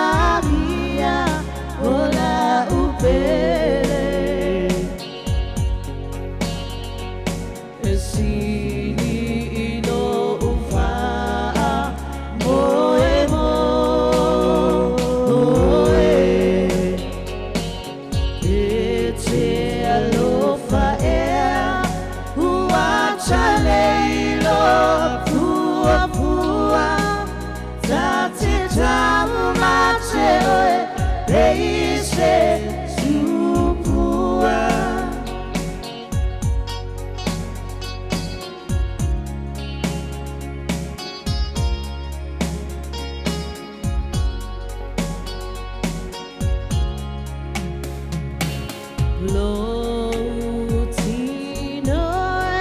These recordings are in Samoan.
Rosalia o la upele e sili i lou faamoemoe e te alofa ea ua taleilo fuafua ta te taumate oe e i se tupua. Lou tino e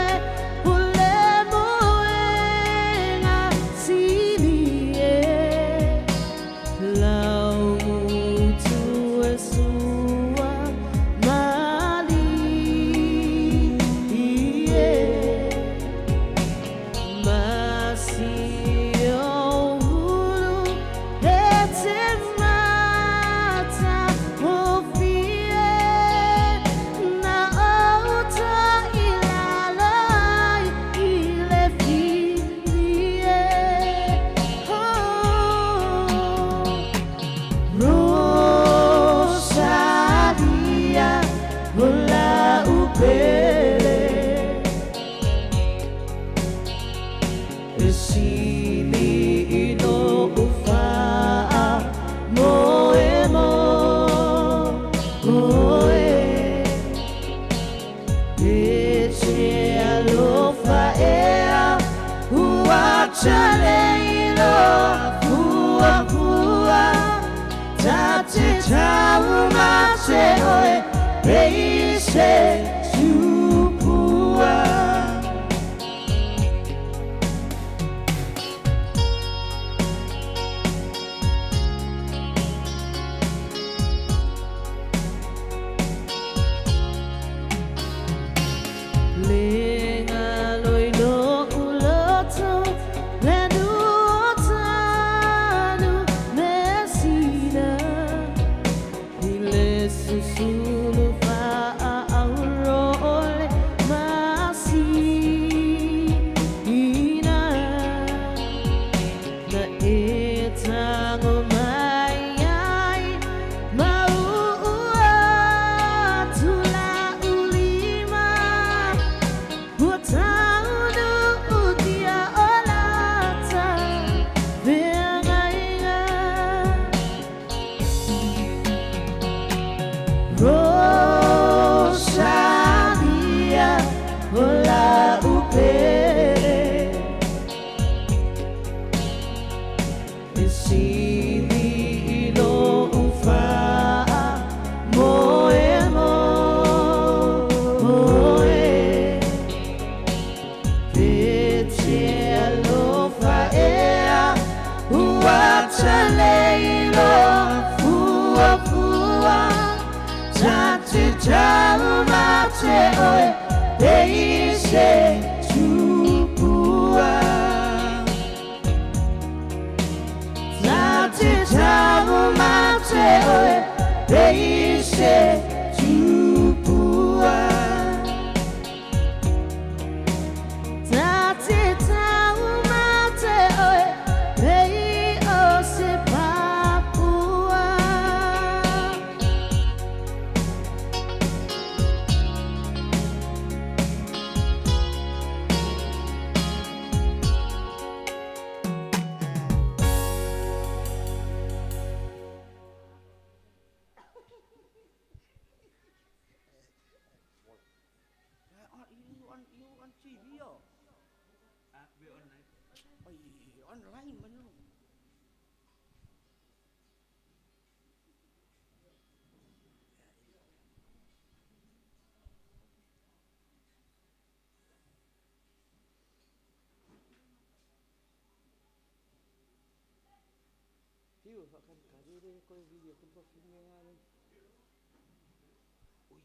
o le moega sili e lau mutu e sua malie ma si o hulu e te matagofie na outa i lalo ai i le filie. Oh, Rosalia o la upele e sili i lou faamoemoe e te alofa ea ua taleilo fuafua ta te taumate oe e i se tupua. Le galo i lou loto le nu'utanu measina i le susulu faaauro o le masina na e tago mai ai ma uu atu la'u lima ua taunuutia o lata feagaiga. Rosalia o la'u pele e sili i lou faamoemoe e te alofa ea ua taleilo fuafua ta te taumate oe e i se tupua. Ta te taumate oe e i se tupua. Ta te taumate oe e i o se papua. You on TV, oh? We online. Ay, online man yun. Hiu, akan kari ko video ko ba nga rin. Uy,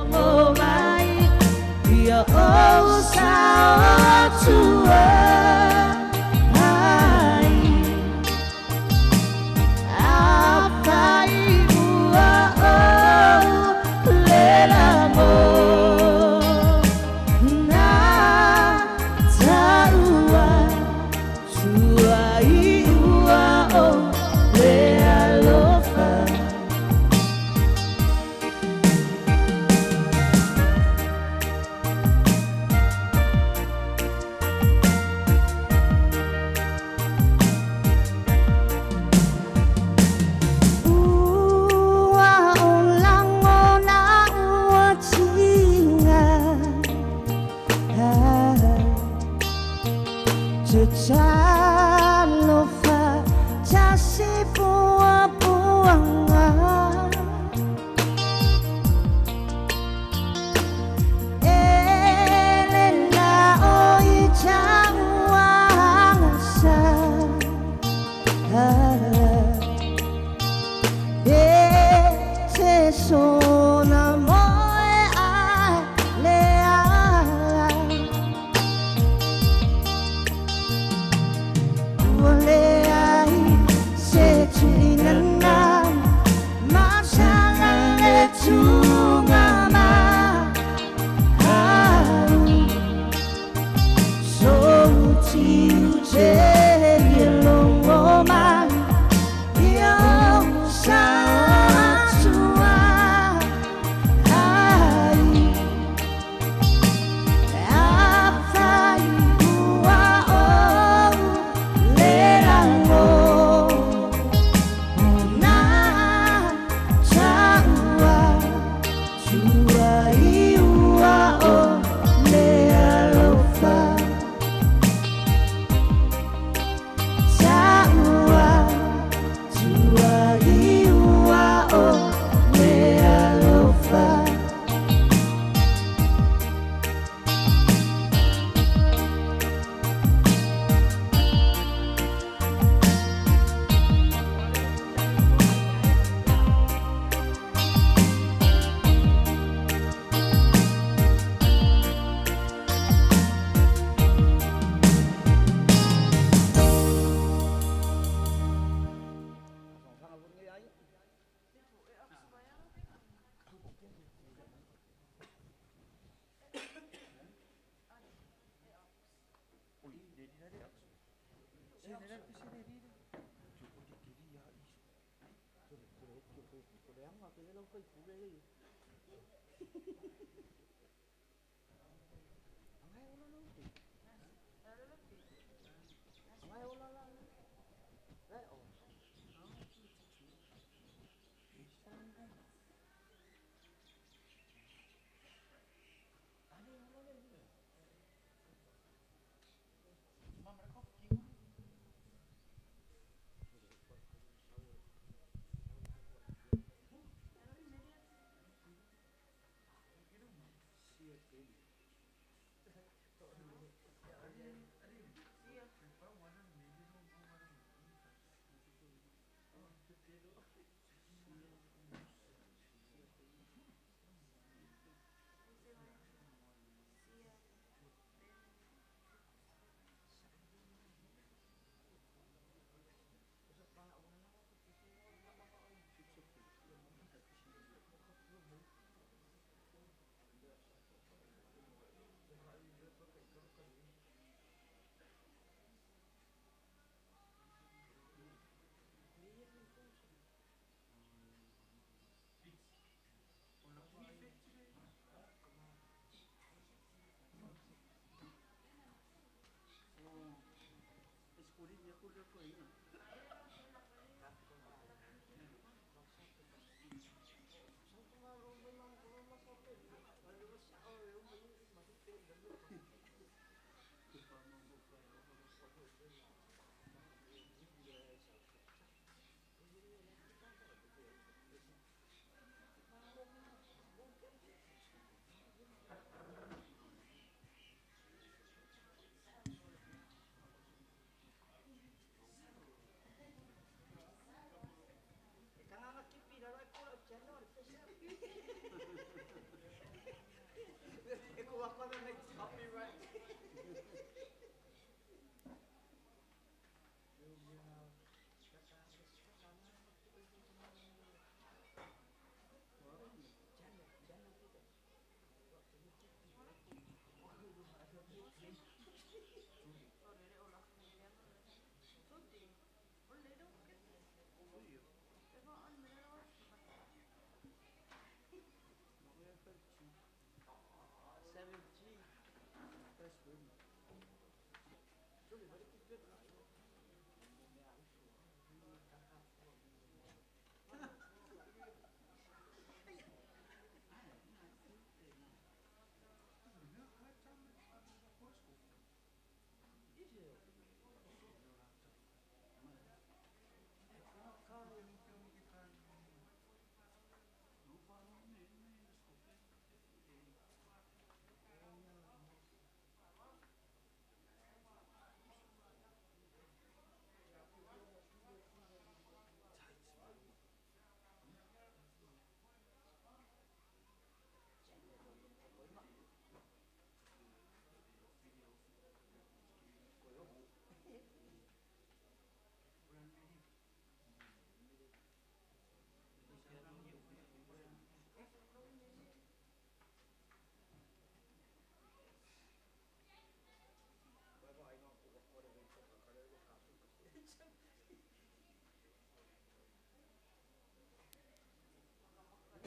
Mai ia ou saotua ai afai ua ou le lago na taua tuai ua o le alofa. Ua o lagona ua tiga Te talofa tasi puapuaga E le la o i tauagasa. E te sona moe a le ala. Ua leai se tuinana masala le tuga ma au so tiu te longo mai ia sa tua ai afai ua ou le lago na taua tuai ua o le alofa taua tuai ua o le alofa.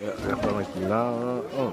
Ia, le afioga i tina. Oh.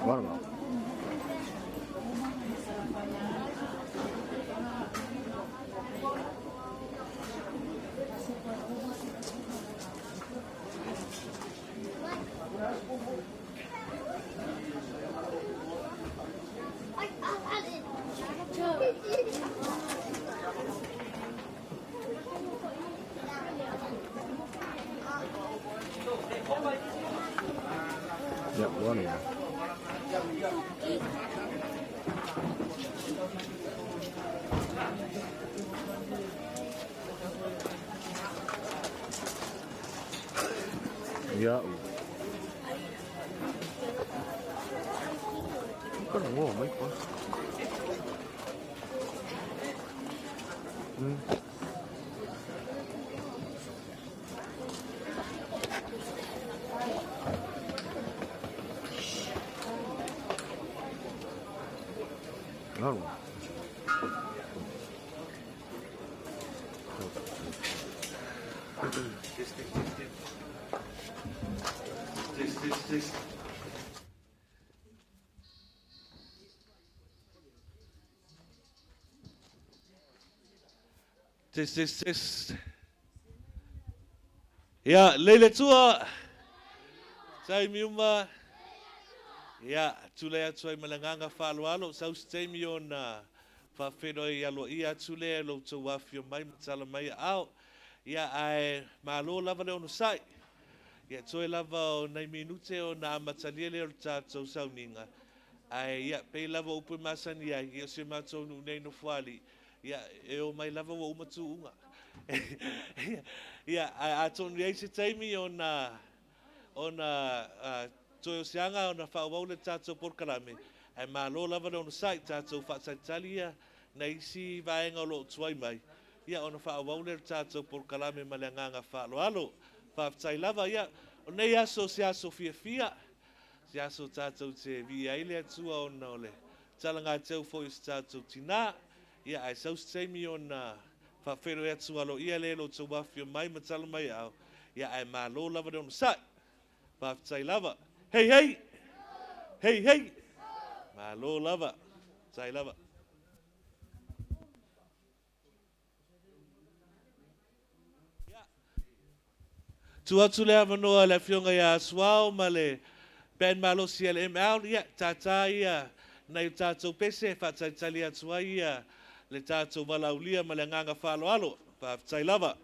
Guarda. Ia, ua ni. Ia. Kana ngoa mai pa. Lalo. Test, test, test. Test, test, test. Ia, lei le tua. Taimi uma. Ia, tulai atu ai ma le agaga faaaloalo, sau se taimi ona faafeiloai aloaia atu lea i lo outou afifio mai ma tala mai aao. Ia, ae malo lava le onosai. Ia, toe lava o nai minute ona amatalia lea o le tatou sauniga. Ae, ia, pei lava o upu e masani ai, ia, o si o matou nuu nei Nofoalii, ia, e omai lava ua uma tuuga. Ia, ae atonu i ai se taimi ona, ona toe o se aga ona faaauau lea o le tatou polokalame, ae malo lava le onosai, tatou faatalitali ia nai isi vaega o lo o tuai mai, ia ona faaauau lea o le tatou polokalame ma le agaga faaaloalo. Faafetai lava. Ia, o lenei aso o se aso fiafia, se aso tatou te viia ai le Atua ona o le talagateu foi o se tatou tinā, ia ae sau se taimi ona faafeiloai atu aloaia lea i lo outou afifio mai ma tala mai aao, ia ae malo lava le onosai. Faafetai lava. Hei hei! Hei hei! Malo lava. Faafetai lava. Tuu atu le avanoa i le Afioga ia Suao ma le Band Malosi a le ML, ia, tātā ia nai o tatou pese e faatalitali atu ai ia le tatou valaaulia ma le agaga faaaloalo. Faafetai lava.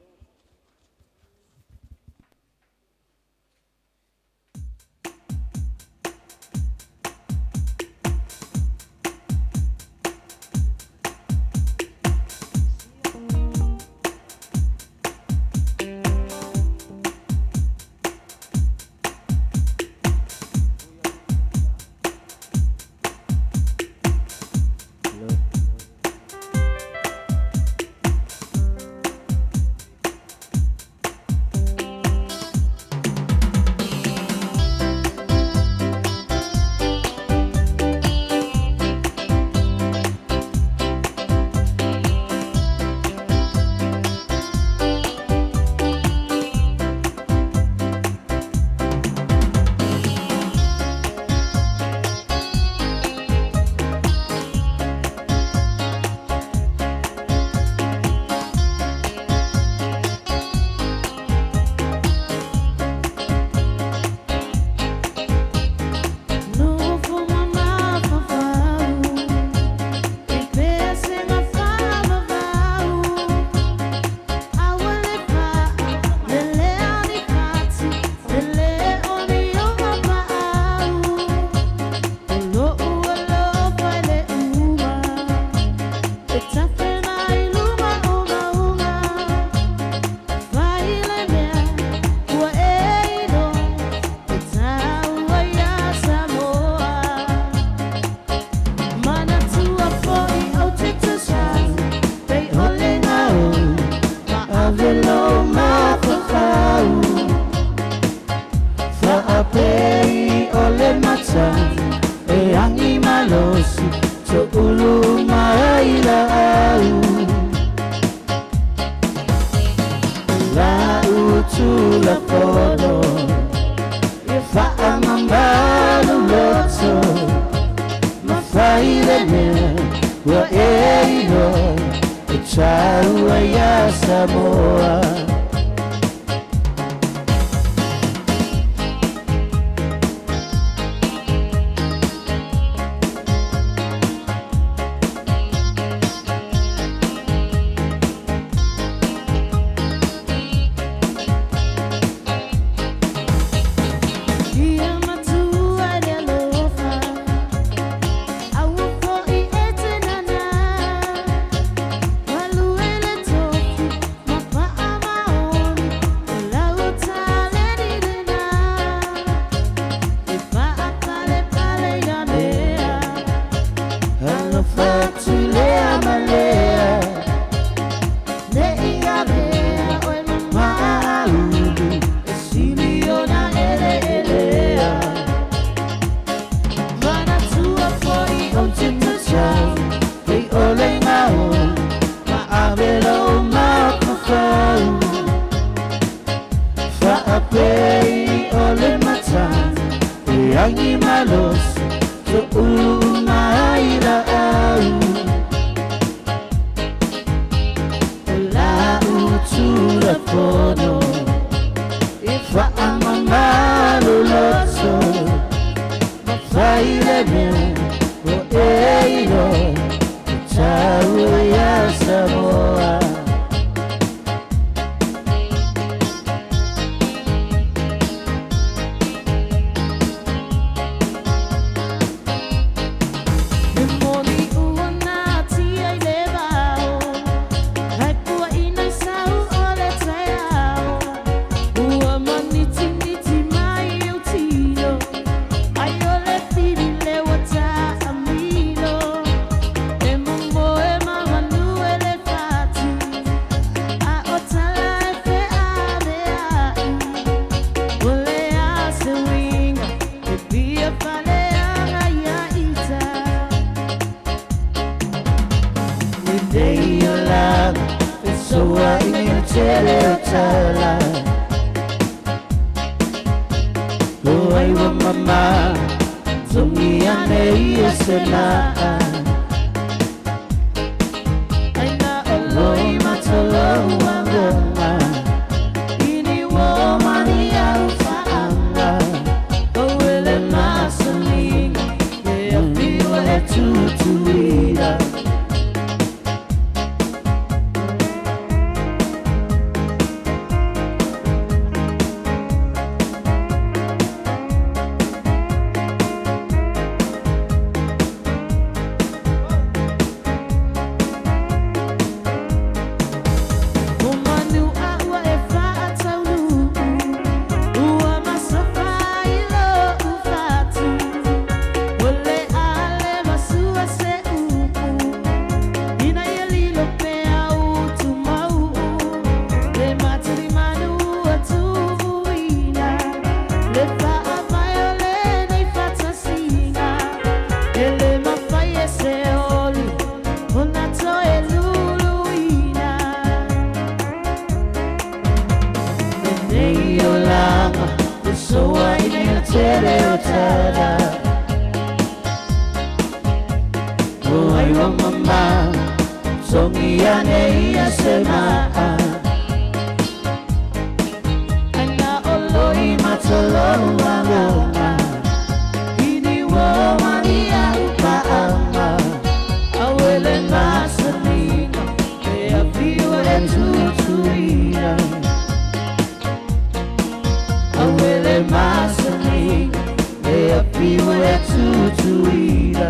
Nei olaga e soa i le tele o tala. O ai wa mama, songi ane ia se maa. Ana oloi matolo alonga. Ini wo mania upaanga. Awele masaninga, e afiu e tutuina. Awele masaninga, e afiu e tutuina.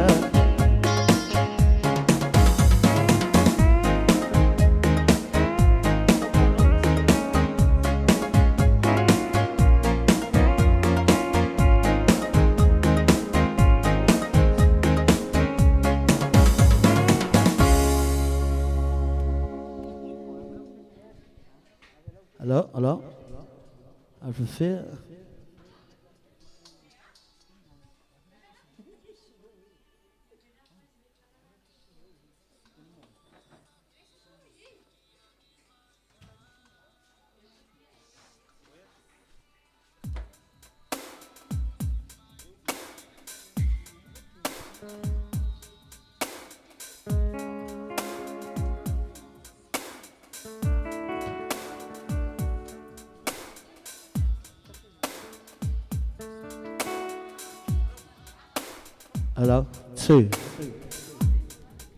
Hello, hello. Alpha. Hello, two.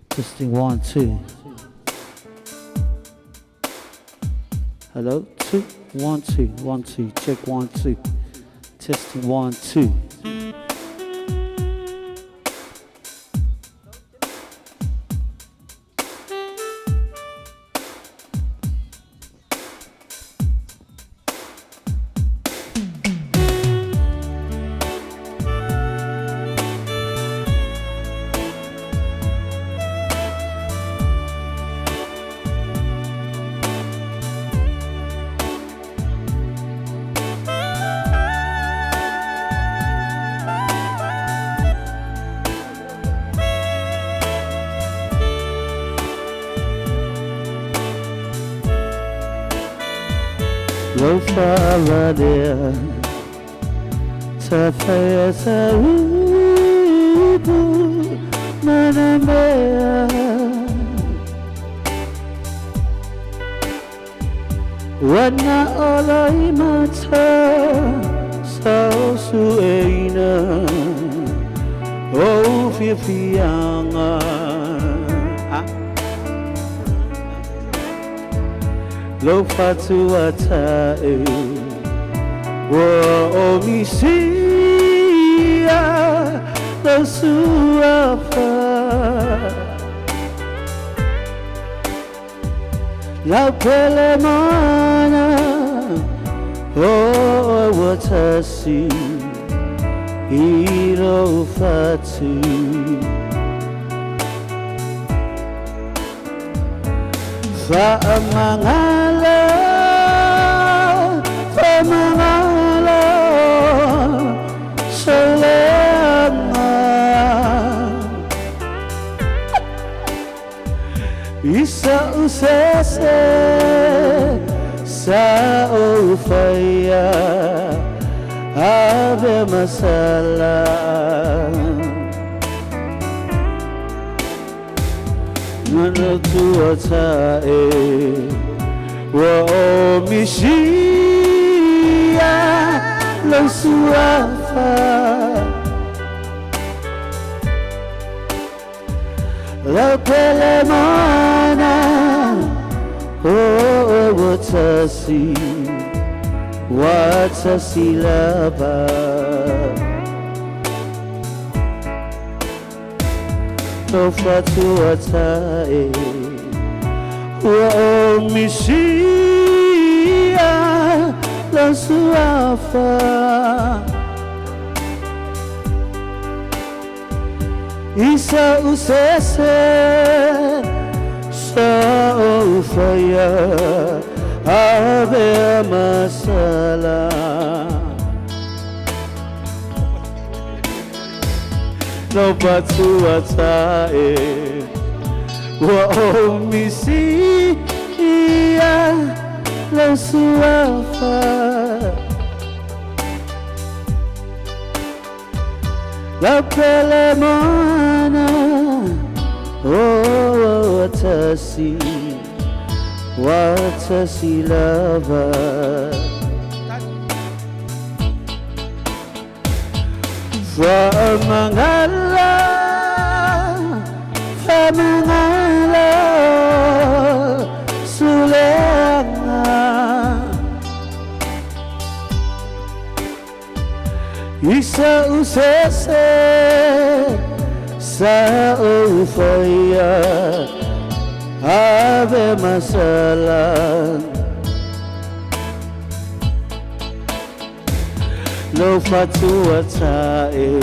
Testing 1, 2. Hello, 2, 1, 2, 1, 2. Check 1, 2. Testing 1, 2. Lo fa'avalea tafaia saupu manamea. Wana ola i mata sa o sueina o fiafiaga. Ah. Lo fatua tae ua o misia lo suafa. Lau pele mana o ua tasi i lou fatu. Fa'amagalo, fa'amagalo, soleaga. I sa'u sese sa ou faia ave masala. Manatua tae ua o misia lou suafa. Lau pele mana o ua tasi ua tasi lava. Lou fatua tae ua o misia lou suafa. I sa'u sese sa ou faia ave masala. Lou fatua tae ua ou misia lou suafa. Lau pele moana oh ua tasi ua tasi lava. Faamagalo faamagalo suleaga. I sa'u sese sa ou faia ave masala. Lou fatuata'i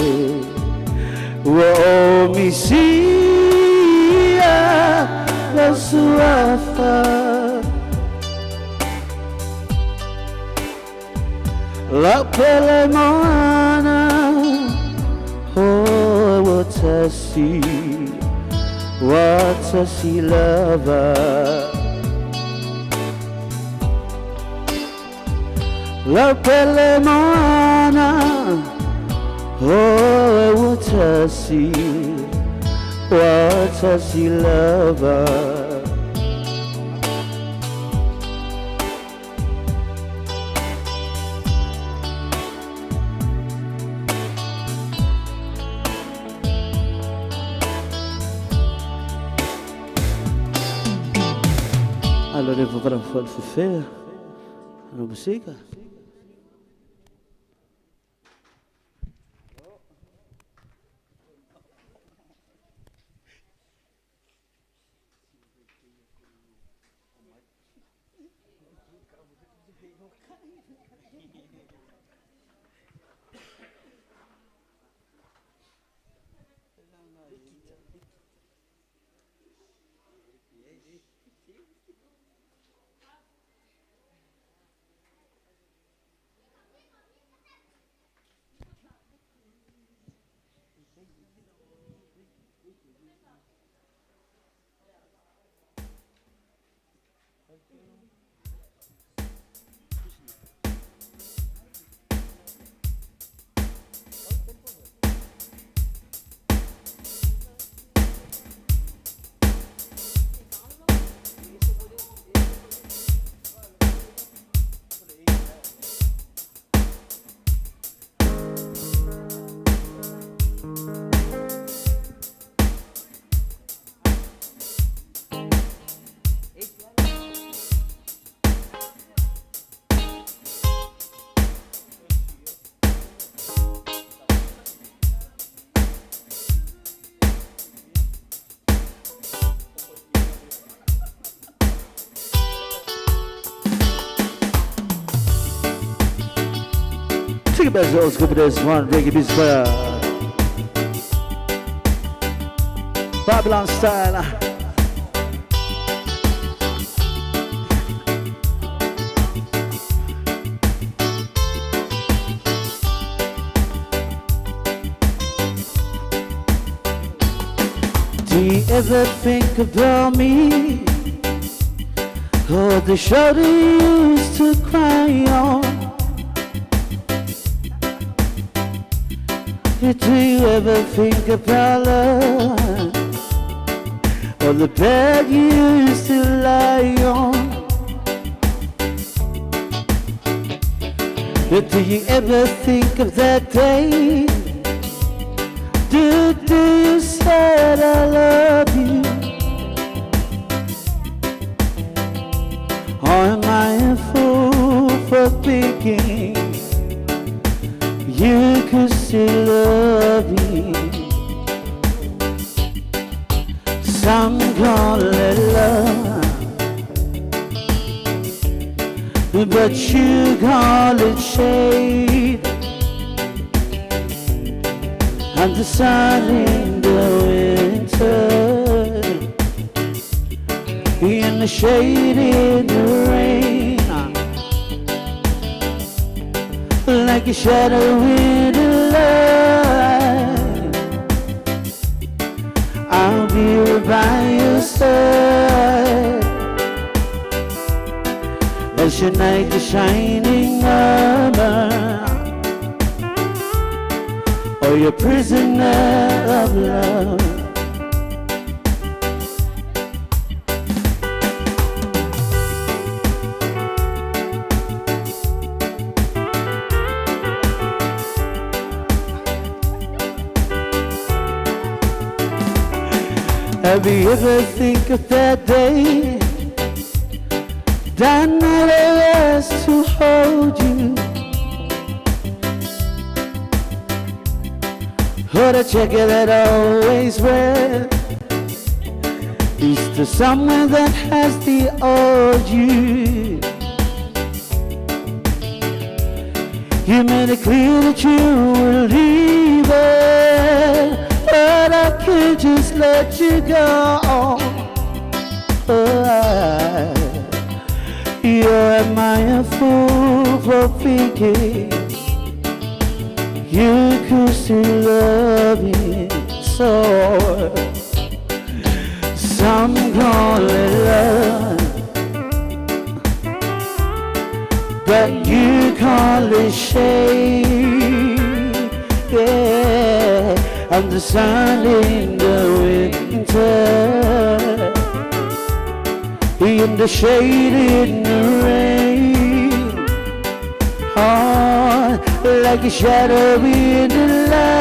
ua ou misia lau suafa. Lau pele moana oh ua tasi ua tasi lava. Lau pele moana oh ua tasi ua tasi lava. Allora vou para a feira, na música. Take it back to old school for this one, reggae music fire. Babylon style. Do you ever think about me? Or the shoulder you used to cry on? Do you ever think about love? Or the bed you used to lie on? Do you ever think of that day? Do you said I love you? Or am I a fool for thinking you could still love me? Some call it love, but you call it shade. And the sun in the winter, in the shade in the rain, like a shadow in the light, I'll be by your side as your knight is shining armor. Oh, you're a prisoner of love. Have you ever think of that day? That night I asked to hold you. Or the jacket that I always wear is to someone that has the old you. You made it clear that you were leaving, but I can't just let you go. Oh, you're my fool for thinking you could still love me so. Some call it love, but you call it shame. Yeah, I'm the sun in the winter, in the shade in the rain. Oh, like a shadow in the light.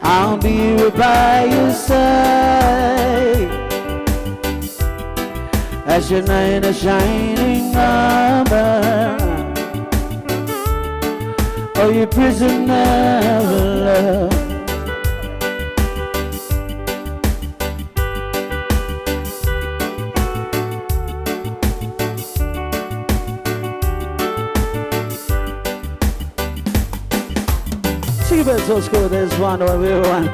I'll be right by your side as your knight in shining armor. Oh, you prisoner of love. Sige ba, so school, there's one, everyone.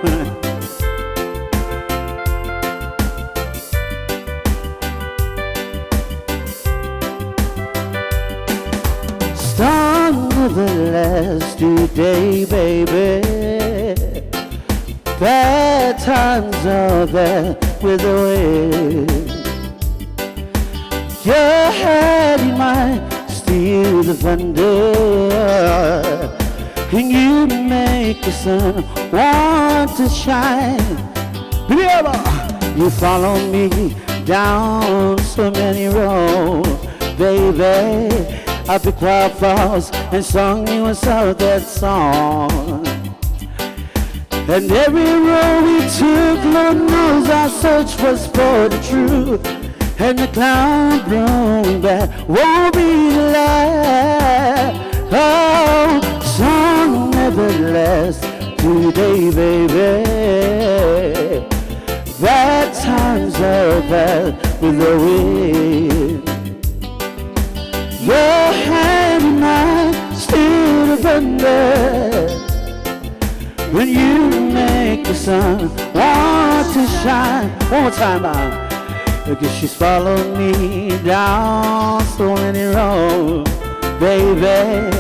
Storm of the last today, baby. Bad times are there with the wind. Your head in mine, steal the thunder. And you make the sun want to shine. Biliaba! You follow me down so many roads, baby. I picked wildflowers and sung you a that song. And every road we took, Lord knows our search was for the truth. And the cloud blowing back won't be the last. Oh, song never lasts today, baby. Bad times are bad with the wind. Your hand in mine, still the thunder. When you make the sun want to shine. One more time, now. Because she's followed me down so many roads, baby.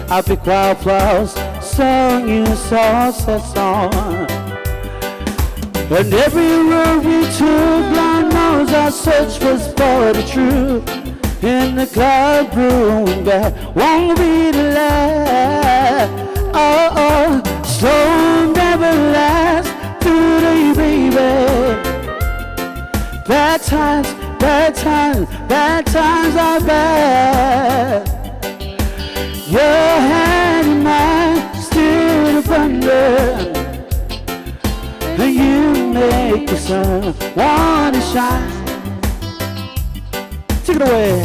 I pick wildflowers, sung you salsa song. And every road we took, blind knows our search was for the truth. In the cloud brewing back won't be the last. Oh, oh, storm never lasts today, baby. Bad times, bad times, bad times are bad. Your hand in mine, still the thunder. And you make the sun wanna shine. Take it away.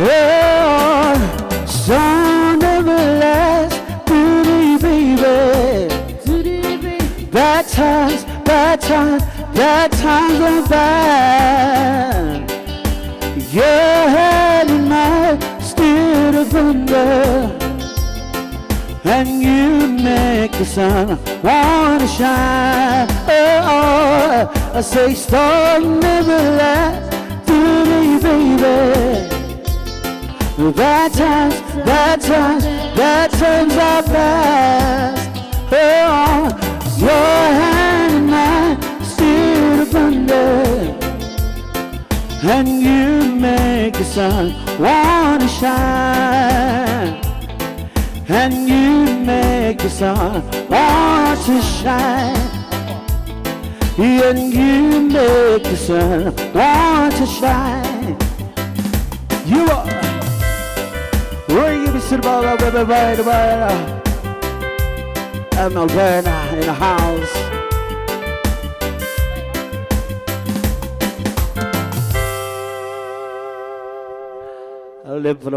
Oh, sun never lasts, beauty, baby. Bad times, bad times, bad times are bad. Your hand in mine, still the thunder. And you make the sun wanna shine. Oh, oh, I say storm never lasts, Today, baby. Bad times, bad times, bad times are past. Oh, your hand and mine still abundant. And you make the sun wanna shine. And you make the sun want to shine. And you make the sun want to shine. You are I'm Alberta in the house. I live for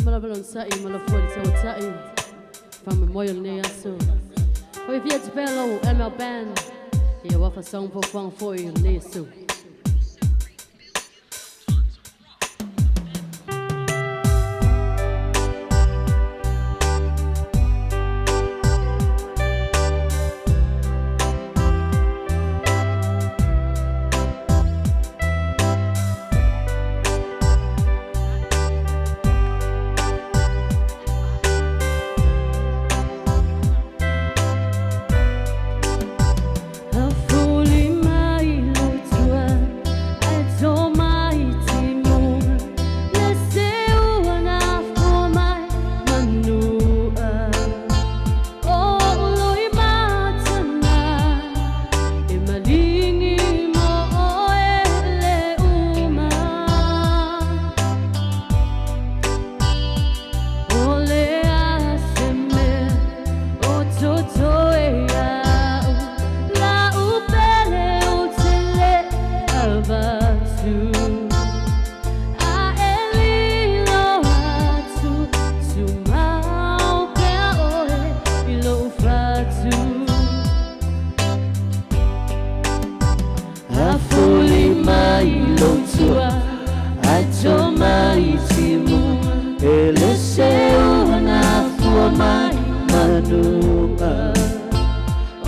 Malabalonsa'i malafoli from Memorial Neaso. Oi via Bello ML Band. Ia wafa song po fang foi neaso. Afuli mai lotua, ato mai timu, le seu ana fua mai manua. O loi matana, e malingi mo oe le uma. O le aseme, o toto e au, la upele o tele avatu. A elilo atu, tu mau pea oe i lou fatu. Afuli mai lotua, ato mai timu, ele seu ana fua mai Manunga. O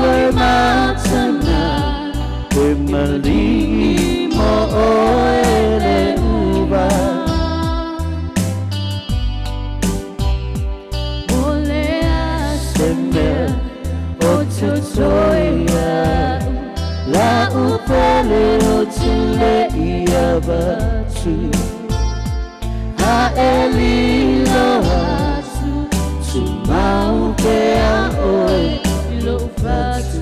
loi matana, E malingi mo oe le uva. O le Se aseme, mea o toto e au, La upele o tele ia batu. A elilo atu, tu mau pea oe i lou fatu.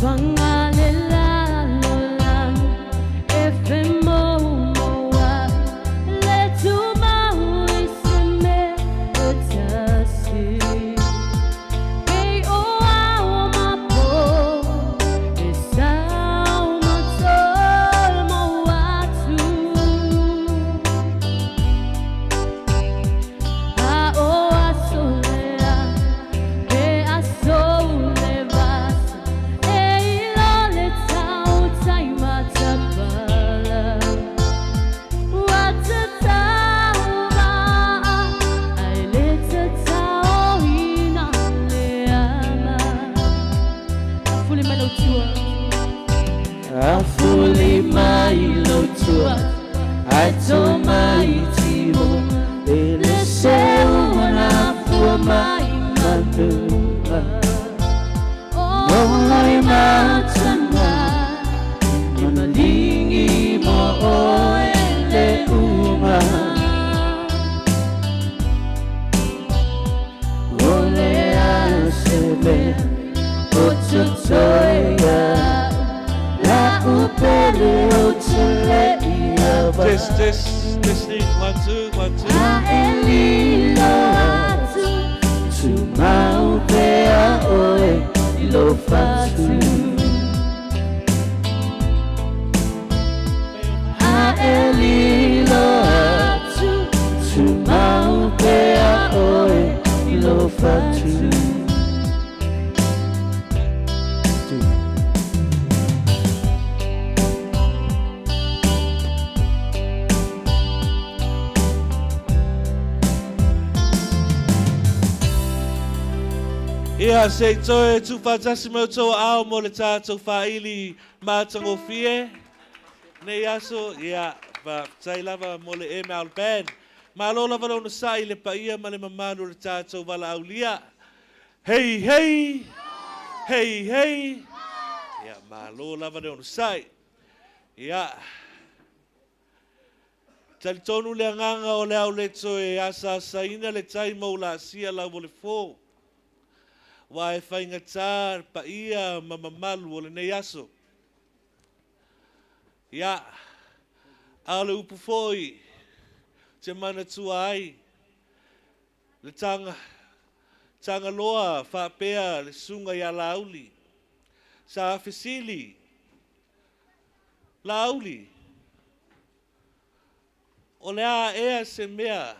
Pangalelalolang efemomoa le tumau iseme Afuli mai lou tua Ae to mai tiho E le seu ona fua mai manua Moloi matana I malingi mo oe le uma O le a se mea o totoe iaʻu La'u pele ou te le i ava Test, test, testing, one, two, one, two. A e lilo atu Tumau pea oe i lou fatu A e lilo atu Tumau pea oe i lou fatu. Ia, se i toe tuufaatasi mai outou aao mo le tatou faili matagofie nei aso. Ia, faafetai lava mo le ML Band. Malo lava le onosai i le paia ma le mamalu o le tatou valaaulia. Hei, hei! Hei, hei! Ia, malo lava le onosai. Ia, talitonu le agaga o le a ou le toe asaasaina le tai ma ou laasia lau o le fo. Aua e faigata le paia ma mamalu o lenei aso. Ia, a o le upu foi te manatua ai, Le taga, Tagaloa faapea le susuga ia Laauli. Sa fesili Laauli, O le a ea se mea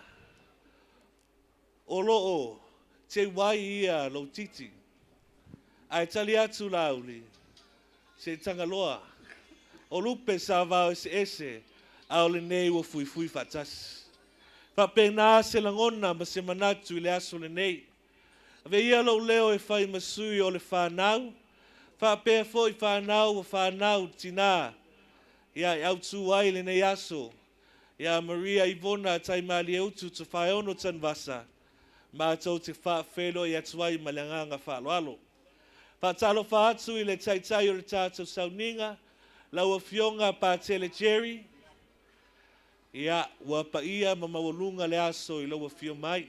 o lo o teu ai ia lou titi? Ae tali atu Laauli, Se Tagaloa, o lupe sa vao eseese, a o lenei ua fuifui faatasi. Faapena se lagona ma se manatu i le aso lenei. Ave ia lou leo e fai ma sui o le fanau, faapea foi fanau ua fanau tinā, ia e autū ai lenei aso ia Maria Ivona Taimalieutu Tofaeono Tanuvasa, matou te faafeiloai atu ai ma le agaga faaaloalo. Faatalofa atu i le Taitai o le tatou sauniga, lau Afioga Patele Jerry, Ia, ua paia ma maualuga le aso i lou afio mai.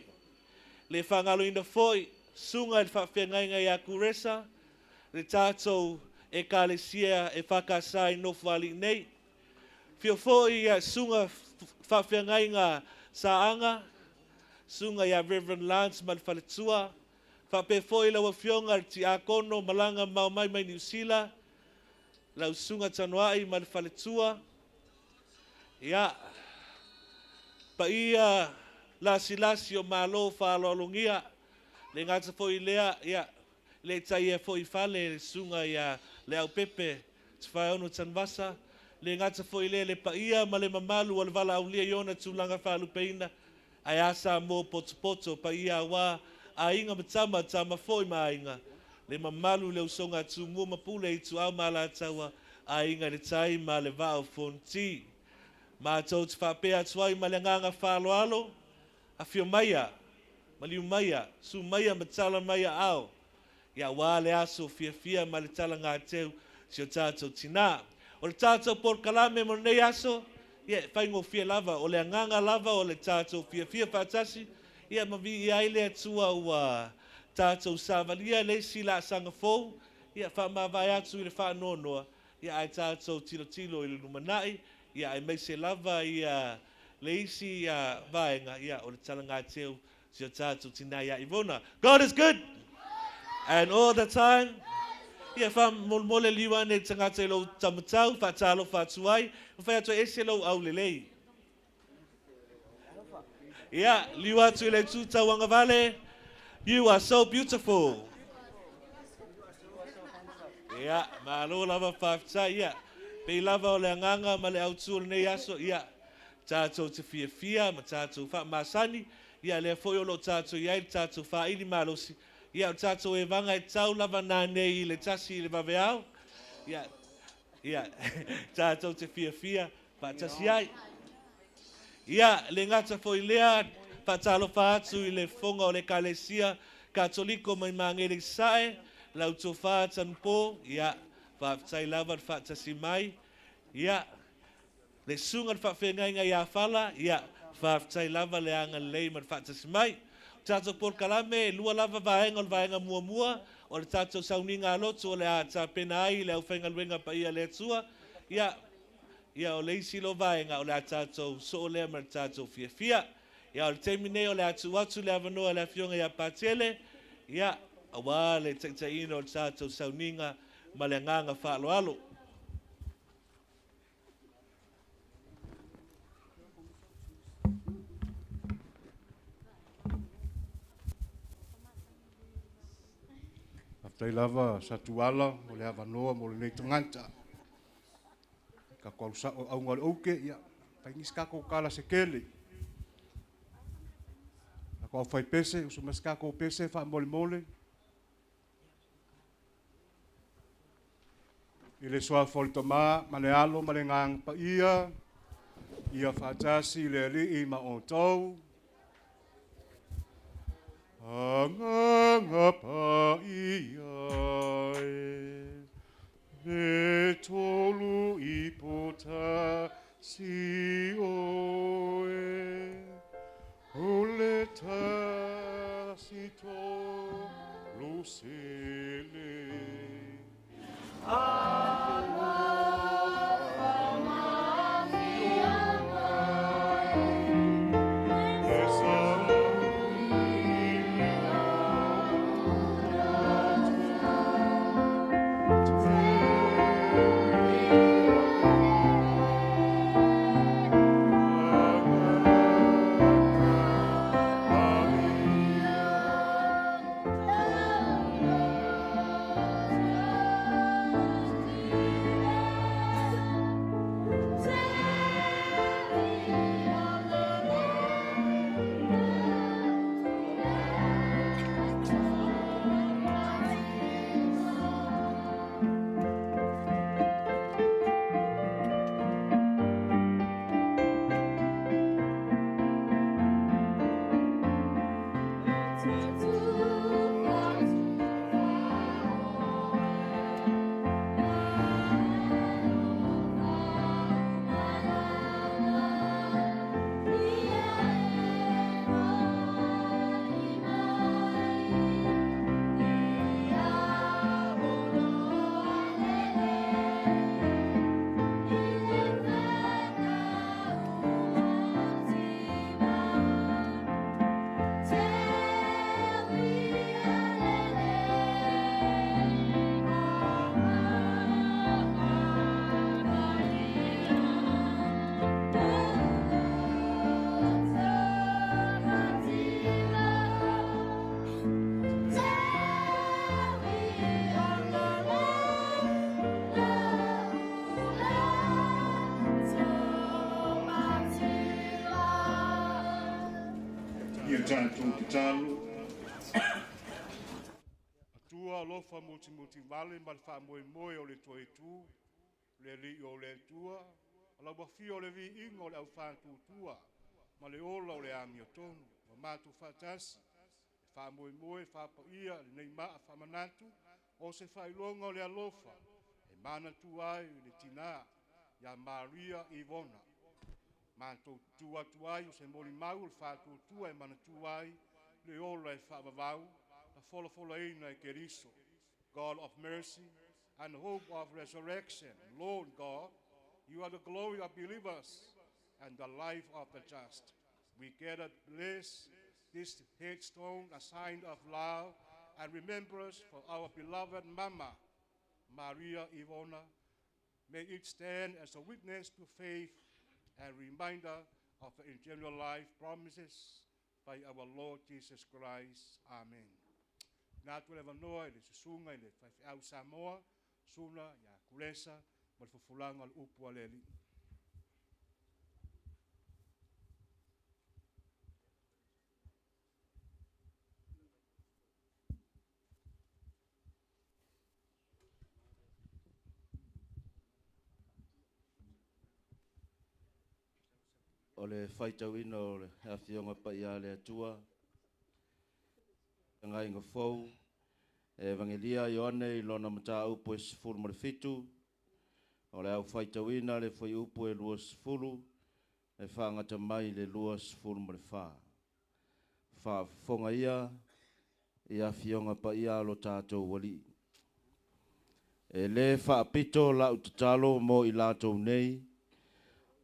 Le faagaloina foi Susuga i le Faafeagaiga ia Kuresa, le tatou Ekalesia EFKS i Nofoalii nei. Afio foi ia Susuga Faafeagaiga Saaga, Susuga ia Reverend Lance ma le faletua, faapea foi lau Afioga i le Tiakono malaga mamao mai mai Niu Sila, lau Susuga Tanoai ma le faletua. Ia, paia lasilasi o Malo faaaloalogia, le gata foi i lea, ia, le taia foi i fale le Susuga ia Leaupepe Tofaeono Tanuvasa, le gata foi i lea le paia ma le mamalu o le valaaulia i ona tulaga faalupeina, ae a Samoa potopoto, paia aua aiga ma tama, tama foi ma aiga, le mamalu i le usoga a Tumua ma Pule, Ituau ma Alataua, Aiga i le Tai ma le Vaa o Fonoti. Matou te faapea atu ai ma le agaga faaaloalo, afio maia, maliu maia, su maia ma tala mai aao, ia aua le aso fiafia ma le talagateu si o tatou tina. O le tatou polokalame mo lenei aso, ia e faigofie lava, o le agaga lava o le tatou fiafia faatasi, ia ma viia ai le Atua ua tatou savalia le isi laasaga fou, ia faamavae atu i le faanoanoa, ia ae tatou tilotilo i le lumanai, ia aemaise lava ia le isi vaega, ia o le talagateu si o tatou tina ia Ivona. God is good and all the time. Ia faamolemole liu ane i le tagata i lou taumatau, faatalofa atu ai, ma fai atu ai ese lou aulelei. Ia, liu atu i le itu tauagavale, you are so beautiful. Ia, malo lava faafetai, ia. Pei lava o le agaga ma le autu o lenei aso, ia, tatou te fiafia ma tatou faamasani, ia lea foi o lo o tatou i ai le tatou faaili malosi, ia o le tatou evaga e tatau lava nanei i le tasi i le vaveao, ia, Ia, tatou te fiafia faatasi ai. Ia, le gata foi lea, faatalofa atu i le fofoga o le Ekalesia Katoliko mai Magele i Sasae, lau Tofa Tanupo, ia, faafetai lava le faatasi mai. Ia, le susuga i le faafeagaiga ia Fala, ia, faafetai lava le agalelei ma le faatasi mai. O tatou polokalame, e lua lava vaega, o le vaega muamua, o le tatou sauniga a lotu o le a tapena ai le aufaigaluega paia a le Atua. Ia, ia o le isi loa vaega o le a tatou soo lea ma le tatou fiafia. Ia, o le taimi nei o le a tuu atu le avanoa i le Afioga ia Patele, ia, aua le taitaiina o le tatou sauniga ma le agaga faaaloalo. Faafetai lava Satuala mo le avanoa mo lenei tagata. Tatou alu sao i auga o le oute, ia, fai nisi tatou tala se tele. Tatou aufaipese, usu mai se tatou pese faamolemole. I le suafa o le Tama ma le Alo ma le Agaga Paia, ia faatasi le Alii ma outou. Agaga Paia e, le tolu i potasi oe, o le tasi tolu sele. Ia tatou tatalo. Atua alofa mutimutivale ma le faamoemoe o le Toetu, le Alii o le Atua, lau afio o le viiga o le aufatutua ma le ola o le amiotonu, ua matou faatasi, e faamoemoe faapaia lenei maa faamanatu o se faailoga o le alofa e manatua ai le tinā ia Maria Ivona. Matou tutu atu ai o se molimau o le faatuatua e manatua ai le ola e faavavau na folafolaina e Keriso. God of mercy and hope of resurrection, Lord God, you are the glory of believers and the life of the just. We gather bless this headstone, a sign of love and remembrance for our beloved Mama, Maria Ivona. May it stand as a witness to faith and reminder of the eternal life promises by our Lord Jesus Christ. Amen. Na atu le avanoa i le susuga i le faifeau Samoa, Suna ia Kulesa ma le fufulaga o le upu a le Alii. O le faitauina o le Afioga Paia a le Atua, Agaiga Fou, Evagelia a Ioane i lona mataupu e 17, o le au faitauina le fuaiupu e 20, e faagata mai i le 24. Faafofoga ia i Afioga Paia a lo tatou Alii. E lē faapito la'u tatalo mo i latou nei,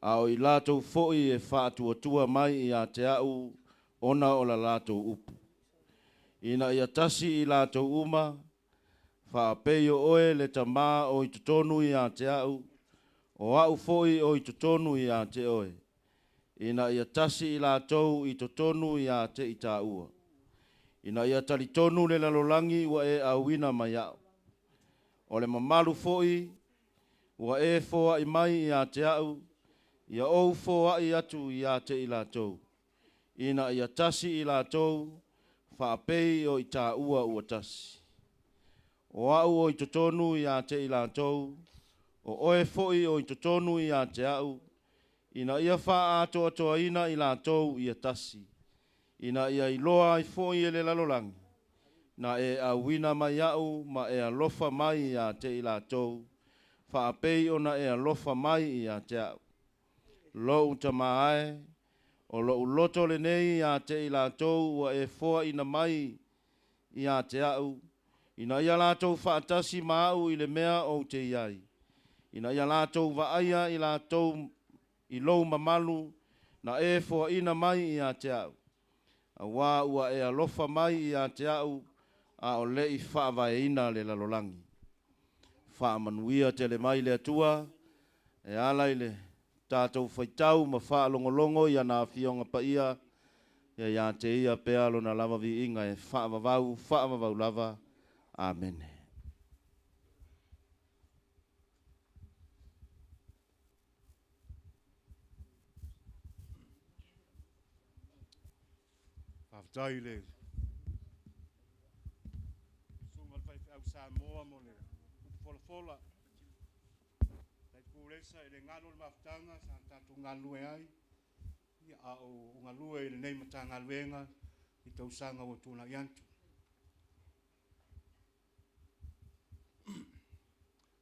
a o i latou foi e faatuatua mai ia te a'u ona o la latou upu, ina ia tasi i latou uma, faapei o oe le Tamā o i totonu ia te a'u, o a'u foi o i totonu ia te oe, ina ia tasi i latou i totonu ia te i tāua, ina ia talitonu le lalolagi ua e auina mai a'u. O le mamalu foi ua e foa'i mai ia te a'u, ia ou foa'i atu ia te i latou, ina ia tasi i latou, faapei o i tāua ua tasi. O a'u o i totonu ia te i latou, o oe foi o i totonu ia te a'u, ina ia fa'aatoatoaina i latou ia tasi, ina ia iloa ai foi e le lalolagi, na e auina mai a'u ma e alofa mai ia te i latou, faapei ona e alofa mai ia te a'u. Lo'u Tamā e, o lo'u loto lenei ia te i latou ua e foaʻina mai ia te a'u, ina ia latou faatasi ma a'u i le mea ou te iai, ina ia latou vaaia i latou i lou mamalu na e foaʻina mai ia te a'u, auā ua e alofa mai ia te a'u a o leʻi faavaeina le lalolagi. Faamanuia tele mai le Atua e ala i le tatou faitau ma faalogologo i ana Afioga Paia, ia ia te ia pea lona lava viiga e faavavau faavavau lava. Amene. Faafetai i le susuga i le faifeau Samoa mo le upu folafola. Lai pulesa e le galo le mafutaga sa tatou galulue ai, ia, a o galue i lenei Matagaluega i tausaga ua tuanai atu.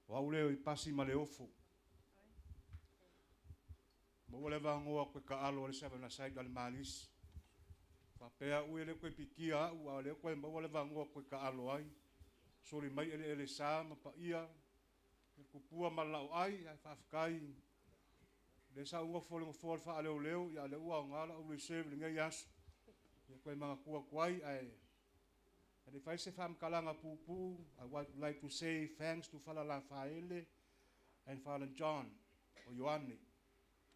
O au lea o Ipasi ma le Ofo. Maua le avanoa koe taalo ai le seven aside a le Malisi. Faapea au e le koe pikia au, a o lea koe maua le avanoa koe taalo ai. Soli mai eleele sa ma paia, le tupua ma le laoai, ae faafetai le sa ou nofo le nofoa o le faaleoleo, ia lea ua aoga la ou reserve i lenei aso. Ia toe manatua atu ai, ae le fai se faamatalaga puupuu. I would like to say thanks to Father Lafaele and Father John o Ioane.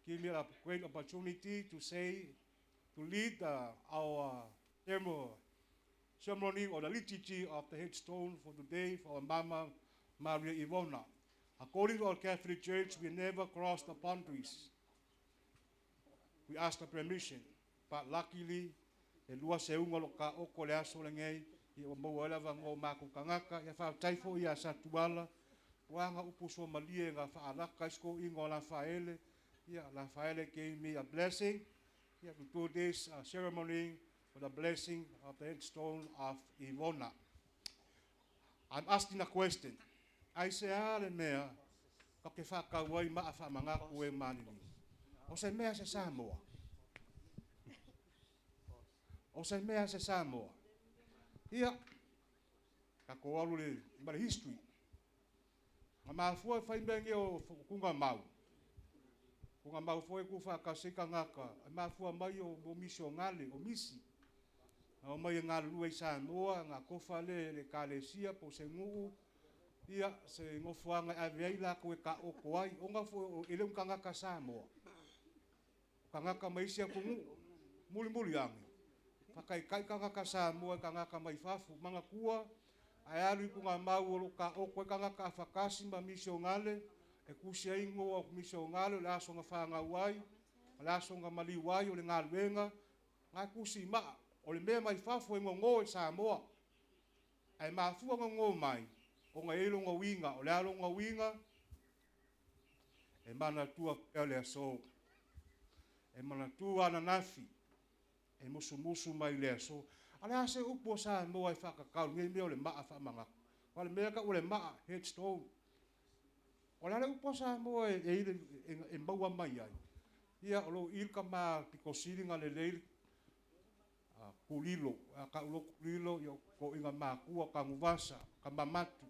Give me a great opportunity to say, to lead our ceremony or the liturgy of the headstone for today for our Mama Maria Ivona. According to our Catholic Church, we never cross the boundaries. We ask the permission, but luckily, e lua seuga o lo ka oko le aso lenei, ia ua maua ai le avanoa o matou tagata. Ia faafetai foi ia Satuala, puaga upu suamalie na faalaka ai se toeaina o Lafaele. Ia Lafaele gave me a blessing, ia, to do this ceremony for the blessing of the headstone of Ivona. I'm asking a question. Ai se a le mea ka te whakau ai maa whaamangako e manini? O se mea se Samoa. O se mea se Samoa. Ia, ka ko alu le ma le history. Nga mafua e whai mea nge o kunga mau. Kunga mau foi ku whakase ka ngaka. E mafua mai o, o misi o ngale, o misi. Na o mai e galulue i Samoa, ngā kofa le le kalesia po se nguu, ia se ngofuanga e ave ai la koe ka oko ai. O ngā fo e le kangaka Samoa. Kangaka mai isi atunuu. Muli muli ange. Whakaikai kangaka Samoa e kangaka mai fafu. Manatua, ae alu i kunga mau o lo ka oko e kangaka awhakasi ma misi o ngale, e kusi ai ngoa o misi o ngale o le aso nga whangau ai, o le aso nga maliu ai o le ngaluenga, ngā kusi maa, o le mea mai fafu e ngongo e Samoa. Ae mafua ngongo mai, o ngā elo ngā winga, o le alo ngā winga, e manatua pea le aso. E manatua ananafi e musumusu mai le aso. A o le a se upu a Samoa e faakakau i lenei mea o le maa faamagako? Aua o le mea e tau o le maa, headstone. O le a le upu a Samoa e, e, e, e maua mai ai? Ia, o lo o i le tama pito sili ona lelei le kulilo, a tau loa kulilo, ia o toeaiina matua, tanuvasa, tamamatu.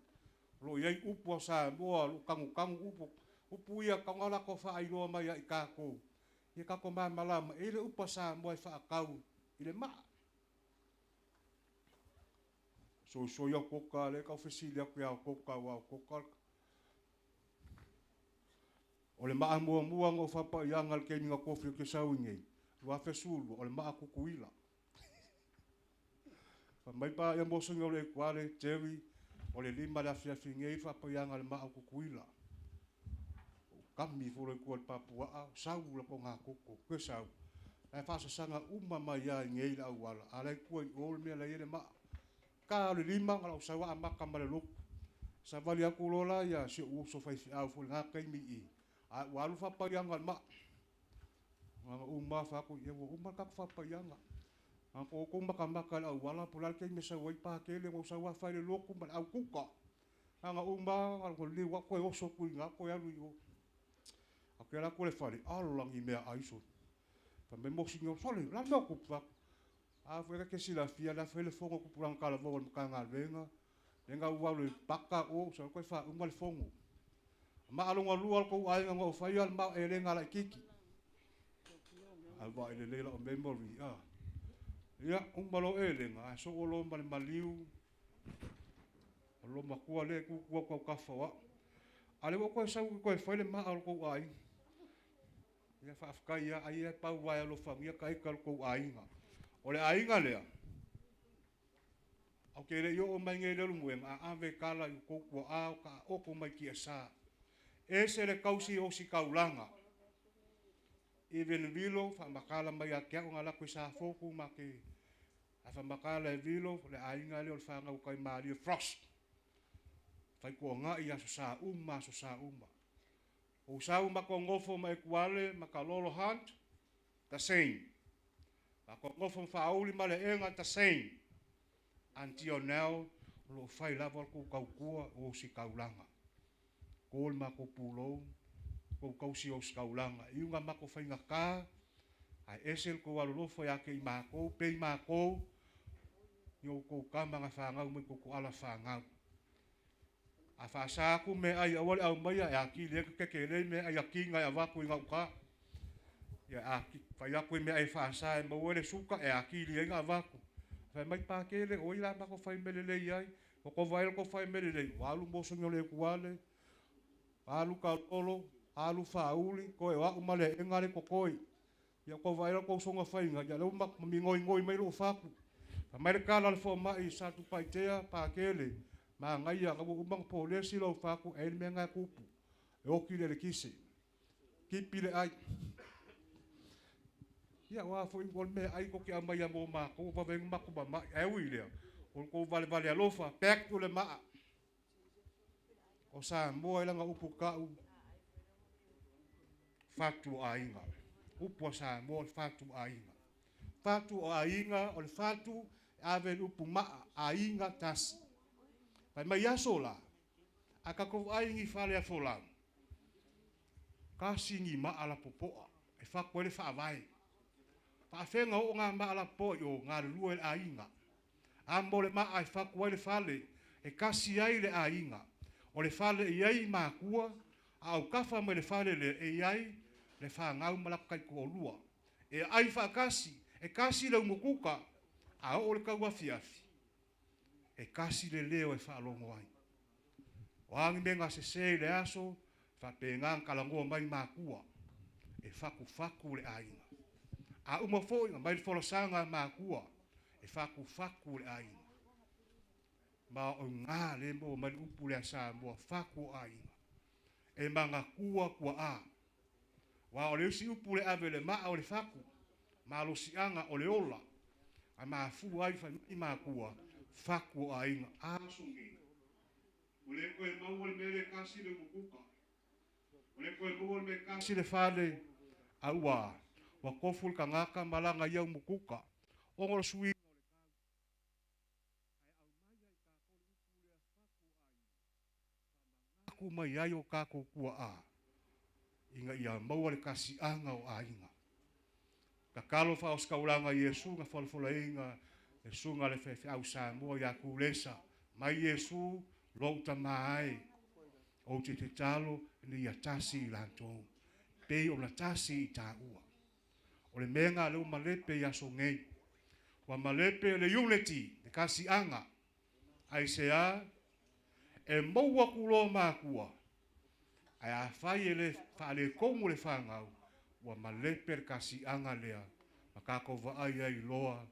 O lo o i ai upu a Samoa o lo o tanutanu upu, upu ia tatau ona latou faailoa mai ia i tatou, ia tatou malamalama, e i ai le upu a Samoa e faatau i le maa. Soisoi au koka, lea tau fesili atu ia koka, aua o koka o le maa muamua na ou faapaiaga i le taimi na tofi ou te sau i nei, 2012, o le maa Tutuila. Fai mai pa ia mosogi o le Ekuale, Jerry, o le 5 le afiafi nei faapaiaga o le maa o Tutuila. Ou kami ifo loa i tua i le papuaa, sau la kona koko, ke sau. Lae faasasaga uma mai lava i nei le auala, a la e tua i o le mea la e i ai le maa. Ka o le 5 na lau sau amata ma le lotu. Savali atu loa la ia si ou uso faifeau foi i lena taimi i i, ae ua alu faapaiaga o le maa. Na ona uma lava fai atu, ia ua uma le tatou faapaiaga. Na ona outou matamata i le auala po o le a le taimi e sau ai Pakele, ua ou sau lava fai le lotu ma le au kuka. Na ona uma lava ona liu atu toe oso atu i ina toe alu i o. Ou te alu atu i le fale, ala ni meaai sole. Fai mai Mosigi, sole, o le a le mea o tupu? Fai atu, a foi e te silafia o le a fai le fono a tupulaga talavou a le Matagaluega, lea na ou alu e paka o, sau toe faauma le fono. Maa lona lua o le tou aiga na ou faia le ma elega laitiiti. Ae vaai lelei lau memory, a. Ia, uma loa elega, ae soo loa ma le maliu, o lo matua lea e tutu atu autafa o au. A o lea ua ou toe sau ou te toe fai le maa o le tou aiga. Ia faafetai lava, ai e pau lava e alofagia ta ita lo tou aiga. O le aiga lea, ou te le i oo mai nei i Leulumoega, a ave tala i outou tuaa o taaoto mai tiasa. Ese le tausi o ositaulaga. Even Vilo, faamatala mai ia te au na alu atu i Safotu ma te ae faamatala e Vilo, le aiga lea o le fanau a Taimalie Frost. Faitoagai aso sa uma, aso sa uma. Ou sau matou nofo ma Etuale ma Kalolo Hunt, the same. Matou nofo ma Faauli ma Leega, the same. Until now, o lo o fai lava le tou tautua o ositaulaga. Ko le matou pulou, tou tausi ositaulaga. E iuga matou faigata, ae ese le tou alolofa ia te i matou, pei matou, i outou tama na fanau mai tou toala fanau. A faasa atu meaai aua le aumaia e atili ai tetelei meaai a kiga e avatu i gauta. Ia a fai atu i meaai e faasa e maua ai le suka e atili ai ona avatu. Fai mai Pakele o ai la matou fai mea lelei ai. Ua tou vaai la tou fai mea lelei ua alu mosogi o le Etuale, alu Kalolo, alu Faauli, toe o au ma Leaega le totoe. Ia tou vaai la tou soga faiga, ia lea ua migoigoi mai lou fatu. Fai mai le tala a le fomai sa Tupaitea, Pakele, manaia, na ua uma ona polesi lou fatu, e ai le mea na e tupu, e oti le elekise, kipi le ai. Ia aua foi o le meaai tou te aumaia mo matou, ua vave ai ona matou mamai. Ae ui i lea, o le tou valevale alofa, back to le maa. O Samoa i lana upu tau, fatu o aiga. Upu a Samoa o le fatu o aiga. Fatu o aiga o le fatu e ave i le upu maa, aiga tasi. Fai mai aso la, a tatou vaai i ni fale afolau, tasi ni maa lapopoa e fatu ai le faavae. Faafega oo ngā maa lapopoa i o, galulue le aiga. Amo le maa e fatu ai le fale, e kasi ai le aiga. O le fale e i ai matua, a autafa mai le fale lea e i ai le fanau ma latou taitoalua. E aai faatasi, e kasi le umukuka, a oo le tauafiafi, e kasi le leo e faalogo ai. O a ni mea na sese i le aso, e faapena ona talanoa mai matua, e fatufatu le aiga. A uma foi, aumai le folasaga a matua, e fatufatu le aiga. Ma o i ina lea e maua mai le upu lea a Samoa, fatu o aiga. E manatua tuaa. Aua o le isi upu lea e ave i le maa o le fatu, malosiaga o le ola, a mafua ai fai mai matua, fatu o aiga. A aso nei, ua le toe maua le mea lea e tasi le umukuka, ua le toe maua le mea e tasi le fale, a ua Ua kofu le tagata ma lana ia umukuka, ona o le suiga o le tau. Ae aumai ai tatou le upu lea fatu aiga, faamanatu mai ai o tatou tuaa ina ia maua le tasiaga o aiga. Tatalo faaositaulaga i Iesu na folafolaina le susuga le faifeau Samoa ia Tulesa, mai Iesu lou tama e, ou te tatalo ina ia tasi i latou, pei ona tasi i taua. O le mea lena lea ua malepe i aso nei. Ua malepe le unity, le tasiaga. Aisea? E maua atu loa matua, ae afai e le faaletonu le fanau, ua malepe le tasiaga lea ma tatou vaai ai loa,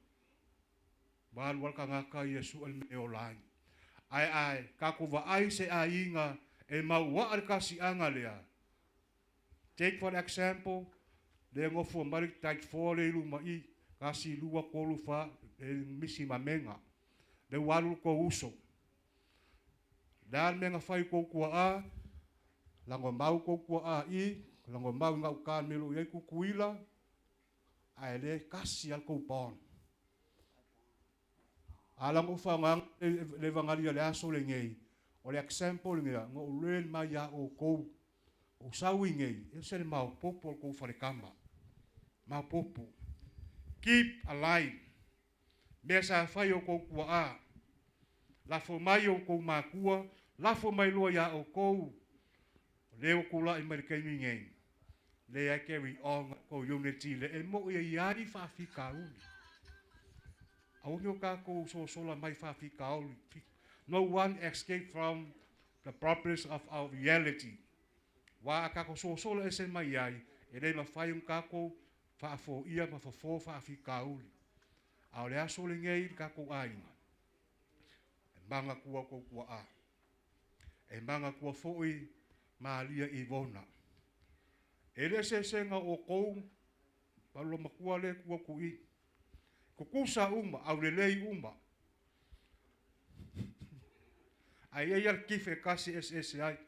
ua alu lava le tagata ia e sue le mea e ola ai. Ae a tatou vaai se aiga e mauaa le tasiaga lea, take for example, lea e nofo mai le type 4 lea i luma i i, 1, 2, 3, 4, e misi ma mega. Lea ua alu le tou uso. Le a le mea na fai i tou tuaa, lagomau tou tuaa i, lagomau i gauta i le mea o lo o i ai Tutuila, ae le tasi lava le tou bond. A la na ou faaaogaina le Evagalia i le aso lenei, o le example lenei na ou learn mai ia outou. Ou sau i inei, e ese le maopoopo o le tou faletama. Maopoopo. Keep alive. Mea sa fai e outou tuaa. Lafo mai outou matua, lafo mai loa ia outou. O lea ua tulai mai le taimi nei, lea e carry on le tou unity lea e moi e i ai faafitauli. Aua ne i o tatou sosola mai faafitauli. No one escape from the problems of our reality. Aua a tatou sosola ese mai ai, e le mafai ona tatou faafoia ma fofo faafitauli. A o le aso lenei i le tatou aiga, e manatua outou tuaa. E manatua foi Maria Ivona. E le eseesega o outou ma lou matua lea e tu atu i i. Tutusa uma, aulelei uma. Ae i ai lava le gift e tasi e eseese ai.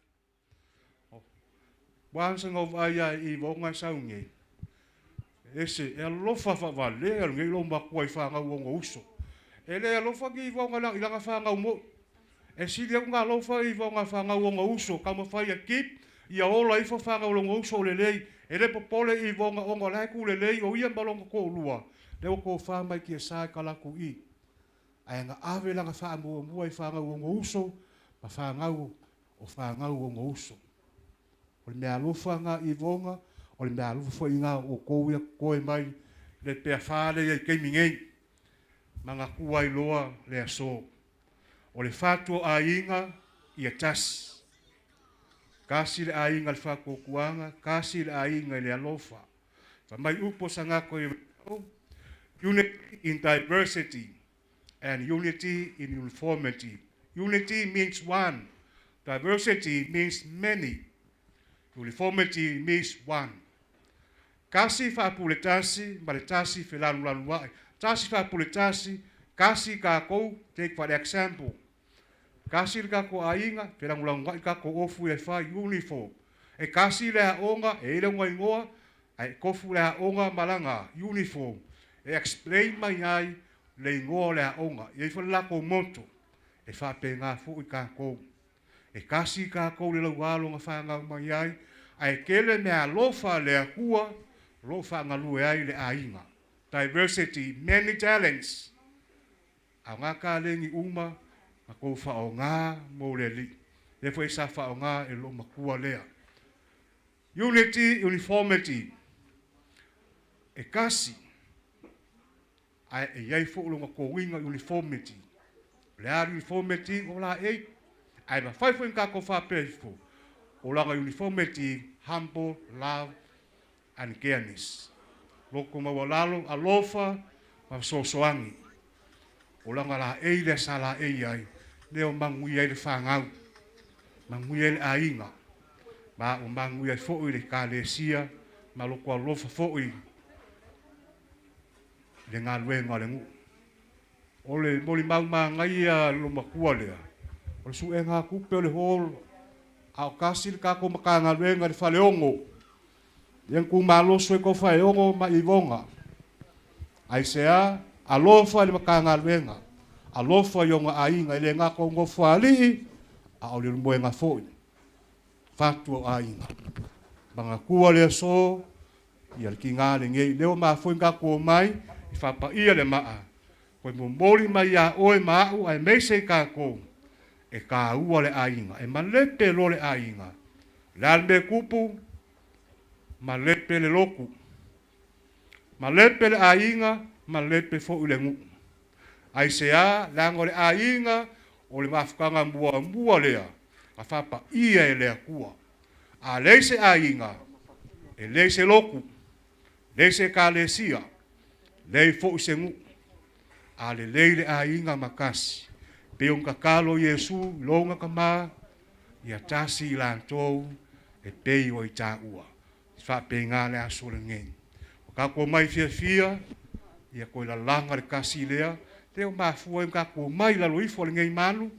Once na ou vaai lava i Ivona e sau nei, ese, e alofa faavalea lenei lou matua i fanau ona uso. E le alofa ni Ivona i lana fanau moi. E sili atu ona alofa Ivona i fanau ona uso, taumafai ia keep, ia ola ifo fanau lona uso o lelei. E le popole Ivona ona o la e tu lelei o ia ma lona toalua, lea ua tofa mai tiasa e tala atu i. Ae na ave lana faamuamua i fanau ona uso ma fanau o fanau ona uso. O le mea alofa lena Ivona, o le mea alofa foi lena o outou ia totoe mai le peafa lea i ai i taimi nei. Manatua ai loa le aso. O le fatu o aiga ia tasi. Tasi le aiga i le faatuatuaga, tasi le aiga i le alofa. Fai mai upu o Sagako i Unity in diversity and unity in uniformity. Unity means one. Diversity means many. Uniformity means one. Tasi faapule tasi ma le tasi felalulaluai. Tasi faapule tasi, tasi tatou, take for example. Tasi le tatou aiga, felagolagoai tatou ofu ia e fai, uniform. E tasi le aoga, e i ai le igoa, ae tofu le aoga ma lana uniform. E explain mai ai le igoa o le aoga. E i ai foi le latou motto, e faapena foi tatou. E tasi tatou i le laualo na fanau mai ai, ae tele mea alofa a le Atua o lo o faagalue ai le aiga. Diversity, many talents. A o ngā kaleni uma na tou faaaoga mo le Alii. Lea foi sa faaaoga e lou matua lea. Unity, uniformity. E tasi, ae e i ai foi lona togiga uniformity. O le a le uniformity o la ei, ae mafai foi ona tatou faapea ifo, o lana uniformity, humble, love and careness. Loto maualalo, alofa ma fesoasoani. O lana laei lea sa laei ai, lea o manuia ai le fanau, manuia ai le aiga, ma o manuia ai foi le ekalesia ma loto alofa foi i le galuega a le nuu. O le molimau manaia a le loomatua lea, o le suega tupe o le hall, a o tasi le tatou Matagaluega i le Faleono. Lea na tumaloso ai kou faeogo ma ivoga. Aisea? Alofa i le Matagaluega, alofa i ona aiga, e le gata o Nofoalii, a o Leulumoega foi, fatu o aiga. Manatua le aso, ia le tiga lenei, lea ua mafua ona tatou omai e faapaia le maa, toe momoli mai ia oe ma au aemaise i tatou, e taua le aiga, e malepe loa le aiga. O le a le mea e tupu? Malepe le lotu. Malepe le aiga, malepe foi le nuu. Aisea? Leaga o le aiga o le mafutaga muamua lea na faapaia e le Atua. A leai se aiga, e leai se lotu, leai se ekalesia, leai foi se nuu. A lelei le aiga ma tasi, pei ona tatalo Iesu i lona Tama, ia tasi i latou e pei o i taua. E faapena le aso lenei. Ua tatou omai fiafia, ia toe lalaga le tasi lea, lea ua mafua ai ona tatou omai i lalo ifo o lenei malu,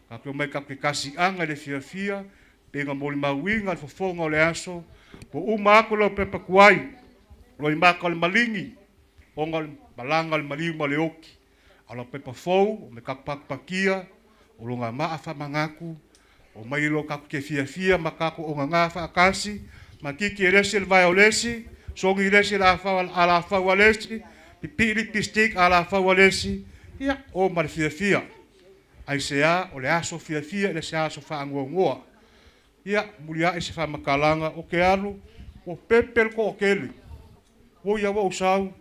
tatou omai tatou te tasiaga i le fiafia, pei ona molimauina le fofoga o le aso, ua uma atu lau pepa tuai, loimata o le maligi, ona o le malaga o le maliu ma le oti. A o lau pepa fou, o me tatou pakipakia, o lona maa faamanatu, omai loa tatou te fiafia ma tatou ogaga faatasi, matiti e le isi le vae o le isi, sogi le isi alafau a le isi, pipii lipstick alafau a le isi, ia, o ma le fiafia. Aisea? O le aso fiafia e le se aso faanoanoa. Ia, mulia'i se faamatalaga, ou te alu, ua pepe le toatele. Oi a ua ou sau,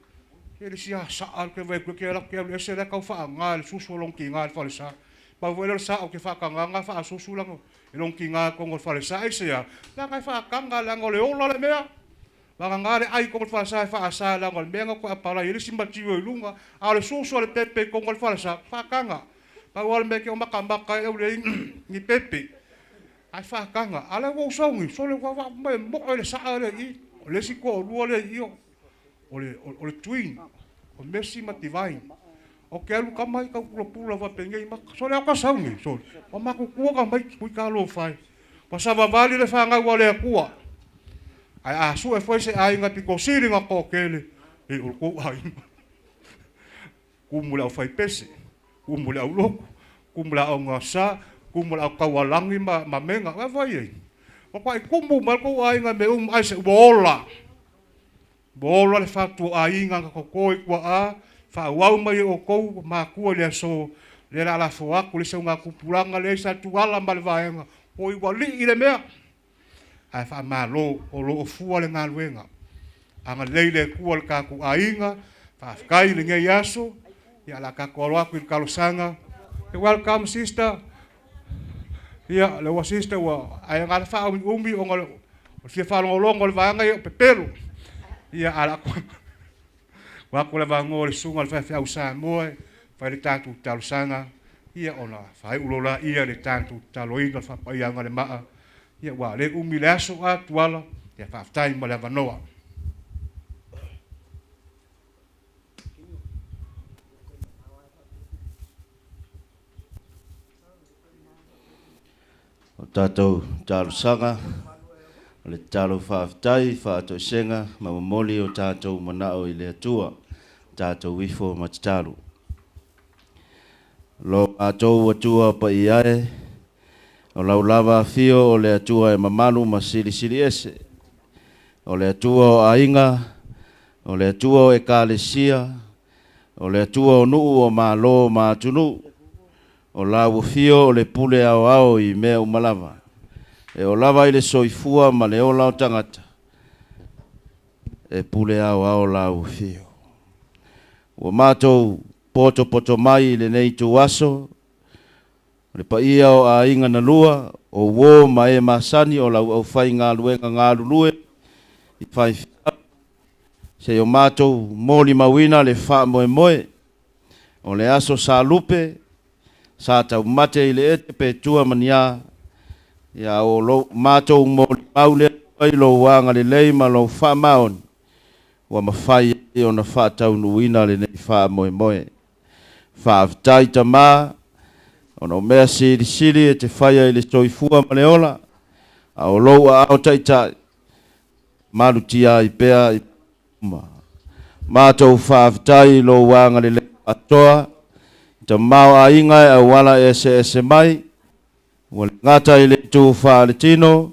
e le isi asaa ou te vaai atu ai, ou te alu ese la e tau faaaga e le susu a lona tina i le falesa. Pau foi lea o le sao ou te faatagaga faasusu e lona tina i totonu o le falesa. Aisea? Leaga e faataga leaga o le ola le mea. Vagana le ai i totonu o le falesa e faasa leaga o le mea na toe apalai ai le isi matiu i luga. A o le susu a le pepe i totonu o le falesa, faataga. Pau lava le mea e te makamaka ai au leai ni pepe. Ae faataga. A o lea ua ou sau nei, sole ua vaai mai e moe le saa lea i i. O le isi toalua lea i i, o le twin, o Mercy ma Divine. Ou te alu tama ai tau pulapula faapenei maka. Sole au ka sau nei, sole. Ua matutua tamaiti, ui talofa e. Ua savavali le fanau a le Atua. Ae a sue foi se aiga pito sili na toatele, e o le tou aiga. Kumu le aufaipese, kumu le aulotu, kumu le aoga sa, kumu le autaualagi ma mega. Ua fai ai. Ua kuai kumu mai le tou aiga i mea uma, aisea? Ua ola. Ua ola le fatu o aiga na toto i tuaa, faaauau mai e outou matua i le aso, lea o le a lafo atu le isi augatupulaga lea i Satuala ma le vaega, oi ua alii le mea. Ae faamalo, o lo o fua le galuega. Agalelei le Atua i le tatou aiga, faafetai i lenei aso, ia o le a tatou alo atu i le talosaga. Welcome sister. Ia, le ua sister ua, ae na ala faaumiumi ona o le fia faalogologo o le vaega ia o pepelo. Ia, ae o le a tuu atu le avanoa i le susuga i le faifeau Samoa e fai le tatou talosaga, ia ona faaiu loa lea le tatou tataloina o le faapaiaga o le maa. Ia, ua le umi le aso a Tuala, ia faafetai mo le avanoa. O tatou talosaga, o le tatalo faafetai, faatoesega ma momoli o tatou manao i le Atua, tatou ifo ma tatalo. Lo matou Atua paia e, o lau lava afio o le Atua e mamalu ma silisili ese, o le Atua o aiga, o le Atua o Ekalesia, o le Atua o nuu o malo ma atunuu, O lau afio o le pule aoao i mea uma lava, e oo lava i le soifua ma le ola o tagata, e pule aoao lau afio. Ua matou potopoto mai i lenei ituaso, o le paia o aiga na lua, o uo ma e masani o lau aufaigaluega galulue i faifeau, se i o matou molimauina le faamoemoe O le aso sa lupe, sa taumate i le ete pe tua ma ni a, ia o lo matou molimau le Atua i lou agalelei ma lou faamaoni, ua mafai ai ona faataunuuina lenei faamoemoe. Faafetai Tama, ona o mea silisili e te faia i le soifua ma le ola, a o lou aao taitai. Malutia ai pea i uma. Matou faafetai i lou agalelei faatoa i tamaoaiga e auala eseese mai, ua le gata i le itu faaletino,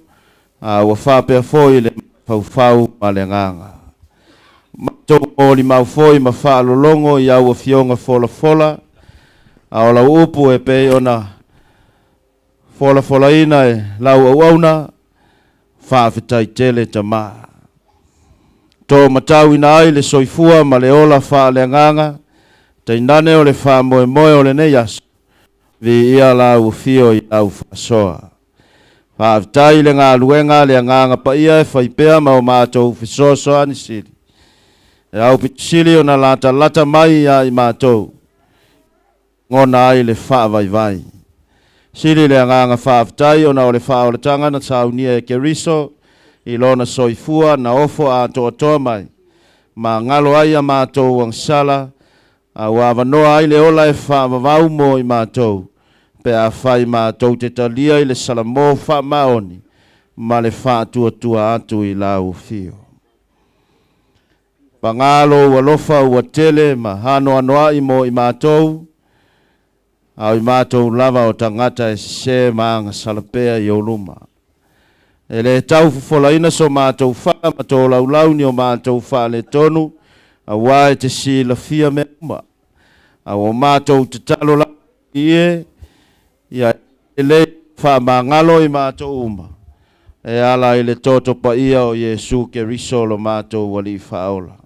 a ua faapea foi i le mafaufau ma le agaga. Matou molimau foi ma faalologo i au afioga folafola, a o lau upu e pei ona folafolaina e lau auauna, Faafetai tele Tama. To matauina ai le soifua ma le ola faaleagaga, tainane o le faamoemoe o lenei aso, viia lau afio i lau faasoa. Faafetai i le galuega a le Agaga Paia e fai pea ma o matou fesoasoani sili, e aupito sili ona latalata mai ia i matou, Gona ai le faavaivai. Sili le agaga faafetai ona o le faaolataga na saunia e Keriso i lona soifua na ofo atoatoa mai ma galo ai a matou agasala, a ua avanoa ai le ola e faavavau mo i matou pe afai matou te talia i le salamo faamaoni ma le faatuatua atu i lau afio. Paga lou alofa ua tele ma anoanoai mo i matou, a o i matou lava o tagata e sese ma agasala pea i ou luma. E le tau fofolaina so matou fala ma tolaulau ni o matou faaletonu, aua e te silafia mea uma. A ua matou tatalo lava i e, ia e lelei faamagalo i matou uma, e ala i le toto paia o Iesu Keriso lo matou Alii Faaola.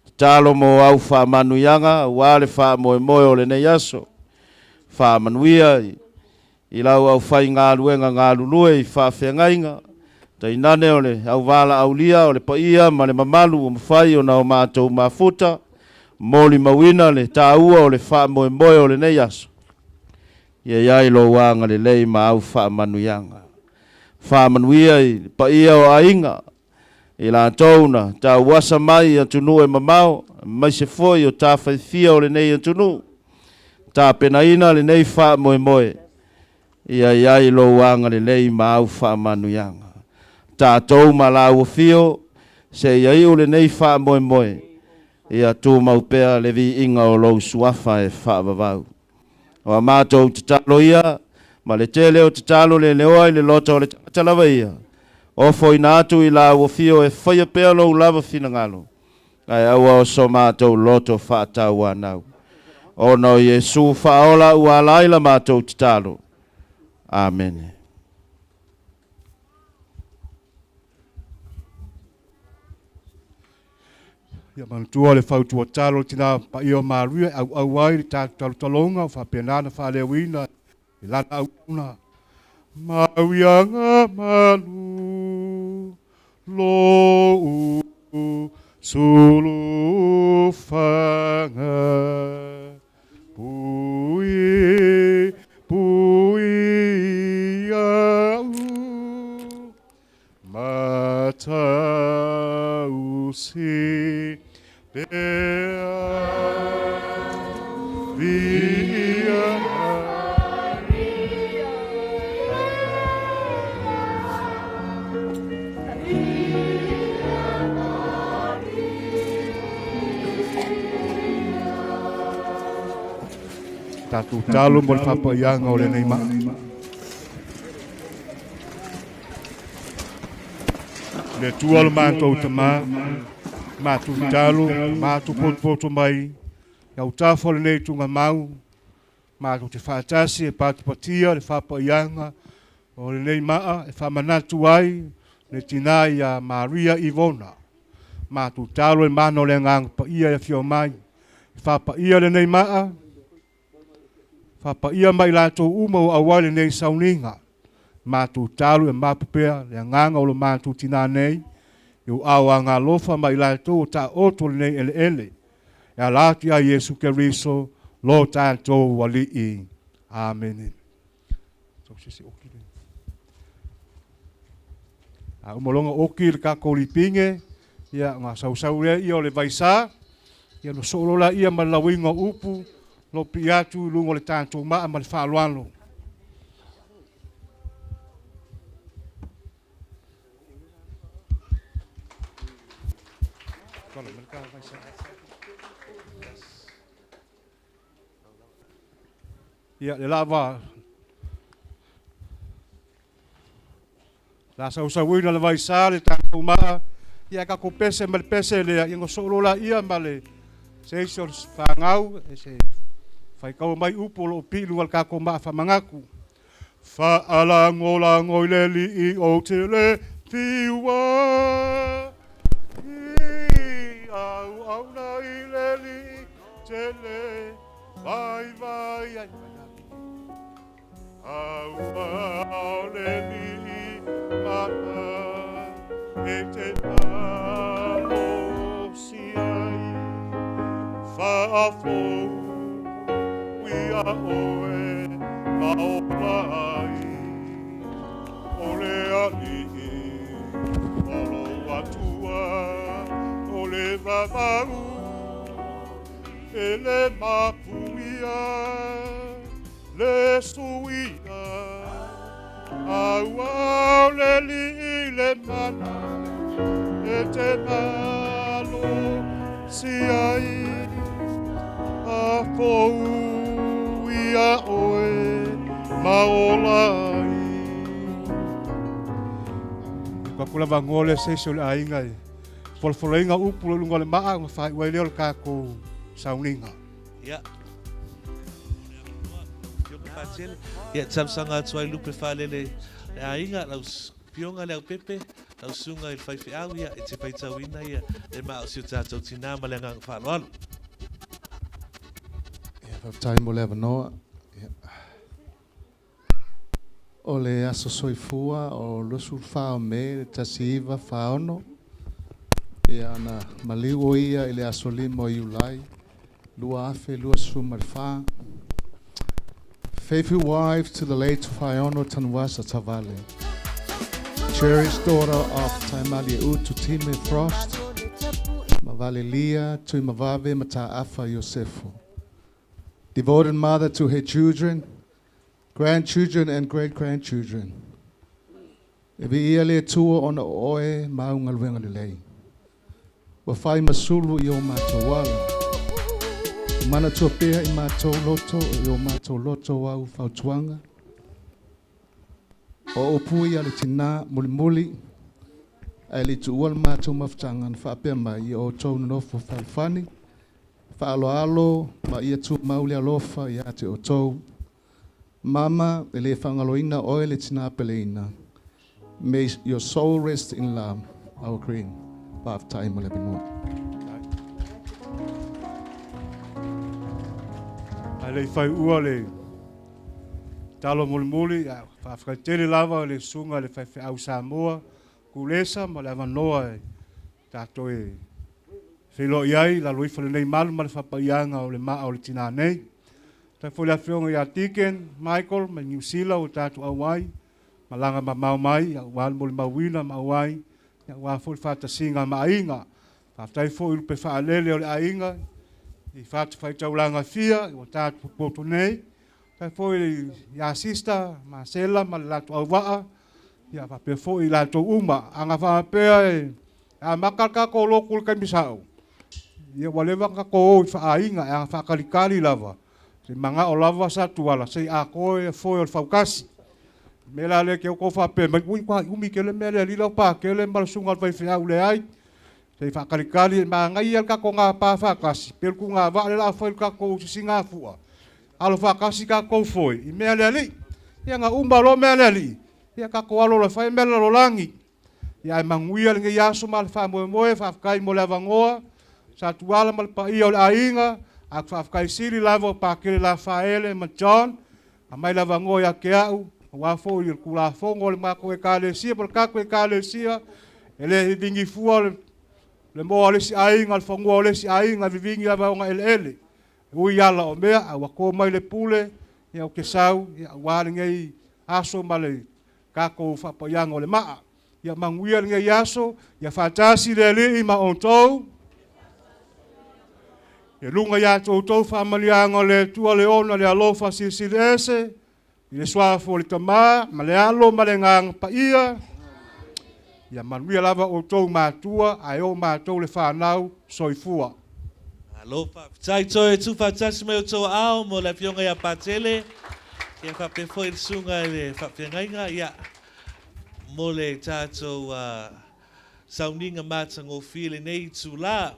Tatalo mo au faamanuiaga aua le faamoemoe o lenei aso. Faamanuia i lau aufaigaluega galulue i faafeagaiga, tainane o le auvalaaulia o le paia ma le mamalu ua mafai ona o matou mafuta, molimauina le taua o le faamoemoe o lenei aso. Ia i ai lou agalelei ma au faamanuiaga. Faamanuia i le paia o aiga, i latou na tauasa mai i atunuu e mamao, aemaise foi o tafaifia o lenei atunuu. Tapenaina lenei faamoemoe, ia i ai lou agalelei ma au faamanuiaga. Tatou ma lau afio, seia iu lenei faamoemoe, ia tumau pea le viiga o lou suafa e faavavau. O a matou tatalo ia, ma le tele o tatalo leleoa i le loto o le tagata lava ia, ofoina atu i lau afio e faia pea lou lava finagalo, ae aua o so matou loto faatauanau. Ona o Iesu Faaola ua ala ai la matou tatalo. Amene. Ia manatua le fautua talo le tina paia o Maria e auau ai le tatou talotaloga o faapena ona faaleoina i lana auauna. Mauiaga malu lou sulufaga pui pui au Matausi pea via. Tatou talo mo le faapaiaga o lenei maa. Le Atua lo matou Tamā, matou tatalo, matou potopoto mai i autafa o lenei tugamau, matou te faatasi e patipatia le faapaiaga o lenei maa e faamanatu ai le tina ia Maria Ivona. Matou talo e mana o le Agaga Paia e afio mai e faapaia lenei maa, Faapaia mai latou uma ua auai lenei sauniga. Matou talo ia mapu pea le agaga o lo matou tina nei, i ou ao agalofa ma i latou o taoto lenei eleele. E ala atu ia Iesu Keriso, lo tatou Alii. Amene. A uma loga oki le tatou lipine, ia ona sausau lea ia o le vaisa, ia ona soo loa laia ma le lauina o upu, lopi atu i luga o le tatou maa ma le faaaloalo. Tuala mai le ta vaisa. Ia, le lava la sausauina le vaisa le tatou maa, ia tatou pese ma le pese lea, ia ona soo loa laia ma le se isi o le fanau e se faitaua mai upu o lo o pii i luga o le tatou maa faamanatu. Faalagolago i le Alii ou te le fiua i auauna i le Alii tele vaivai ai Aua o le Alii mana e te malosi ai Faafou ia oe ma ola ai O le Alii o lou Atua o le vavau E le mapuia le suia Aua o le Alii le mana e te malosi ai Afou ia oe ma ola ai. Ua kula vagoa lea se isi o le aiga i folafolaina upu o luga o le maa ona faaiu ai lea o le tatou sauniga. Ia. Patele. Ia, talosaga atu ai lupe faalele le aiga, lau Afioga Leaupepe, lau susuga i le faifeau, ia, e te faitauina ia le maa o si o tatou tinā ma le agaga faaaloalo. Ia, faafetai mo le avanoa. Ia. O le aso soifua o 24 o Me le 1946, ia na maliu o ia i le aso 5 o Iulai 2024. Faithful wife to the late Fuiaono Tanuvasa Tavale. Cherished daughter of Taimali Utu Time Frost, Mavalelia Tuimavave Mata'afa Iosefo. Devoted mother to her children, grandchildren and great-grandchildren. E viia le Atua ona o oe ma au galuega lelei. Ua fai ma sulu i o matou ala. Ua manatua pea i matou loto i o matou loto au fautuaga. O upu ia a le tinā mulimuli, ae le i tuua le matou mafutaga na faapea mai ia outou nonofo fealofani, faaaloalo ma ia tumau le alofa ia te outou. Mama, e le faagaloina oe le tinā peleina. May your soul rest in love, our Queen. Faafetai mo le avanoa. Ae le i faiua le talo mulimuli, faafetai tele lava i le susuga i le faifeau Samoa, Kulesa ma le avanoa e tatou e feiloai ai i lalo ifo o lenei malu ma le faapaiaga o le maa o le tinā nei. Faafetai foi i le afioga ia Deacon Michael mai Niu Sila ua tatou auai, malaga mamao mai aua le molimauina ma auai aua foi le faatasiga ma aiga. Faafetai foi i lupe faalele o le aiga i fatafaitaulaga fia ua tatou popoto nei. Faafetai foi ia Sister Marcella ma le latou auvaa, ia faapea foi i latou uma. A na faapea e amata le tatou lotu i le taimi sao, ia ua leva ona tatou o i faaaiga, e aga faatalitali lava, se i manao lava Satuala se i atoa ia foe o le fautasi. O le mea la lea e te outou faapea mai, ui ua umi tele mea lea alii Laupakele ma le susuga i le faifeau, leai. Se i faatalitali, e manaia le tatou gapa faatasi, pei o le tuugavaa lea o le a fai i le tatou sisigafua, alo faatasi tatou foe i mea a le Alii. Ia na uma loa mea a le Alii, ia tatou alo loa e fai mea a le lalolagi. Ia ae manuia lenei aso ma le faamoemoe, faafetai mo le avanoa, Satuala ma le paia o le aiga, ae ou te faafetai sili lava o Pakele Lafaele ma John, aumai le avanoa ia te au, aua foi o le Tulafono a le matou Ekalesia po o le tatou Ekalesia, e le vivini fua le moa o le isi aiga, le fanua o le isi aiga, e vivini lava i ona eleele. E ui ala o mea, a ua to mai le pule, ia ou te sau, ia aua lenei aso ma le tatou faapaiaga o le maa. Ia manuia lenei aso, ia faatasi le Alii ma outou. Ia luga ia te outou faamaliaga o le Atua le Ona le alofa silisili ese, i le suafa o le Tama ma le Alo ma le Agaga Paia. Ia manuia lava outou matua ae oo matou le fanau. Soifua. Malo faafetai toe tuufaatasi mai outou aao mo le Afioga ia Patele, ia faapea foi le Susuga i le Faafeagaiga, ia, mo le tatou sauniga matagofie i lenei itula.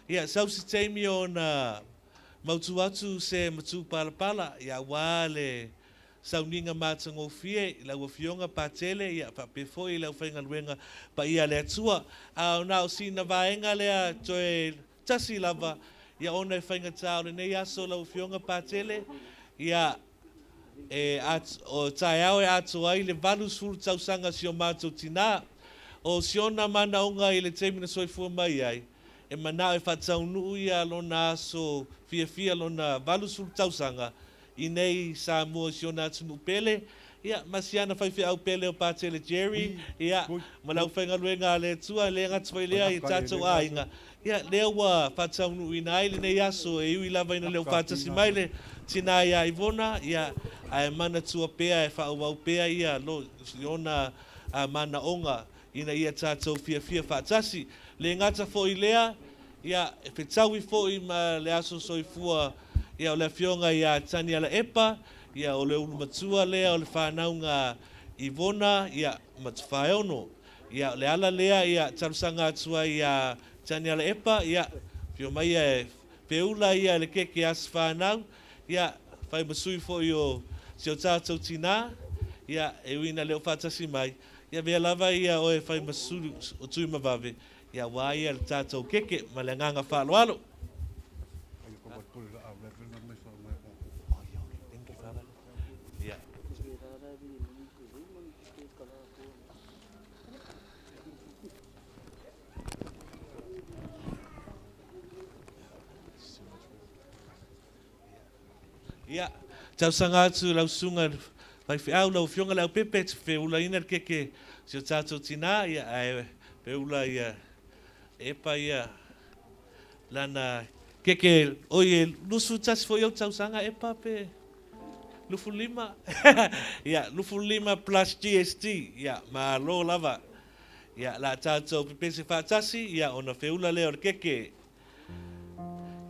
Ia, sau se taimi ona mautu atu se matupalapala, ia, aua le sauniga matagofie i lau Afioga Patele, ia, faapea foi le aufaigaluega paia a le Atua. A o na o sina vaega lea toe tasi lava, ia, ona e faigata o lenei aso lau Afioga Patele, ia, e at, o taeao e atoa ai le 80 tausaga si o matou tinā. O si ona manaoga i le taimi na soifua mai ai, e manao e faataunuu ia lona aso fiafia lona 80 tausaga i nei Samoa i si ona atunuu pele, ia, ma si ana faifeau pele o Patele Jerry, ia, ma le aufaigaluega a le Atua, e le gata foi lea i tatou aiga, ia, lea ua faataunuuina ai lenei aso, e ui lava ina le o faatasi mai le tinā iā Ivona, ia, ae manatua pea e faaauau pea ia lo, ona manaoga ina ia tatou fiafia faatasi. Le gata foi i lea, ia, e fetaui foi ma le aso soifua, ia, o le Afioga ia Taniala Epa, ia, o le ulu matua lea o le whanauga Ivona, ia, ma Tuwhaeono. Ia, o le ala lea, ia, talosaga atu ai iā Taniala Epa, ia, afio mai ia e feula ia le keke aso whanau, ia, whai ma sui foi o si o tātou tinā, ia, e ui ina le o faatasi mai, ia avea lava ia oe e fai ma sulu o Tuimavave, ia aua ia le tātou keke ma le agaga faaaloalo. Ia. Ia, tausaga atu lau susuga i le faifeau, lau Afioga i le Aupepe, e te feulaina le keke si o tatou tinā, ia, ae feula ia Epa ia lana keke, oi e 21 foi ou tausaga Epa pe 25? Ia, 25 plus GST, ia, malo lava. Ia, la tatou pepese faatasi, ia, ona feula lea o le keke.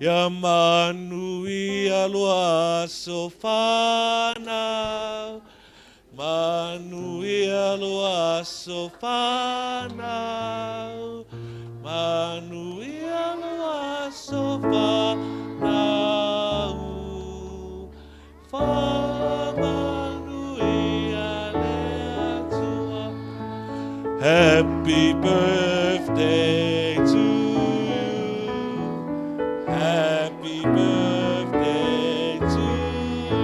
Ia manuia loa aso whanau, Manuia loa aso whanau, Manuia loa aso whanau, Whamanuia le Atua. Happy birthday to you. Happy birthday to you.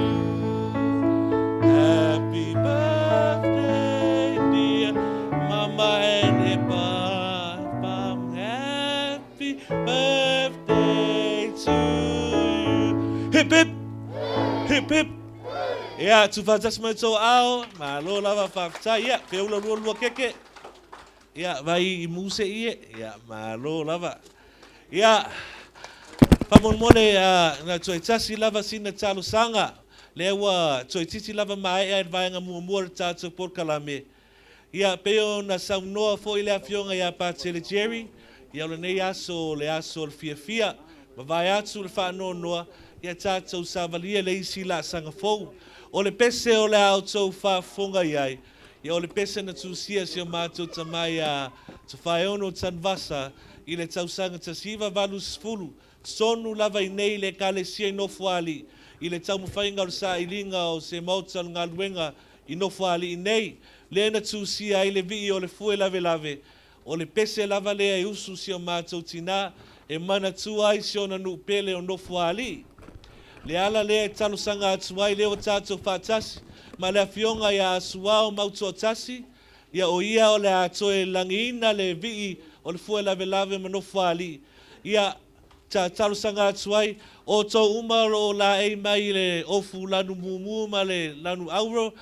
Happy birthday, dear Mama and Epa. Happy birthday to you. Hip hip! Hip hip! Ia, tuufaatasi mai tou aao, malo lava faafetai. Ia, feula lualua keke. Ia, vai i muse ie. Ia, malo lava. Ia, faamolemole na toe tasi lava sina talosaga. Lea ua toeitiiti lava maea i le vaega muamua o le tatou polokalame. Ia, pei ona saunoa foi le Afioga ia Patele Jerry, ia o lenei aso o le aso o le fiafia, mavae atu le faanoanoa, ia tatou savalia le isi laasaga fou. O le pese o le a outou faafofoga i ai, ia o le pese na tusia si o matou tama ia Tofaeono Tanuvasa i le tausaga 1980, Tonu lava i nei le Ekalesia i Nofoalii i le taumafaiga o le sailiga o se maota o le galuega i Nofoalii nei, lea na tusia ai le vii o le fue lavelave, o le pese lava lea e usu si o matou tinā e manatua ai si ona nuu pele o Nofoalii. Le ala lea e talosaga atu ai lea ua tatou faatasi ma le Afioga ia Asuao Mautoatasi, ia o ia o le a toe lagiina le vii o le fue lavelave ma Nofoalii, Ia, ta talosaga atu ai, outou uma o lo o laei mai i le ofu lanu mumu ma le lanu auro,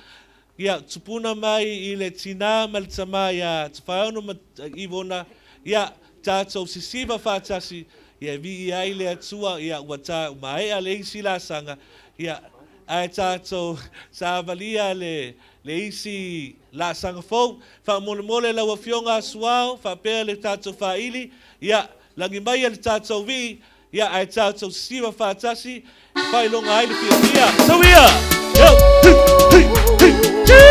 ia, tupuna mai i le tinā ma le tamā iā Tafaeono ma Ivona, ia, tatou sisiva faatasi, ia e viia ai le Atua, ia, ua ta maea le isi laasaga, ia, ae tatou savalia le le isi laasaga fou. Faamolemole lau Afioga Suao faapea le tatou faaili, ia, lagi maia le tatou vii, ia, ae tatou sisiva faatasi e faailoga ai le fiafia. Sauia! Yo! Hi! Hi! Hi!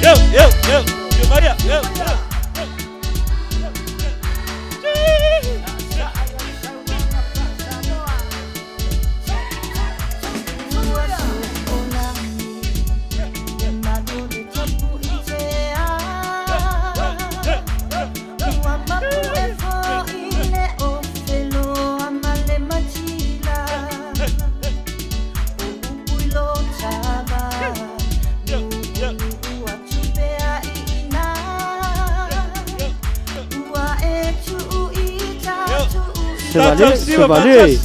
Yo! Yo! Yo! Yo maia! Yo! Yo! Se vale, se vale.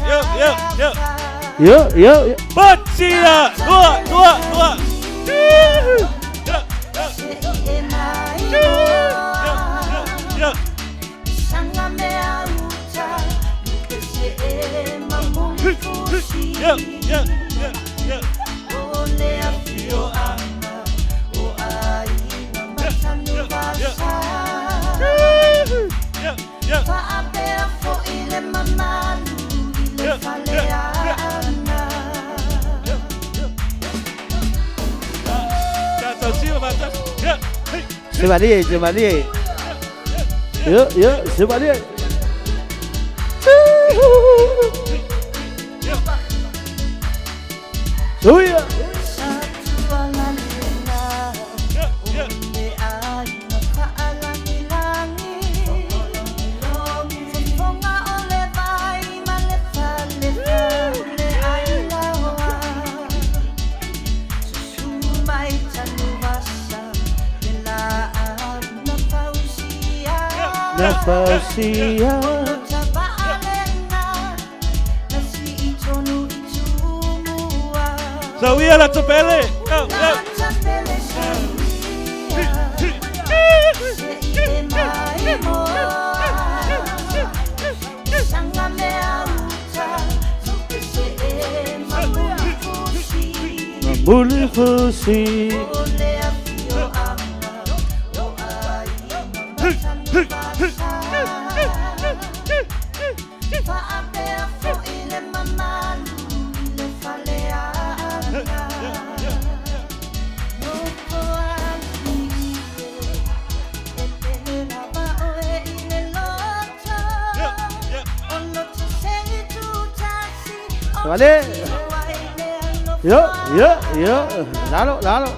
Yo, yo, yo. Patia! Lua, lua, lua! Se vale, se vale. Yo, yo, se vale. Suia. Nafausia. Sauia la tapele! Go, go! Mamuli fusi. Se vale. Yo, yo, yo. Lalo, lalo.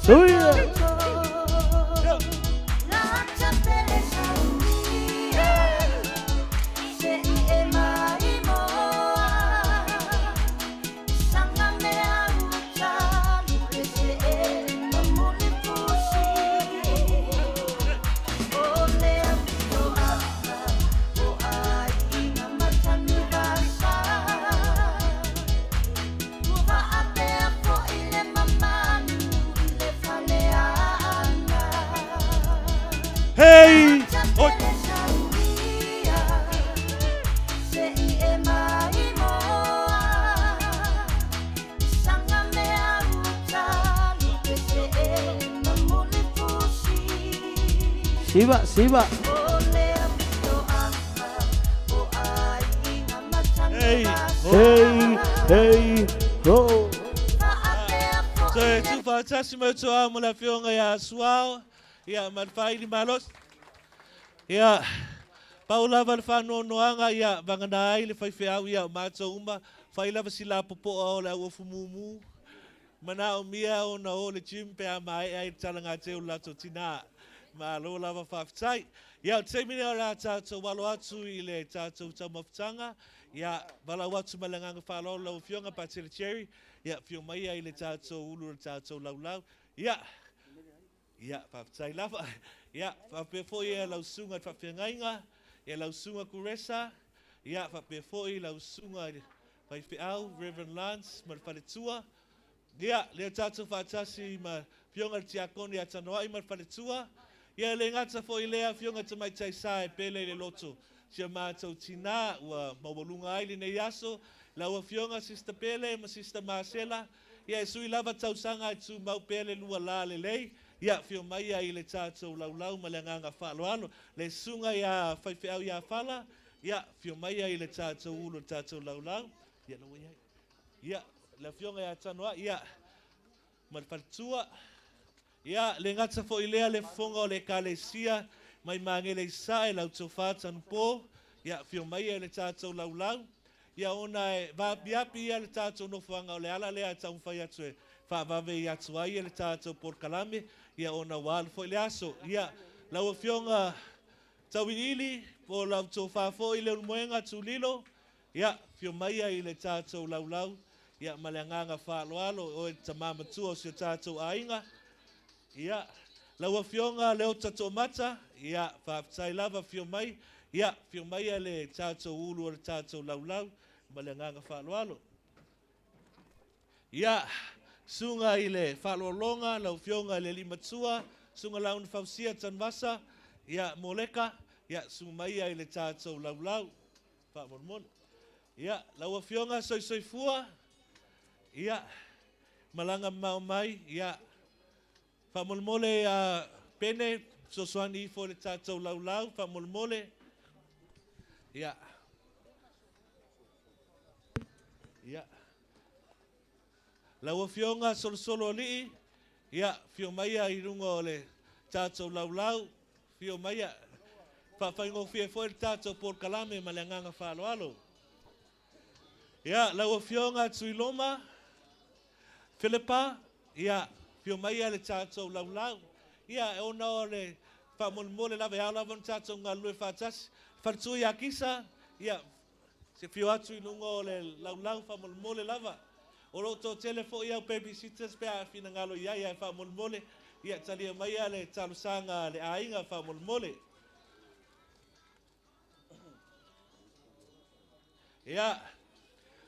Suia. Hey! Oi! Siva, siva. Hey! Hey, hey, ho. So e tuufaatasi mai toa mo le afioga iā Suao, ia ma le faaili malosi. Ia, pau lava le faanoanoaga, ia, vagana ai le faifeau ia o matou uma, fai lava si lapopoa o le auofu mumu, manaomia ona o le gym pe a maea ai le talagateu o le latou tinā. Malo lava faafetai. Ia, o le taimi lenei o le a tatou alo atu i le tatou taumafataga, ia, valaau atu ma le agaga faaaloalo lau Afioga Patele Jerry, ia, afio maia i le tatou ulu o le tatou laulau. Ia, ia, faafetai lava. Ia, faapea foi ia lau susuga i le faafeagaiga, ia lau susuga Kuresa, ia, faapea foi lau susuga i le faifeau, Reverend Lance ma le faletua. Ia, lea tatou faatasi ma Afioga i le Tiakoni ia Tanoai ma le faletua. Ia e le gata foi i lea Afioga i Tamaitai Sa e pele i le loto si o matou tina ua maualuga ai lenei aso, lau Afioga Sister Pele ma Sister Masela, ia e sui lava tausaga ae tumau pea le lua la lelei, ia afio mai ai i le tatou laulau ma le agaga faaaloalo. Le Susuga ia Faifeau ia Fala, ia afio mai ai i le tatou ulu o le tatou laulau, ia la ua i ai. Ia, le Afioga ia Tanoai, ia, ma le faletua. Ia, le gata foi i lea le fofoga o le Ekalesia mai Magele i Sasae, lau Tofa Tanupo, ia, afio maia i le tatou laulau. Ia, ona e vaapiapi ia le tatou nofoaga, o le ala lea e taumafai atu e faavave i atu ai le tatou polokalame, ia, ona ua alu foi le aso. Ia, lau Afioga Tauiliili, po o lau Tofa foi Leulumoega Tulilo, Ia, afio maia i le tatou laulau, ia, ma le agaga faaaloalo, o oe le tama matua o si o tatou aiga. Ia, lau Afioga Leota Toomata, ia, faafetai lava, afio mai, ia, afio maia le tatou ulu o le tatou laulau, ma le agaga faaaloalo. Ia, susuga i le Faaaloaloga, lau Afioga i le Alii Matua, Susuga Launafausia Tanuvasa, ia, Moleka, ia, susu maia i le tatou laulau, faamolemole. Ia, lau Afioga Soisoifua, ia, malaga mamao mai, ia, faamolemole ia Pene, fesoasoani ifo i le tatou laulau, faamolemole. Ia. Ia. Lau Afioga Solosolo Alii, ia, afio maia i luga o le tatou laulau, afio maia, faafaigofie foi le tatou polokalame ma le agaga faaaloalo. Ia, lau Afioga Tuiloma, Filipa, ia, afio maia le tatou laulau. Ia, ona o le faamolemole lava, e ao lava ona tatou galulue faatasi. Faletua ia Kisa, ia, se afio atu i luga o le laulau faamolemole lava. O lo o toatele foi au babysitters pe a finagalo i ai, ae faamolemole, ia talia maia le talosaga a le aiga faamolemole. Ia,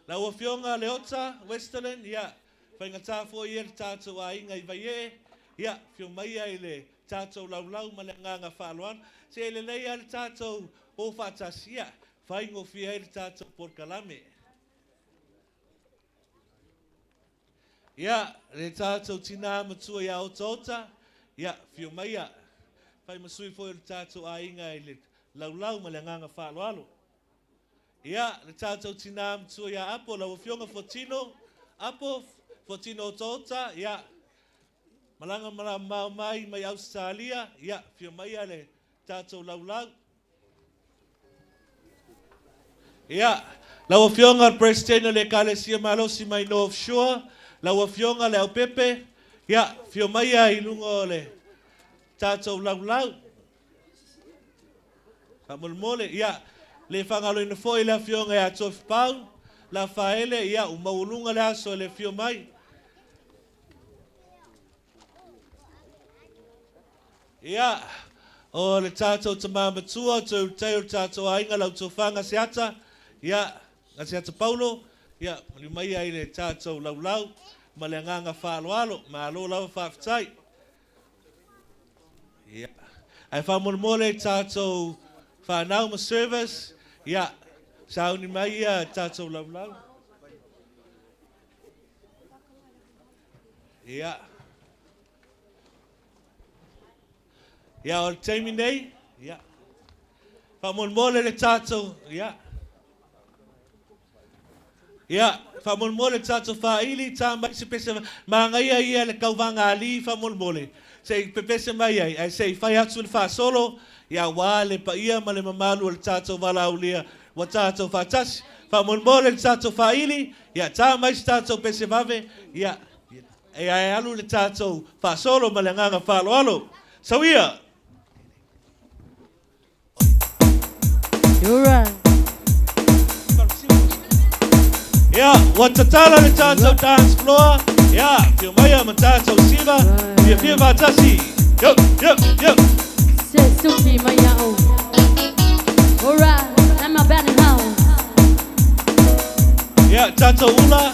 lau Afioga Leota Westerlin, ia, faigata foi ia le tatou aiga i Vaiee, ia, afio maia i le tatou laulau ma le agaga faaaloalo. Se e lelei lava le tatou o faatasi, ia, faigofie ai le tatou polokalame. Ia, le tatou tinā matua ia Otaota, ia, afio maia, fai ma sui foi o le tatou aiga i le laulau ma le agaga faaaloalo. Ia, le tatou tinā matua ia Apo, lau Afioga Fuatino, Apo, Fuatino Otaota, ia, malaga mamao mai mai Ausetalia, ia, afio maia le tatou laulau. Ia, lau Afioga le Peresetene o le Ekalesia Malosi mai North Shore, lau Afioga Leaupepe, ia, afio maia i luga o le tatou laulau. Faamolemole, ia, le faagaloina foi le Afioga ia Toefipau, Lafaele, ia, ua maualuga le aso i le afio mai. Ia, o le tatou tama matua, toe ulutaia o le tatou aiga, lau Tofa Gaseata, ia, Gaseata Paulo, ia, maliu mai ai le tatou laulau ma le agaga faaaloalo. Malo lava faafetai. Ia, ae faamolemole i tatou whanau ma service, ia, sauni mai ia tatou laulau. Ia. Ia, o le taimi nei, ia, faamolemole le tatou, ia, ia, faamolemole le tatou faaili, tā mai se pese, manaia ia le tauvaga alii faamolemole, se i pepese mai ai, ae se i fai atu le faasolo, ia, aua le paia ma le mamalu o le tatou valaaulia ua tatou faatasi. Faamolemole le tatou faaili, ia, tā mai se tatou pese vave, ia, E ae alu le tatou faasolo ma le agaga faaaloalo. Sau ia! Ia, ua tatala le tatou dance floor. Ia, afio maia ma tatou siva, fiafia faatasi. Yo, yo, yo. Se suki mai au. Alright, I'm a bad house. Ia, tatou ula,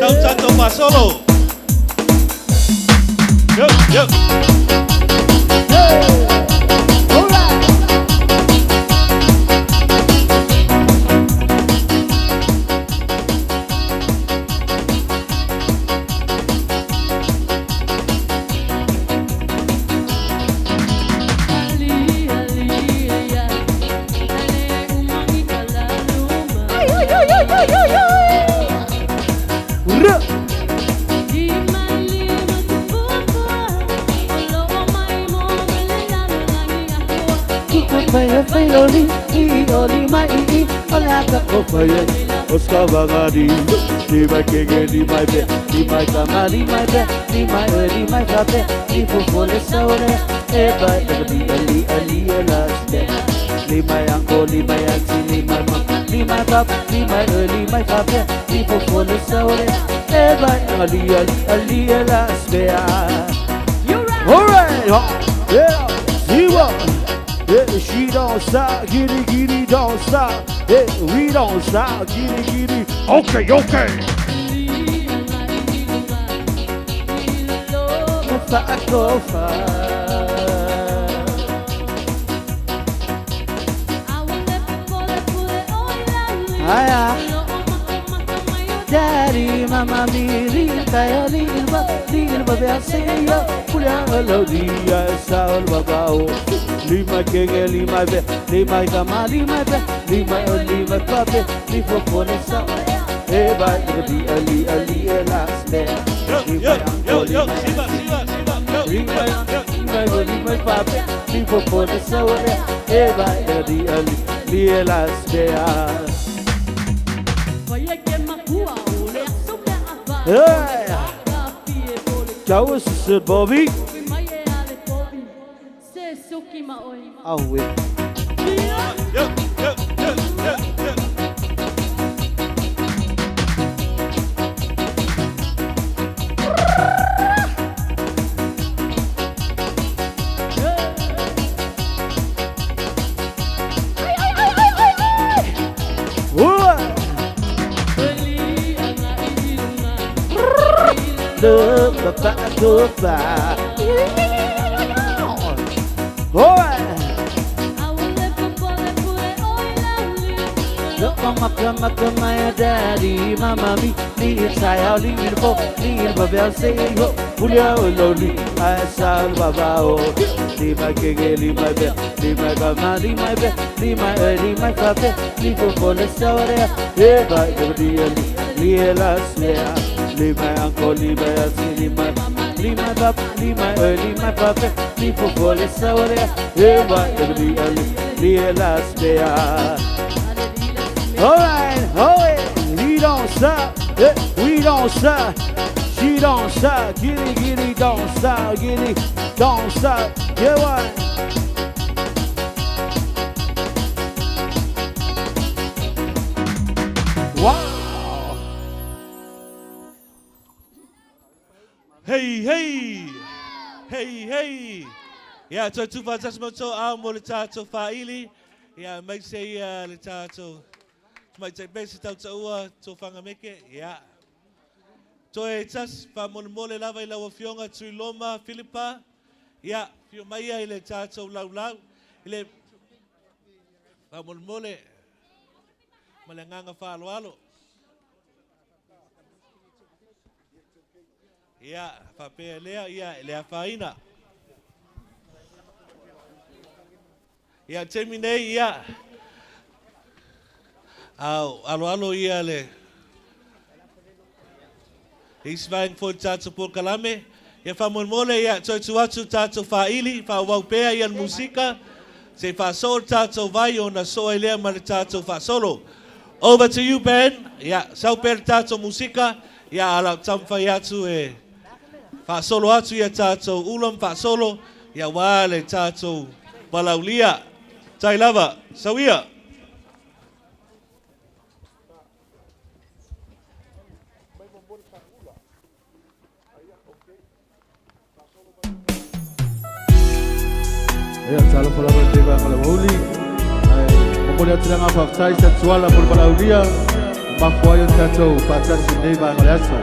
sau tatou faasolo. Yo. Yo. Hey. All right. Ra. All right, yeah, zero. Yeah, she don't stop, giddy giddy don't stop. Yeah, we don't stop, giddy giddy. Okay, okay. Daddy, mama, mi, linda, linda, linda, bebe, pula, alodia, saul, babao. Lima, kege, lima, be, lima, kama, lima, be, lima, lima, pape, lima, pone, sa, eba, ali, ali, ali, elaste. Yo, yo, yo, yo, siva, siva, siva, yo, Lima, yo, yo. lima, lima, pape, lima, pone, sa, eba, ali, ali, ali, elaste. Hey! That was it, Bobby. Oh, wait. Yo, yo, yo, yo, yo. Alright. Daddy, mama, me, me, sai, li, bo, li, ba, bel, se, ho, Julia, lo, li, I, sa, ba, ba, o, li, ma, ke, ge, li, ma, be, li, ma, ga, ma, li, ma, be, li, ma, e, li, ma, fa, be, li, bo, bo, le, sa, re, e, ba, e, li, e, li, li, e, la, se, a, li, ma, anko, li, ma, a, si, li, ma, li, ma, ba, li, ma, e, li, ma, fa, be, li, bo, bo, le, sa, re, e, ba, e, li, e, li, li, e, la, se, a. All right, oh yeah, we don't stop, yeah, we don't stop, she don't stop, giddy giddy don't stop, giddy don't stop, yeah what? Wow! Hey, hey! Hey, hey! Ia, toe tuufaatasi ma outou ao mo le tatou faaili. Ia, aemaise ia le tatou tamaitai pese tautaua tofaga meke. Ia. Toe tasi faamolemole lava i lau Afioga Tuiloma Filipa. Ia, afio mai ia i le tatou laulau. I le faamolemole ma le agaga faaaloalo. Ia, faapea lea, ia, e le afaina. Ia, taimi nei, ia, a o aloalo ia le isi vaega foi o le tatou polokalame. Ia, faamolemole, ia, toe tuu atu le tatou faaili, faaauau pea ia le musika, se i faasoo le tatou vai ona soo ai lea ma le tatou faasolo. Over to you, Ben. Ia, sau pea le tatou musika, ia, a o le a ou taumafai atu e faasolo atu ia tatou ula ma faasolo, ia, aua le tatou valaaulia. Tai lava, sau ia. Ia, talofa lava i lenei vaega o le aoauli. Ae momoli atu le agaga faafetai i Satuala mo le valaaulia ua mafua ai ona tatou faatasi i lenei vaega o le aso.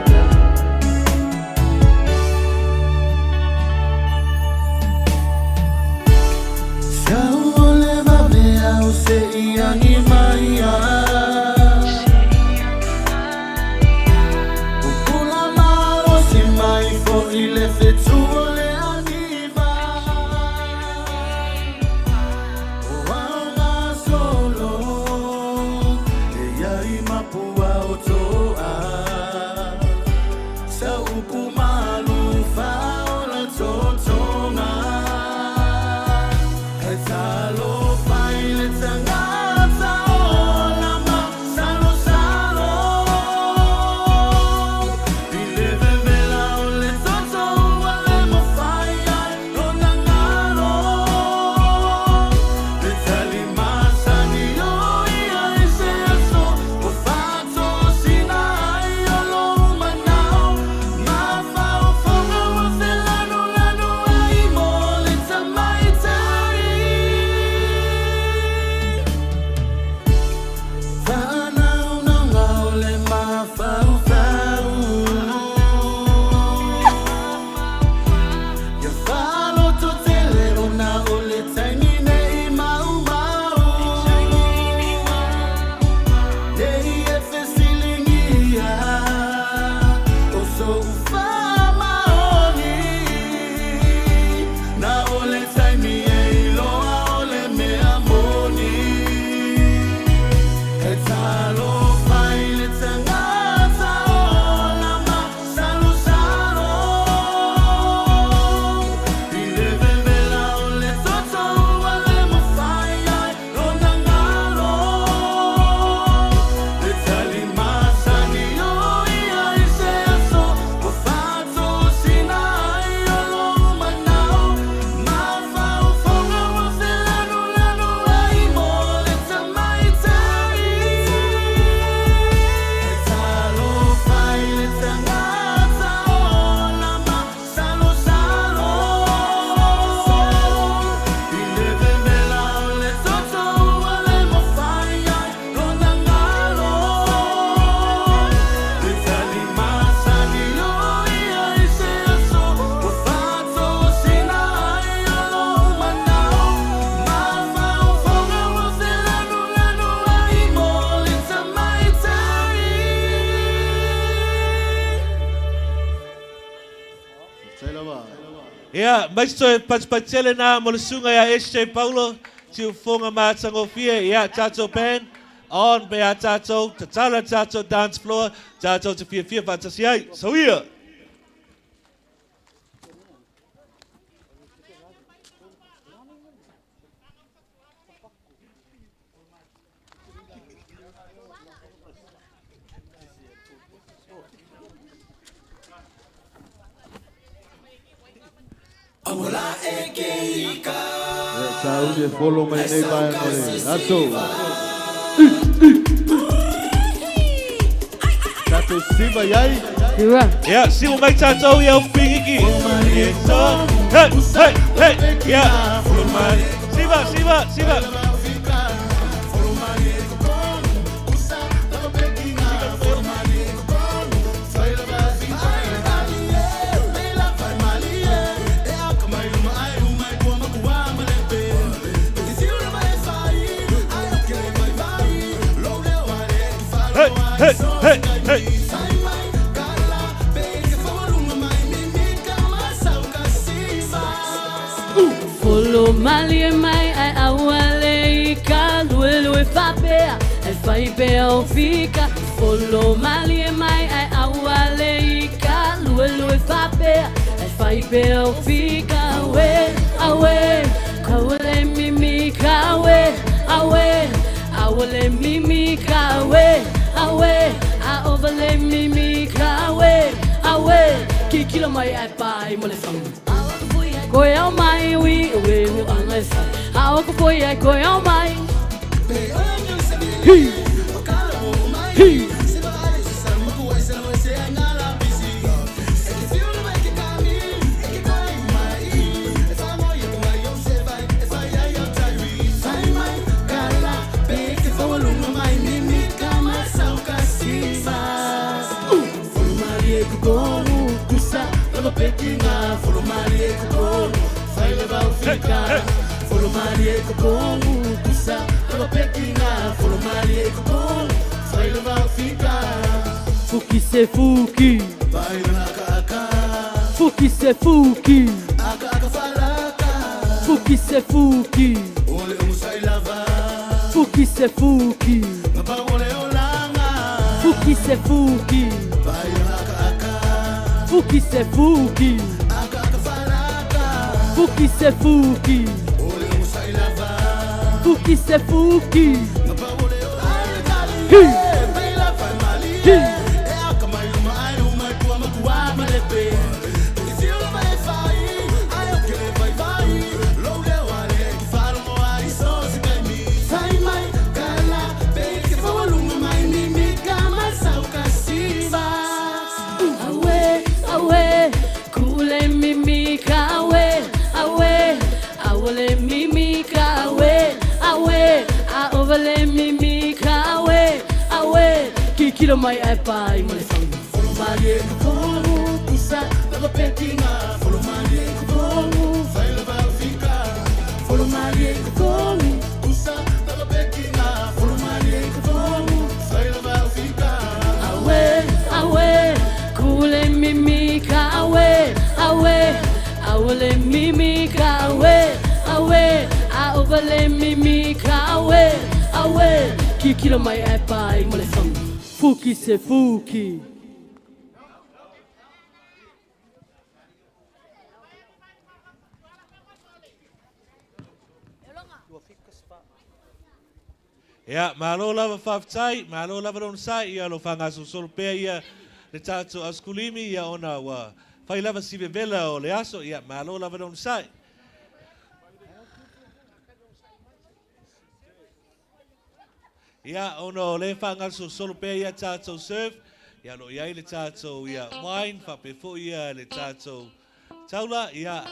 Ia, mai se toe patupatutele nā mo le susuga ia SJ Paulo, Tiufofoga matagofie, ia, tatou band, on pe a tatou, tatala tatou dance floor, tatou te fiafia faatasi ai. Soia! Ia, sauni e follow mai nei vaega o le aso. Tatou siva i ai. Ia, siva mai tatou i au pigiki. Hey, hey, hey, ia. Siva, siva, siva. Hey, hey, hey, hey. Folo malie mai ai auale i ka lue lue fapea e fai pea o fika. Folo malie mai ai auale i ka lue lue fapea e fai pea o fika. Awe, awe, kauale mimi ka awe, awe, auale mimi ka awe, awe, a ovale mimi ka awe, awe, kikilo mai ai pai mo le whangu. Koe au mai ui ue hu anga e whai. A o ko foi ai koe au mai. Hi! Hi! Fuki se fuki. Fuki se fuki. Fuki se fuki. Fuki se fuki. Fuki se fuki. Fuki se fuki. Fuki se fuki. Fuki se fuki. Hi! Hi! Awe, awe, kule mimi ka awe, awe, awole mimi ka awe, awe, a ovale mimi ka awe, awe, kikilo mai ai pai mo le whangu. Awe, awe, kule mimi ka awe, awe, awole mimi ka awe, awe, a ovale mimi ka awe, awe, kikilo mai ai pai mo le whangu. Fuki se fuki. Ia, malo lava faafetai, malo lava le onosai, ia lo faagasosolo pea ia le tatou ausekulimi, ia ona ua fai lava si vevela o le aso, ia malo lava le onosai. Ia, ona o le faagasosolo pea ia tatou serve, ia lo o i ai le tatou ia wine, faapea foi ia le tatou taula, ia.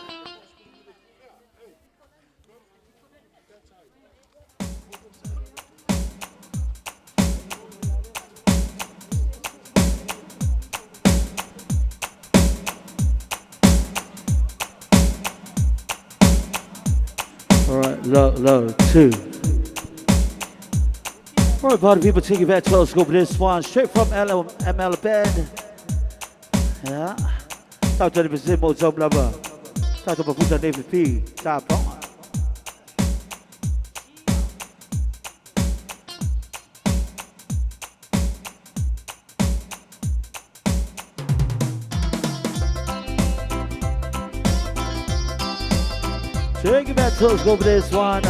All right, low, low, two. All right, party people, take it back to us. Go for this one, straight from LML Band. Yeah. Top 20% more jump lover. Tatou Mafuta David P. Tapaoga. Take it back to us, go for this one.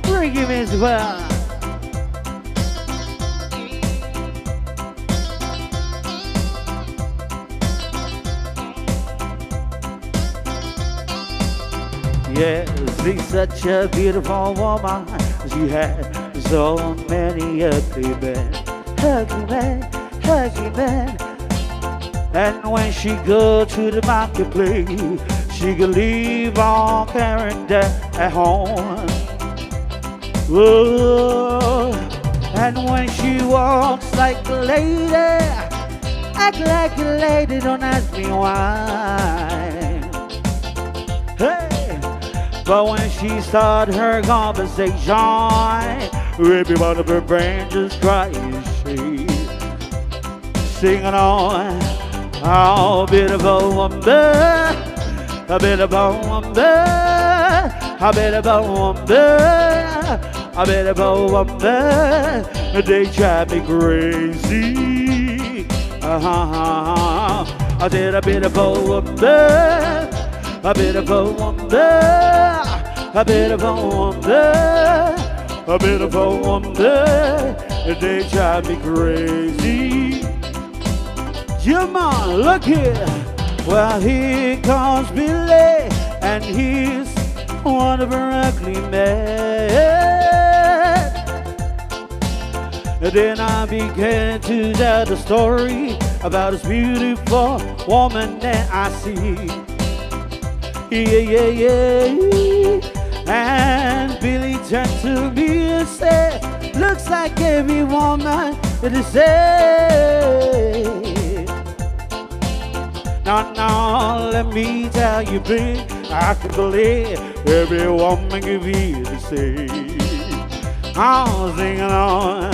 Bring him as well. Yes, she's such a beautiful woman. She had so many ugly men, ugly men, ugly men. And when she go to the marketplace, she could leave all carrying debt at home. Oh, and when she walks like a lady, act like a lady, don't ask me why. Hey, but when she start her conversation, every one of her brain just cries. She singing on, oh beautiful woman, a beautiful woman, a beautiful woman, a beautiful woman. They drive me crazy. Uh-huh. I said a beautiful woman, a beautiful woman, a beautiful woman, a beautiful woman. They drive me crazy. Come on, look here. Well, here comes Billy, and he's one of her ugly men. Then I began to tell the story about this beautiful woman that I see. Yeah, yeah, yeah. And Billy turned to me and said, looks like every woman is the same. Now, now, let me tell you, big, I can believe every woman can be the same. I'm singing on,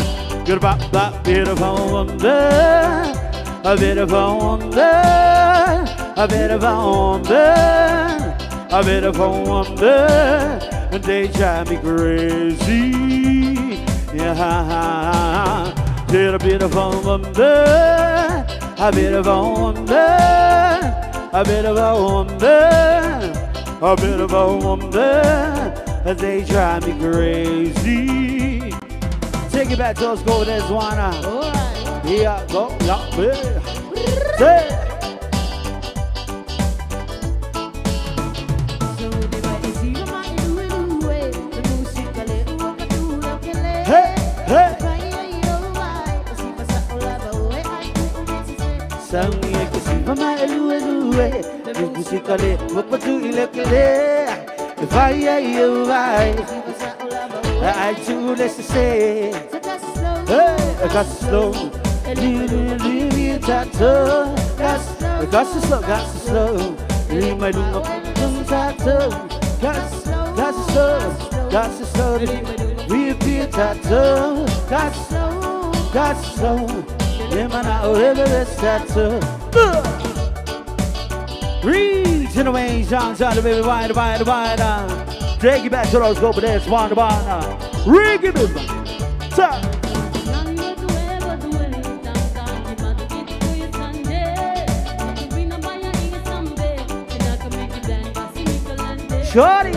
goodbye, bye, beautiful woman, a beautiful woman, a beautiful woman, a beautiful woman. They drive me crazy. Yeah, little beautiful woman, a beautiful woman, a beautiful woman, a beautiful woman. They drive me crazy. Take it back to us, go this one. Yeah, go, yeah, yeah. Say. Hey, hey. Sangi ke siva ma elu elu e, musikale wapatu ilekele. Vai ai vai, ai tu le se. Hey, got slow, li tato, got slow, got slow. Li mai lunga tato, got slow, got slow. Repeat tato, got slow. Reach in the range, John, John, baby, wide, wide, wide. Take it back to those go, but that's one, one. Rig it, baby. Top. Shorty,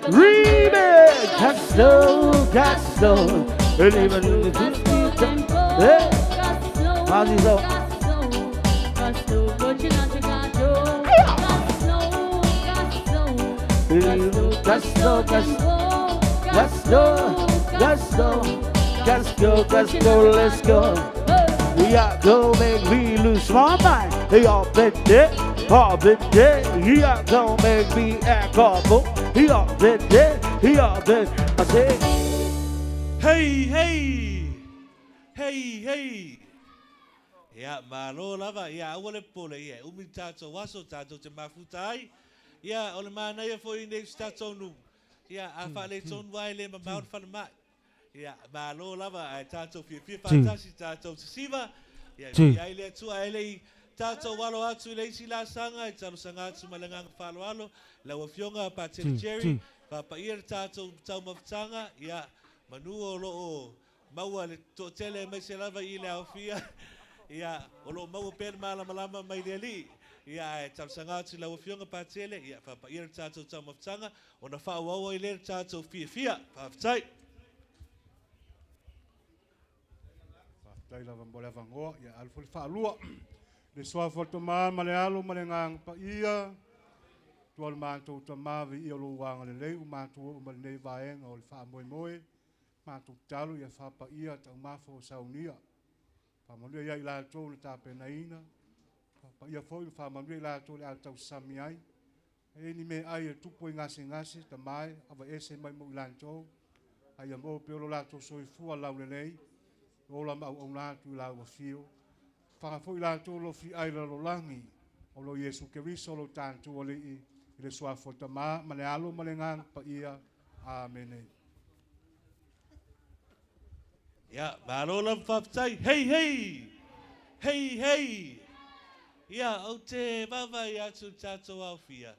Remix! Got slow, got slow. And even hey, how's he so? Got slow, got slow, got slow, got slow. Let's go, let's go, let's go. We are gonna make me lose my mind. He all been dead, all been dead. He are gonna make me act awful. He all been dead, he all been. I said, hey, hey, hey, hey. Ia, malo lava, ia, aua le pole, ia, umi tātou aso, tātou te mafuta ai. Ia, o le manaia foi nei si tātou nu. Ia, a whaale tonu ai le mamau le whalemai. Ia, malo lava ae tatou fiafia faatasi, tatou sisiva. Ia, e viia ai le Atua ae le i tatou alo atu i le isi laasaga, e talosaga atu ma le agaga faaaloalo lau Afioga Patele Jerry, faapaia le tatou taumafataga, ia, manu o lo o maua le toatele aemaise lava i le aofia, ia, o lo o maua pea le malamalama mai le Alii. Ia, ae talosaga atu i lau Afioga Patele, ia, faapaia le tatou taumafataga, ona faaauau ai lea le tatou fiafia. Faafetai. Faafetai lava mo le avanoa, ia alu foi le faalua. Le suafa o le Tama ma le Alo ma le Agaga Paia, tua le matou Tama viia o lou agalelei ua matou oo mai lenei vaega o le faamoemoe, matou tatalo ia faapaia taumafa o saunia. Faamanuia ia i latou na tapenaina, faapaia foi ma faamanuia i latou o le a tausami ai. E i ai ni meaai e tupu ai gasegase, tama e, aveese mai mo i latou, a ia maua pea lo latou soifua laulelei, ola ma auauna atu i lau afio. Faga foi latou o lo o fiai i le lalolagi, o lo Iesu Keriso lo tatou Alii, i le suafa o le Tama ma le Alo ma le Agaga Paia. Amene. Ia, malo lava faafetai. Hei, hei! Hei, hei! Ia, ou te vaavaai atu i le tatou aofia,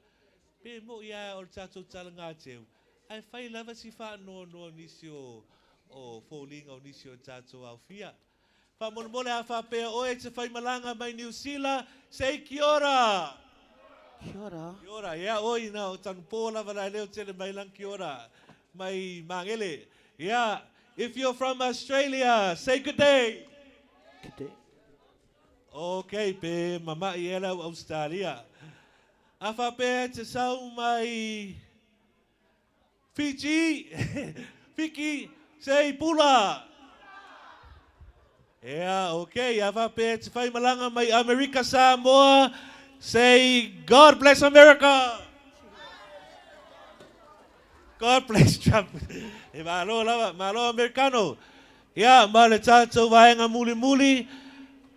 pe moi lava o le tatou talagateu, ae fai lava si faanoanoa o nisi o, o foliga o nisi o tatou aofia. Faamolemole a faapea oe e te faimalaga mai Niu Sila, say kia ora! Kia ora. Kia ora, ia oi na o Tanupo lava la leo tele mai lang kia ora mai Mangele. Yeah, if you're from Australia, say good day. Good day. Okay, pe mama'i e lau Australia. A faapea e te sau mai Fiji, Fiki, say pula. Ea, okay, a faapea e te faimalaga mai Amerika Samoa, say God bless America. God bless Trump. E malo lava, malo Amerikano. Ia, ma le tatou vaega mulimuli,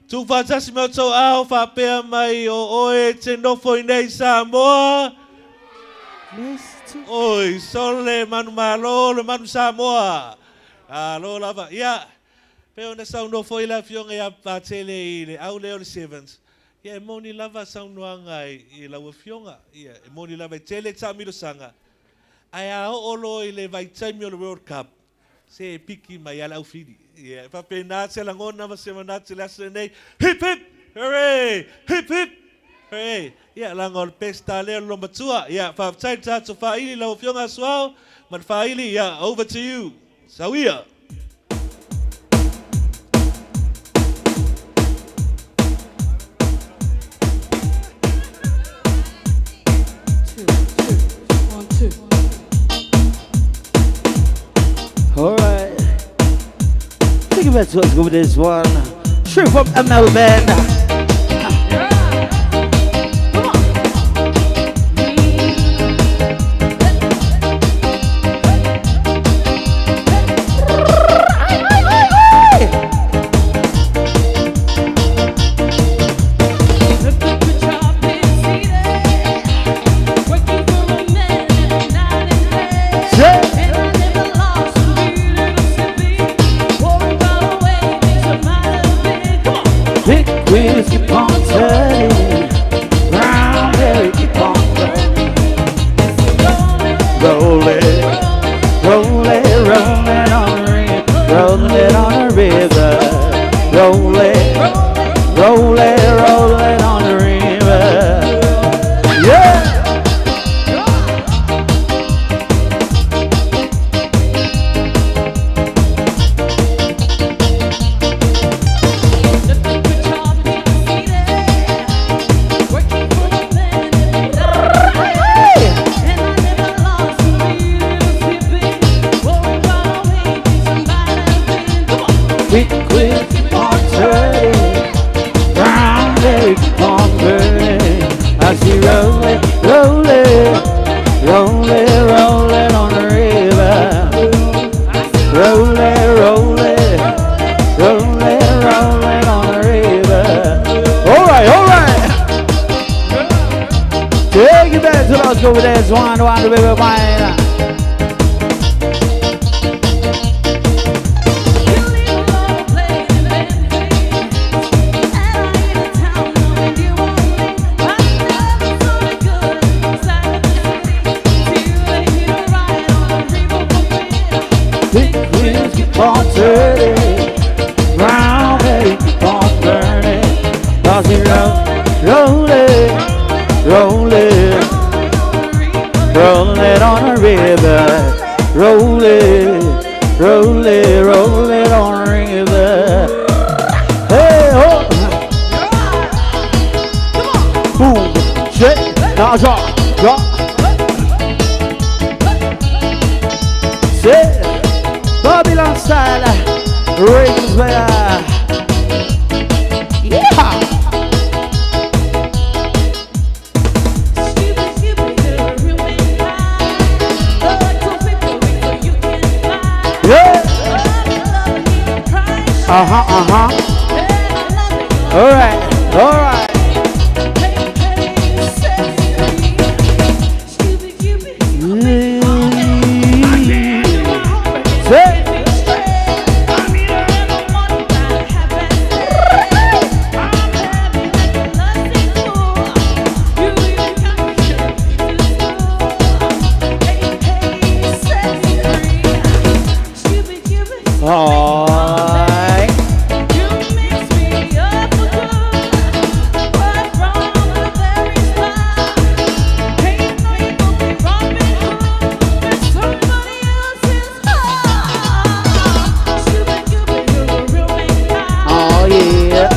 tuufaatasi me outou ao faapea mai o oe e te nofo i nei Samoa. Oi, sole manu malo le manu Samoa. Alo lava. Ia, pei ona saunoa foi le afioga ia Patele i le au lea o le Sevens. Ia, e moni lava saunoaga i lau afioga. Ia, e moni lava e tele taamilosaga. Ae a oo loa i le vaitaimi o le World Cup, se e piki mai lava le aufili. Ia, e faapena se lagona ma se manatu i le aso lenei. Hip hip! Hooray! Hip hip! Hooray! Ia, leaga o le Pesita lea o le Lomatua. Ia, faafetai le tatou faaili lau Afioga Asuao ma le faaili. Ia, over to you. Sauia! Two, two, one, two. All right. Think about let's go with this one. Straight from ML Band. Come on. Looked up a job in city, working for a man at night and day. Say. And I never lost a beat in a city, worried about the way things might have been. Come on. Big wheels keep on turning. Round there keep on turning. Rolling, rolling, rolling on the river, rolling on the river. Rolling, rolling, rolling on the river. Yeah. Looked up a job in city, working for a man at night and day. And I never lost a beat in a city, worried about the way things might have been. Come on. Big wheels keep on turning. Round there keep on burning. I see rolling, rolling, rolling, rolling on the river. Rolling, rolling, rolling, rolling on the river. All right, all right. Take it back to let's go with this one, one, baby, wine. river. Roll it, roll it, roll it on the river. Hey, ho! Boom, shake, now drop, drop. Say, Babylon style, rings better. Yeah! Yeah! Uh-huh, uh-huh. All right, all right. Say. Alright. Oh yeah.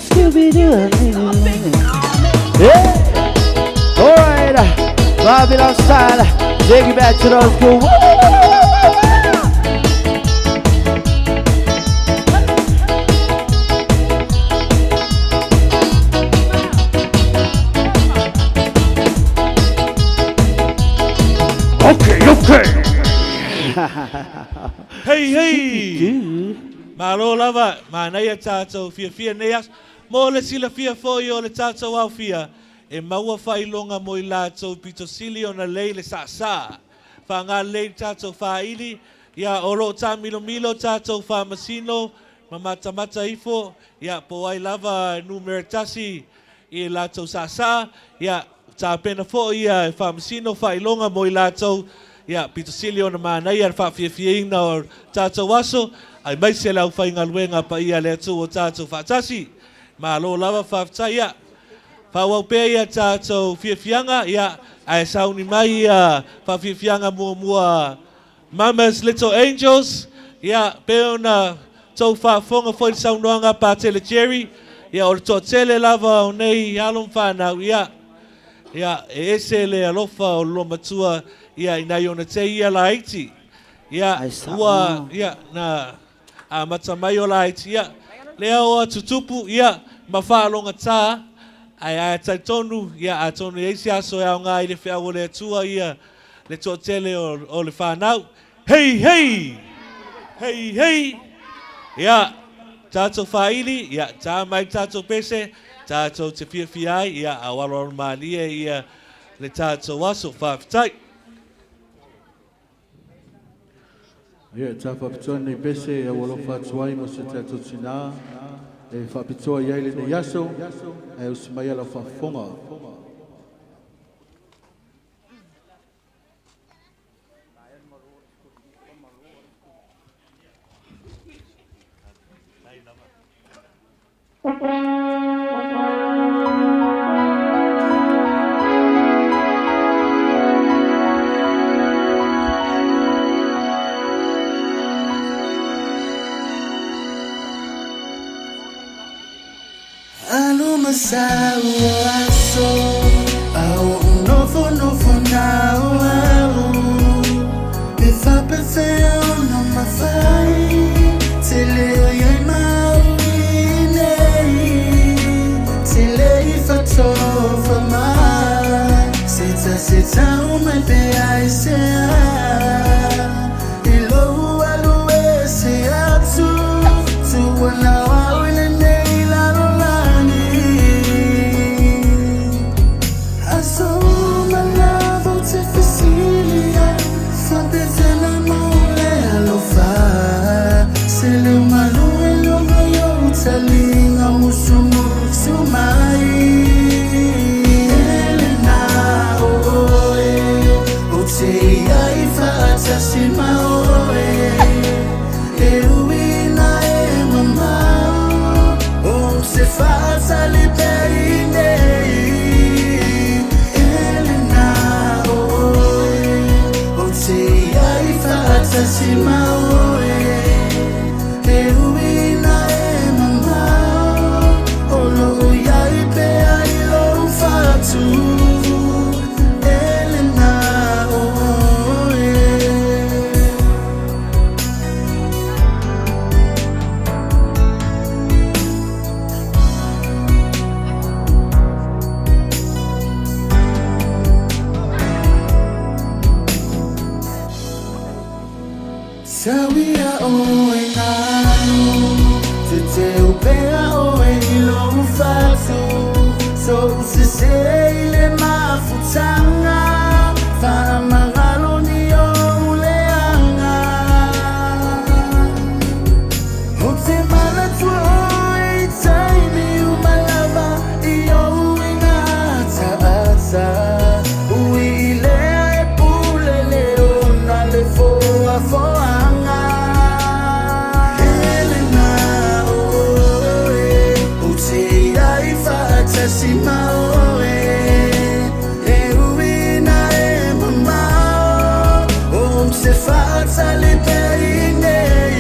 Scooby-Doo. Yeah. All right. Babylon style. Take it back to those school. Okay, okay. Hey, hey! Malo lava, manaia tātou fiafia nei aso. Mo le silafia foi o le tātou aofia, e maua faailoga mo i latou pito sili ona lei le saasaa. Faaaga lelei le tātou faaili, ia o lo o tāmilomilo tātou faamasino ma matamata ifo, ia po o ai lava e numera tasi i latou saasaa, ia tapena foi ia e faamasino faailoga mo i latou, ia pito sili ona manaia le faafiafiaina o tātou aso, aemaise le aufaigaluega paia a le Atua ua tātou faatasi. Malo lava faafetai, ia faaauau pea ia tātou fiafiaga, ia ae sauni mai ia faafiafiaga muamua Mama's Little Angels, ia pei ona tou faafofoga foi i le saunoaga a Patele Jerry, ia o le toatele lava o nei alo ma fanau, ia ia e ese le alofa o le loomatua ia i nai ona tei ia laiti. Ia ua ia na amata mai o laiti ia lea oa tutupu ia ma faalogatā ae ae talitonu ia atonu i ai se aso e aoga ai le feau o le Atua ia le toatele o, o le whanau. Hei hei! Hei hei! Ia tātou whaili, ia tā mai tātou pese, tātou te fiafia ai, ia a aroaro mālie ia le tātou aso. Whawhetai! Ia, tā whapitoa nei pese e au alofa atu ai mo se tatou tinā e whapitoa i ai lenei aso, e usi mai ala whafonga. Fa'atalepeainei E lena oe O te iai fa'atasi ma oe E ui ina e mamao O lo'o iai pea i lou fatu E lena oe. Sauia oe nalu Te te upea oe i lou fatu So usese i le mafutanga Whaamagalo ni o uleanga O te manatua oe i taimi umalava I ou ina ataata Ui i lea e pule le ona le foafoaga E lena oe O te iai fa'atasi ma oe E ui ina e mamao O te fa'atalepeainei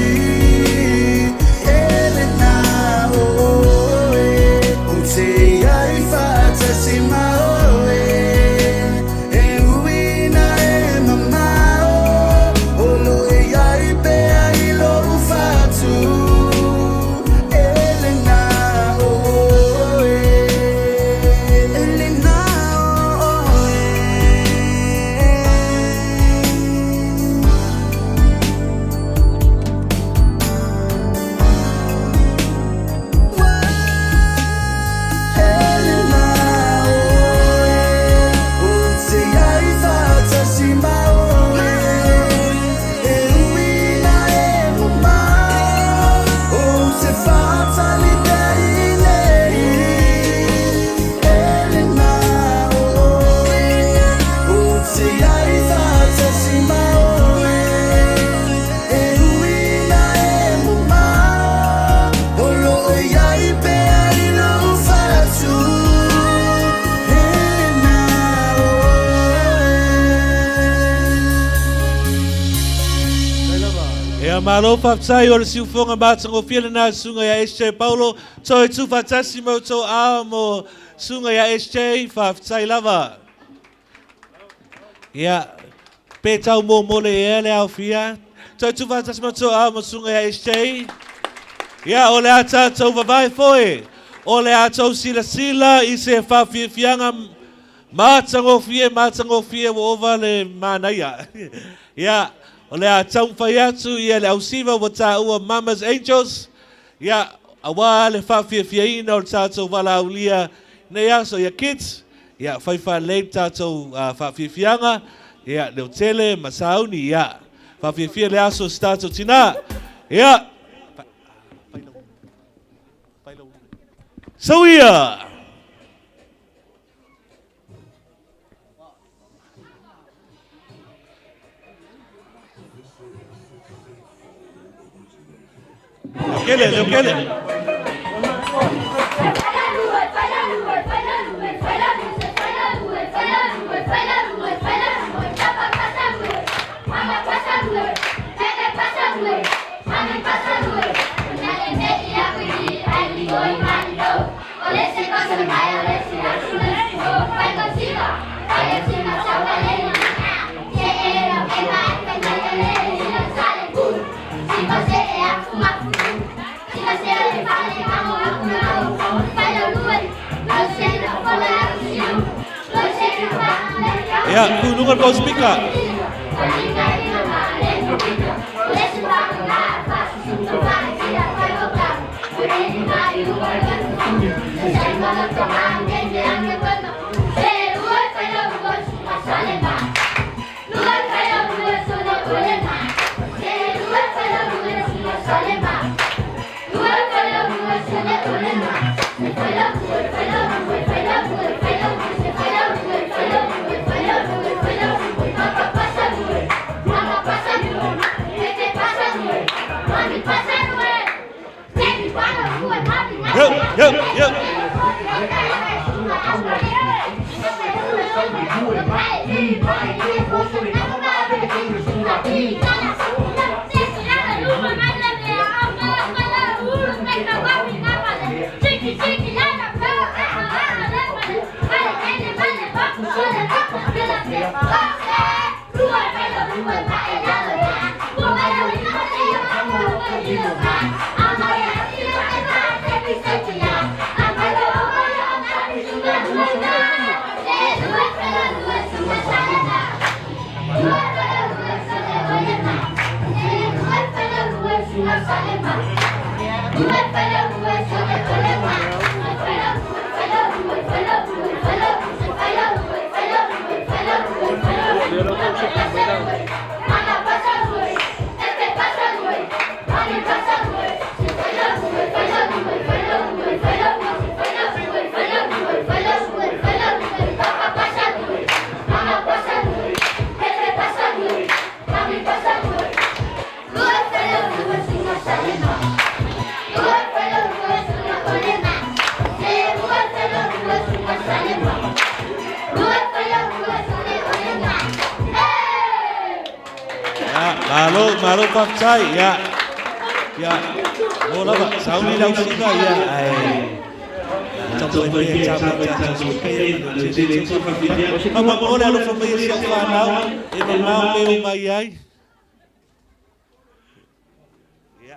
E lena oe O te iai fa'atasi ma oe E ui ina e mamao O lo'o iai pea i lou fatu E lena oe E lena oe. E lena oe O te iai fa'atasi ma oe E ui ina e mamao O te fa'atalepeainei E lena oe O te iai fa'atasi ma oe E ui ina e mamao O lo'o iai pea i lou fatu E lena oe. Ia malo fa'afetai o le siufoga matagofie lena susuga ia SJ Paulo. Toe tuufaatasi ma outou aao mo susuga ia SJ, faafetai lava. Ia, pe tau momole ea le aofia. Toe tuufaatasi ma outou aao mo susuga ia SJ. Ia, o le a tatou vavae foe. O le a tou silasila i se faafiafiaga matagofie, matagofie ua ova le manaia. Ia, o le a taumafai atu ia le ausiva ua taua Mama's Angels. Ia, auā le faafiafiaina o le tatou valaaulia nei aso. Ia kids, ia fai faalelei le tatou faafiafiaga. Ia, leotele ma sauni. Ia, faafiafia le aso o se tatou tinā. Ia, Sauia! Leokele, leokele. Ia, tu i luga le loudspeaker. Ia, malo, malo faafetai, ia. Ia, mo lava, sauni lau suiga, ia, ae. Taumafai pea, taumafai tatou pea, ma tele tele faafetai. Faamolemole alofa mai e si au fanau, e mamao mea o mai ai. Ia.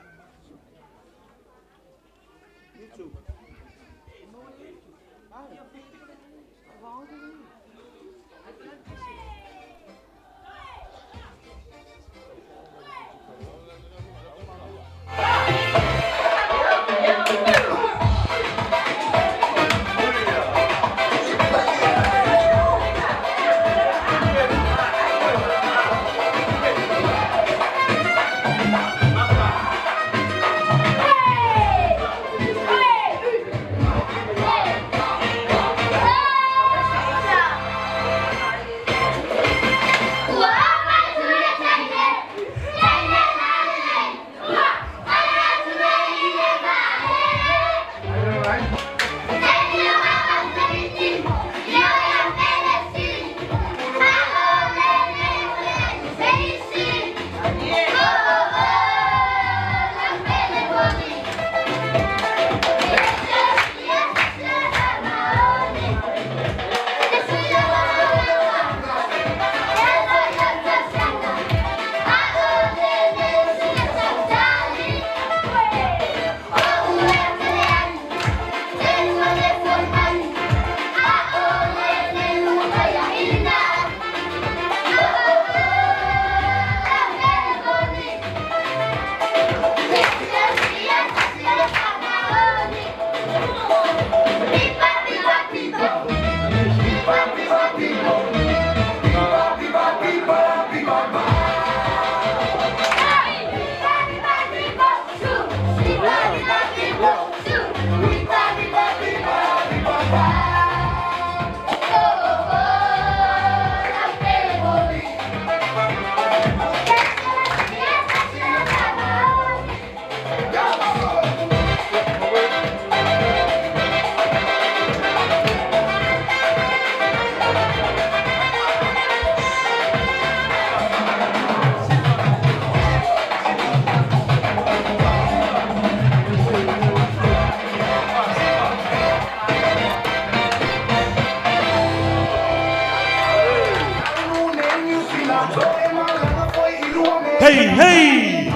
Hey, hey!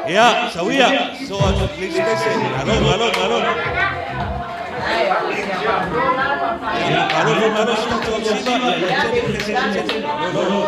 Ia, sauia, so atu le isi pese. Malo, malo, malo. Ia, malo, malo, si tatou au siva. Ia, tele, tele, tele. Lo, lo.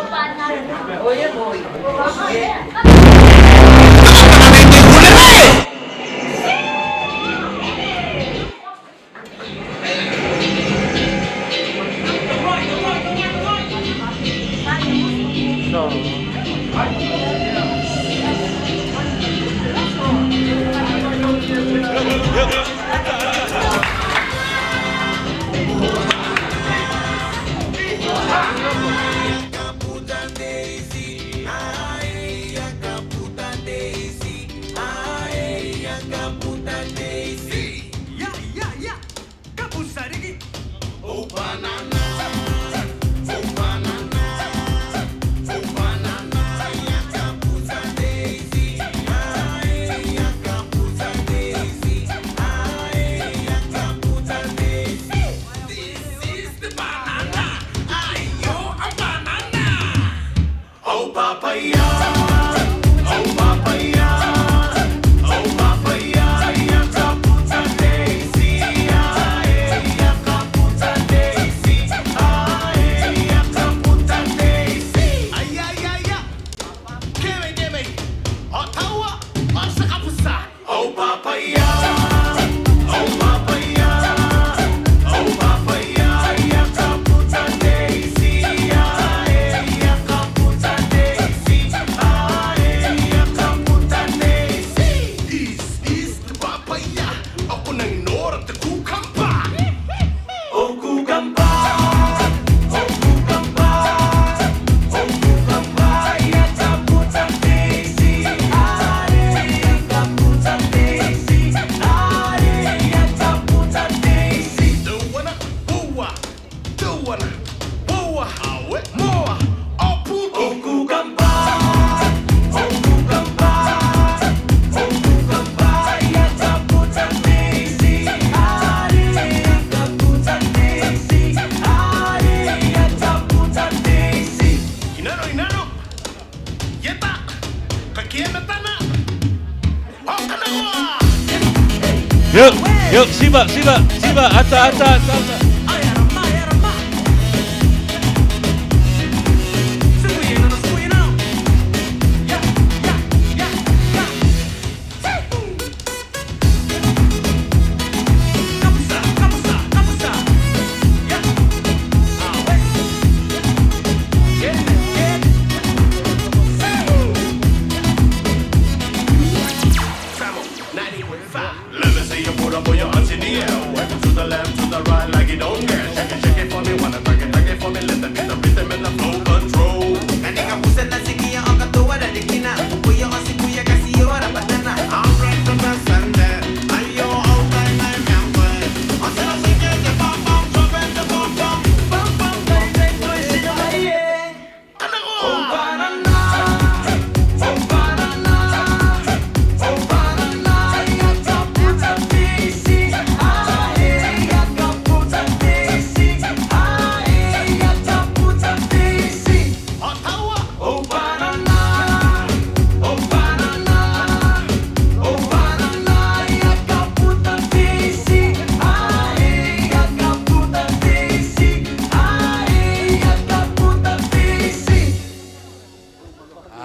Siva, Siva, Siva, ata, ata, ata, ata.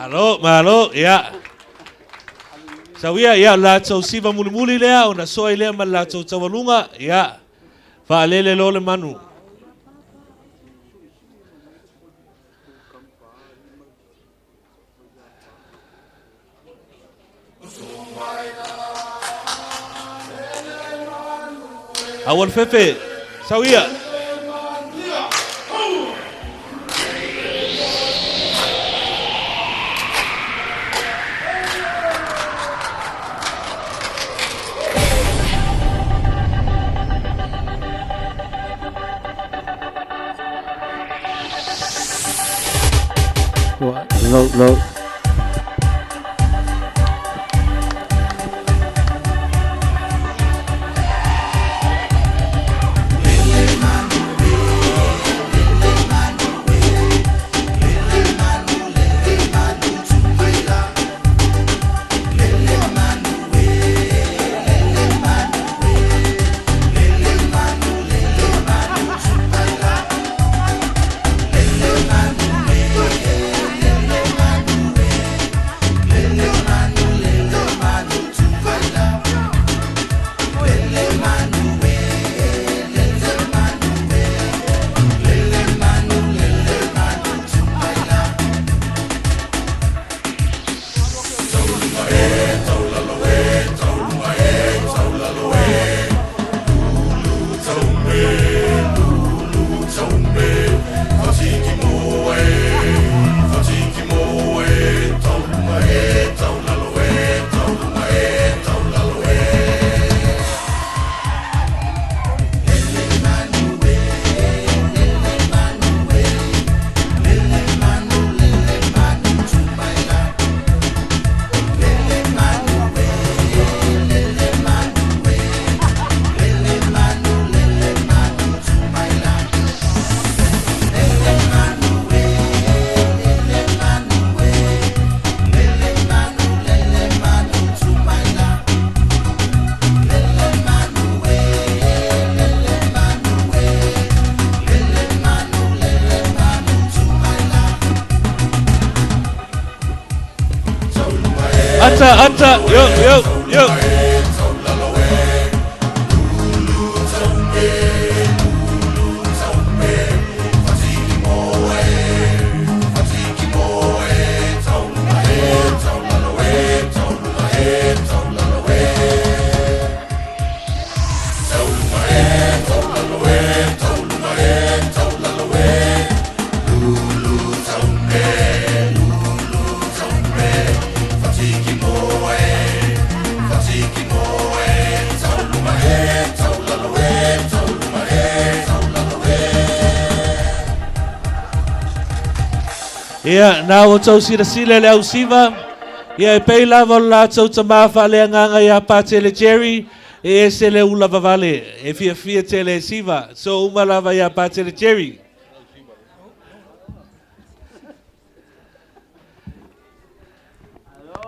Malo, malo, ia. Sauia, ia, o le latou siva mulimuli lea, ona soa ai lea ma le latou taualuga, ia. Faalele loa le manu. Aua le fefe, Sauia. Low, low. Ata, ata, yo, yo, yo. Ia, na ua outou silasila i le ausiva, ia e pei lava o le latou tamā faaleagaga ia Patele Jerry, e ese le ula vavale, e fiafia tele e siva, so uma lava ia Patele Jerry.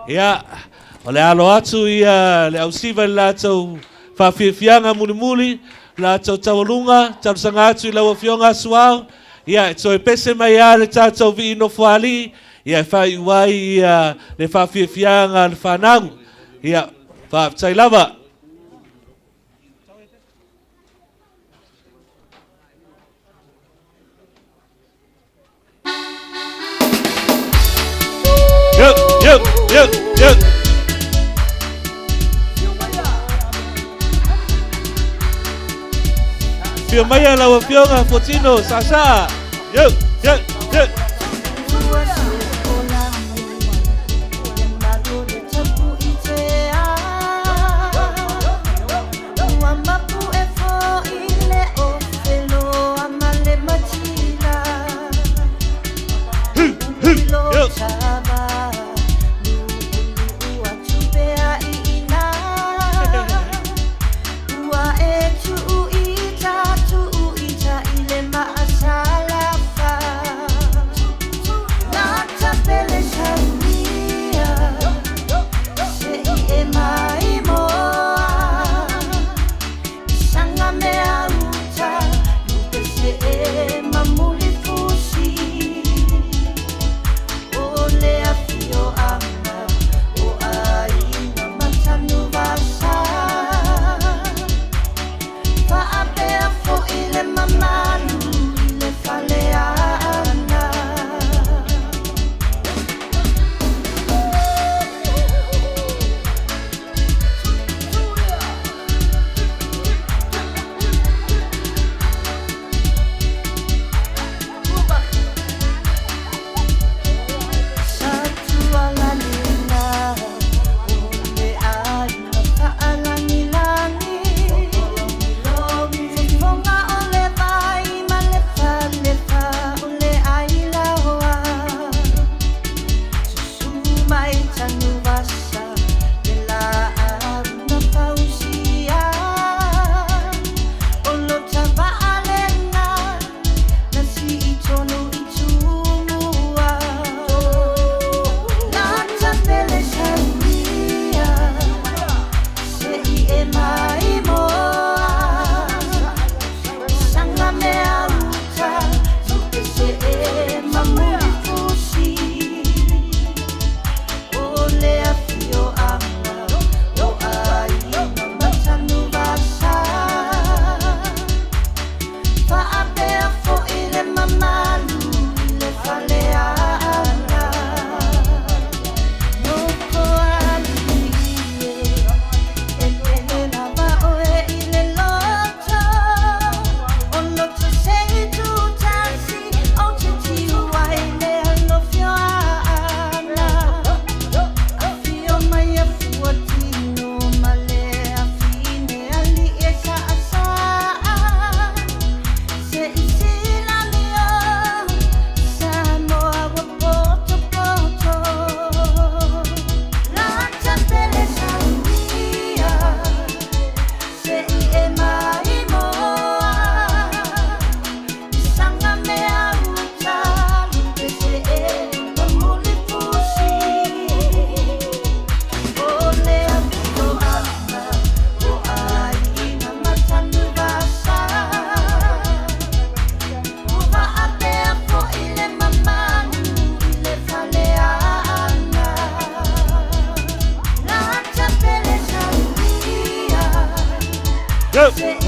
Ia, o le alo atu ia le ausiva i le latou Faafiafiaga mulimuli, la tou taualuga, talosaga atu i lau Afioga Suao, ia, e toe pese mai lava le tatou vii Nofoalii, ia, e faaiu ai ia le faafiafiaga a le fanau. Ia, faafetai lava. Yo, yo, yo, yo. Fia maia lau afioga Fuatino Sasa. Yo, yo, yo.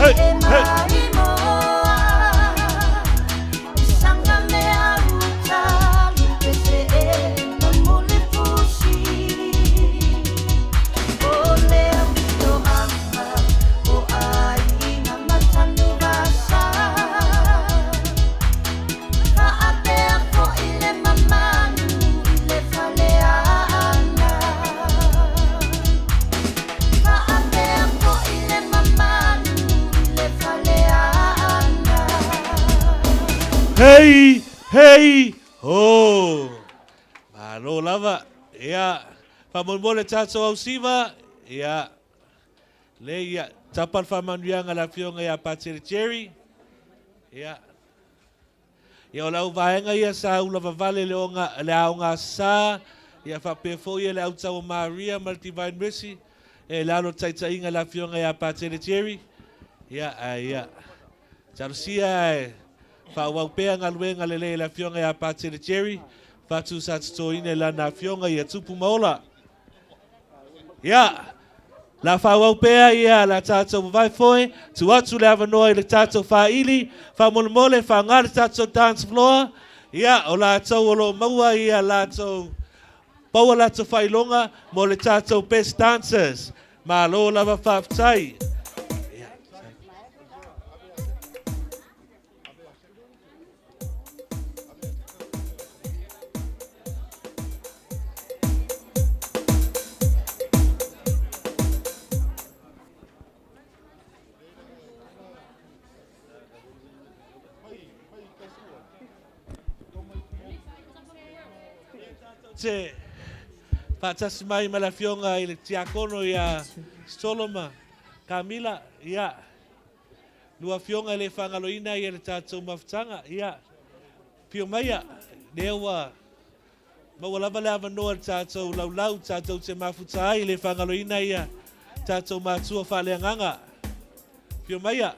Hey, hey, hey. Hei! Hei! Ho! Malo lava. Ia, faamolemole tatou au siva. Ia, le ia, tapa le faamanuiaga a le Afioga ia Patele Jerry. Ia, Ia, o lau vaega ia sa ulavavale le oga, le aoga sa, ia faapea foi ia le autau o Maria ma le Divine Mercy. E lalo le taitaiga i le Afioga ia Patele Jerry, ia, ae ia, talosia ae faaauau pea galuega lelei a le Afioga ia Patele Jerry, fatu sa totoina i lana Afioga ia tupu ma ola. Ia, la faaauau pea ia la tatou vavae foe, tuu atu le avanoa i le tatou faili, faamolemole faaaoga le tatou dance floor, ia, o latou o lo o maua ia latou pau a latou faailoga mo le tatou best dancers. Malo lava faafetai. Ia. Te faatasi mai ma le Afioga i le Tiakono ia Soloma Kamila, ia, lua afioga e le faagaloina ia le tatou mafutaga, ia, afio maia, lea ua maua lava le avanoa i le tatou laulau tatou te mafuta ai, e le faagaloina ia tatou matua faaleagaga. Afio maia.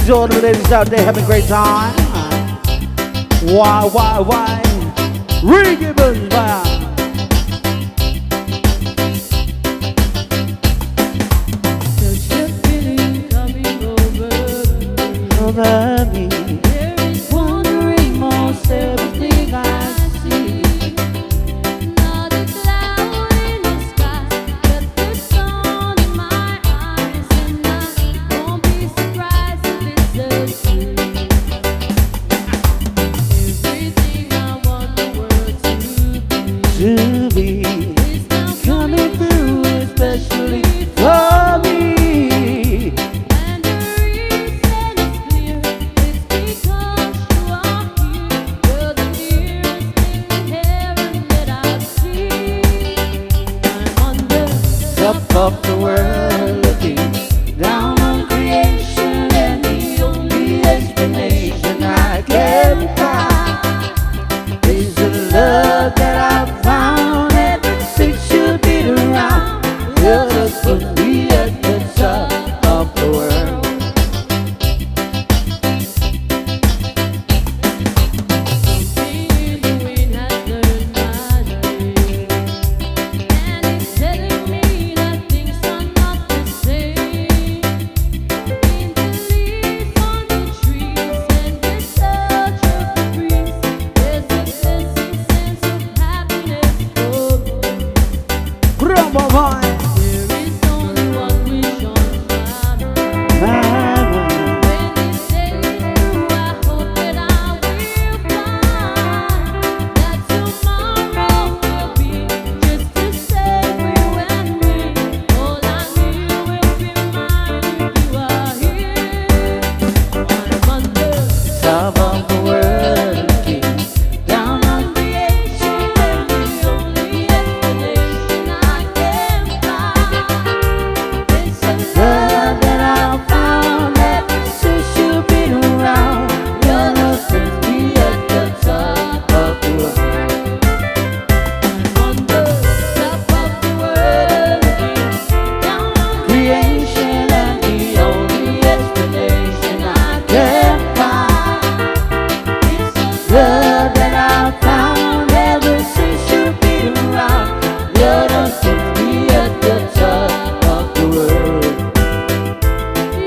To all the ladies out there having a great time. Why? Reggae Buzz. Over me. There is wondering most everything I see. Not a cloud in the sky, but the sun in my eyes, and I won't be surprised if it's a dream. Everything I want the world to be is now coming through, especially for me. And the reason is clear, it's because you are here. You're the nearest thing to heaven that I've seen. I'm on the Top of the world, looking down on creation, and the only explanation I can find is the love that I've found ever since you've been around. You just put me at the top of the world. Something in the wind has learned my name, and it's telling me that things are not the same. In the leaves on the trees and the touch of the breeze, there's a blessing sense of happiness for me. Rumble boy. There is only one wish on my mind. When this day is through, I hope that I will find that tomorrow will be just the same for you and me. All I need will be mine if you are here. I'm on the Top of the world, looking down on creation, and the only explanation I can find is the love that I've found ever since you've been around. Your love puts me at the top of the world. I'm on the top of the world, looking down on Creation and the only explanation I can find is the love that I've found ever since you've been around. Your love puts me at the top of the world.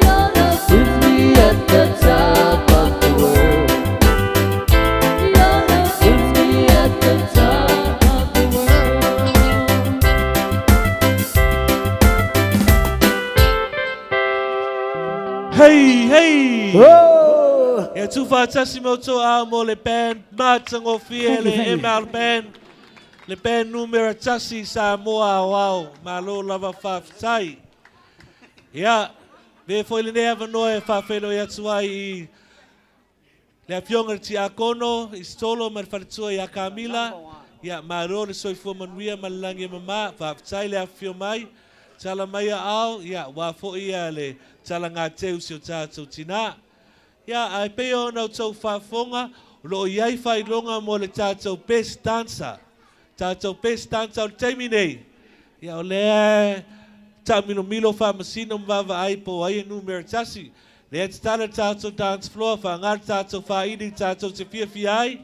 Your love, Puts me at the top of the world. your love Puts me at the top. of the world. Hey, hey! Oh! Ia tuufaatasi ma outou aao mo le band matagofie le ML Band, le band numera tasi Samoa aoao. Malo lava faafetai. Ia, avea foi lenei avanoa e faafeiloai atu ai i le afioga le Tiakono, Isitolo ma le faletua ia Kamila. Ia, malo le soifua manuia ma le lagi e mama. Faafetai le afifio mai. Tala mai aao, ia, ua foi ia le talagateu si o tatou tinā. Ia, ae pei ona outou faafofoga, o loo i ai faailoga mo le tatou best dancer. Tatou best dancer o le taimi nei. Ia, o lea taamilomilo faamasino ma vaavaai po o ai e numera tasi. Lea tatala le tatou dance floor, faaaoga le tatou faaili tatou te fiafia ai.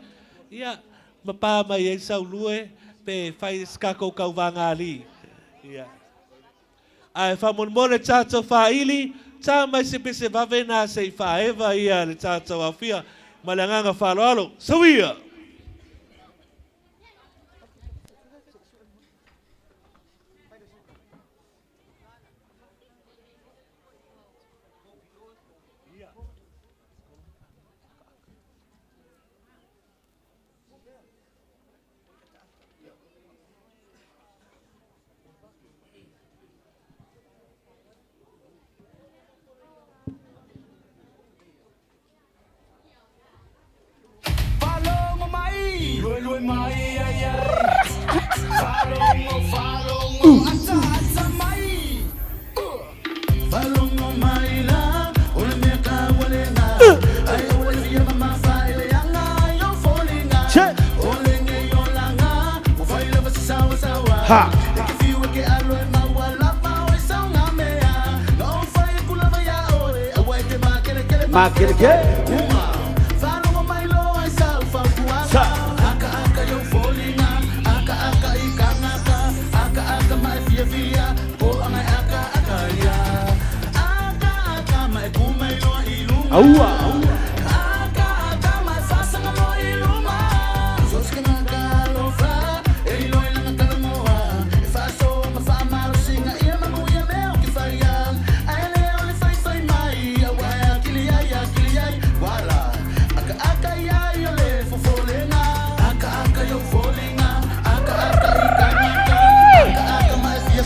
Ia, ma pa mai ai saulue pe fai se kakou kauvagalī. Ia. Ae faamolemole tatou faaili, tā mai se pese vave na se i faaeva ia le tatou aofia. Ma le agaga faaaloalo. Sauia! Faalogo mai, lue mai ai ai. Faalogo, faalogo, ata ata mai. Faalogo mai la, o le mea taua lena. Ai o le fia mamafa i le aga i ou foliga. O lenei olaga, ua fai lava si saosaoa. Ha. E ke fiu e ke alo e maua lava o i sauga mea. Na ou fai aku lava iā oe, aua e te makelekele. Makelekele. Sa. Aua.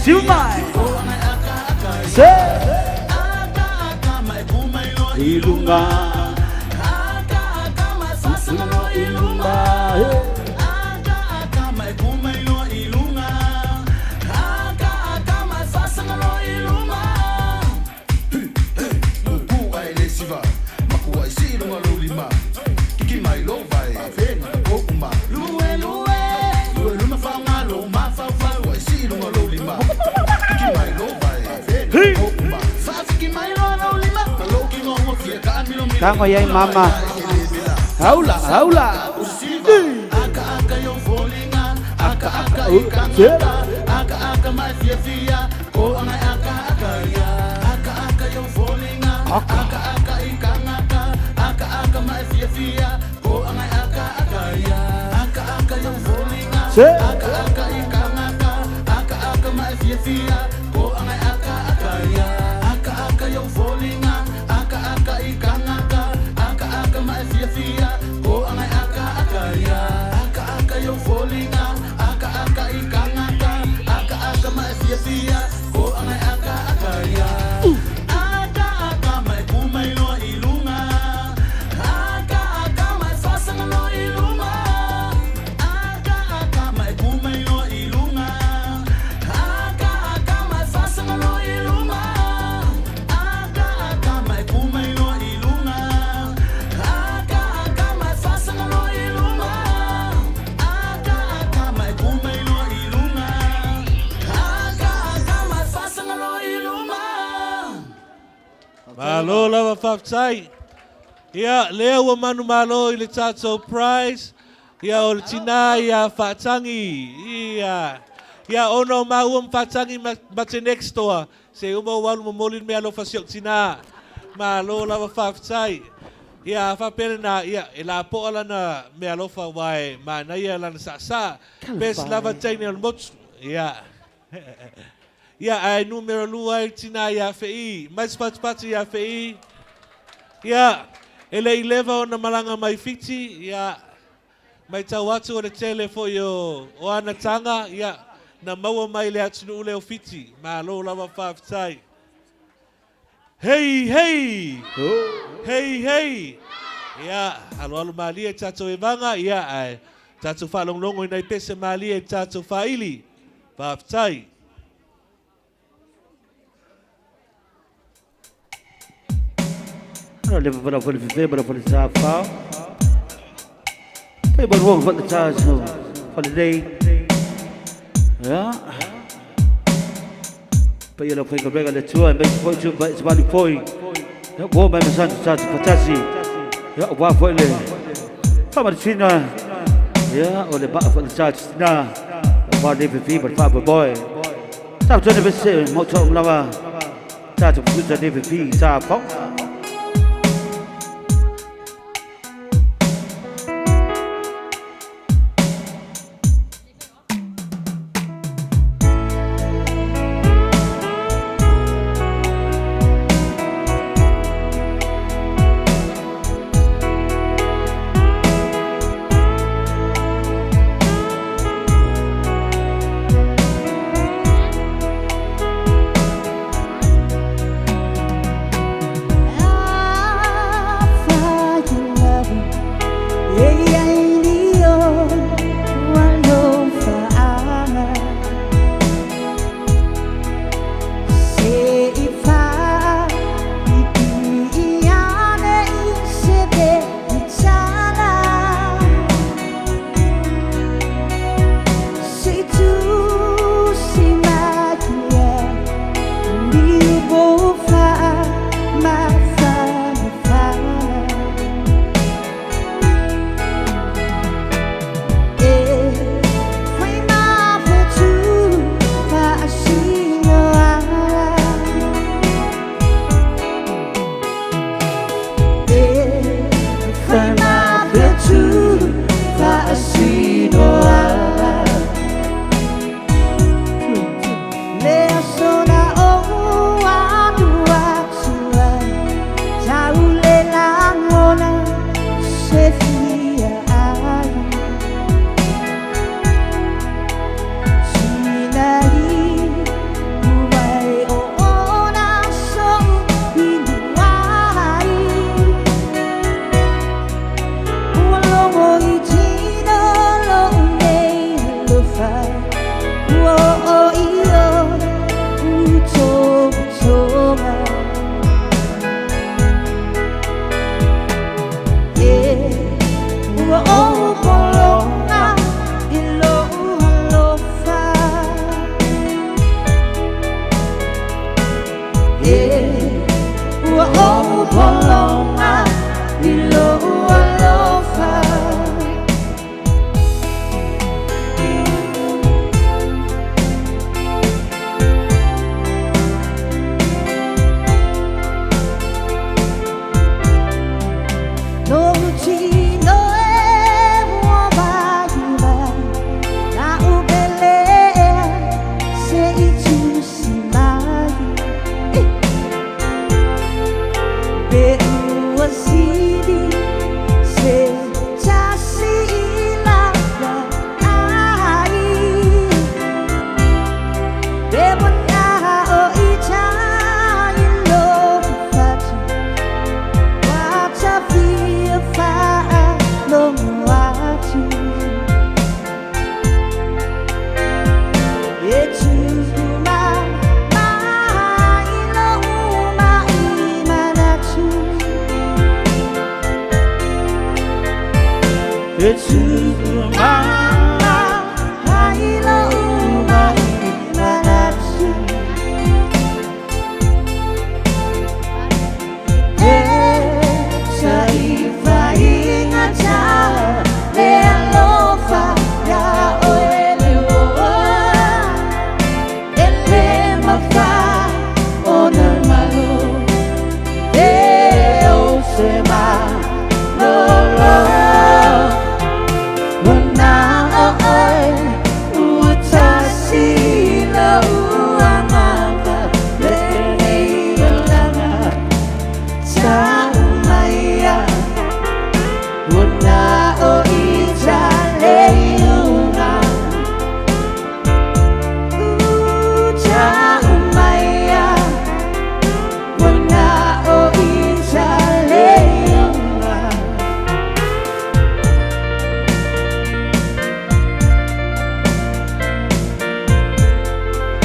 Siumai. Se. Ilunga. Ilunga. Tango yai mama. Haula, haula. Se. Malo lava faafetai. Ia, lea ua manumalo i le tatou prize. Ia, o le tinā ia Faatangi. Ia, ia ona o maua ma Faatangi ma, ma te next door. Se uma ou alu momoli le meaalofa si ou tinā. Malo lava faafetai. Ia, a faapea lena, ia, e lapoa lana meaalofa aua e manaia lana saasaa. Best lava teine o le motu. Ia. Ia, ae numera lua ai le tinā ia Fe'i. Mai se patupatu ia Fe'i. Ia, e le i leva ona malaga mai Fiti, ia, matau atu o le tele foi o, o ana taga, ia, na maua mai le atunuu lea o Fiti. Malo lava faafetai. Hei, hei! Hei, hei! Ia, aloalo malie i tatou evaga, ia, ae tatou faalogologo i nai pese malie i tatou faaili. Faafetai. Ano le fala fala fefe fala fala sa fa. Pe ba ruang fala sa so fala lei. Ya. Pe ia la fai ka rega le tua me foi tu ba sa li foi. Ya bo mai ma sa sa patasi. Ya wa foi le. Fa ma sina. Ya o le ba fala sa sina. Wa le fefe ba fa boy. Sa tu ne se mo to lava. Sa tu pu sa le fefe sa fa.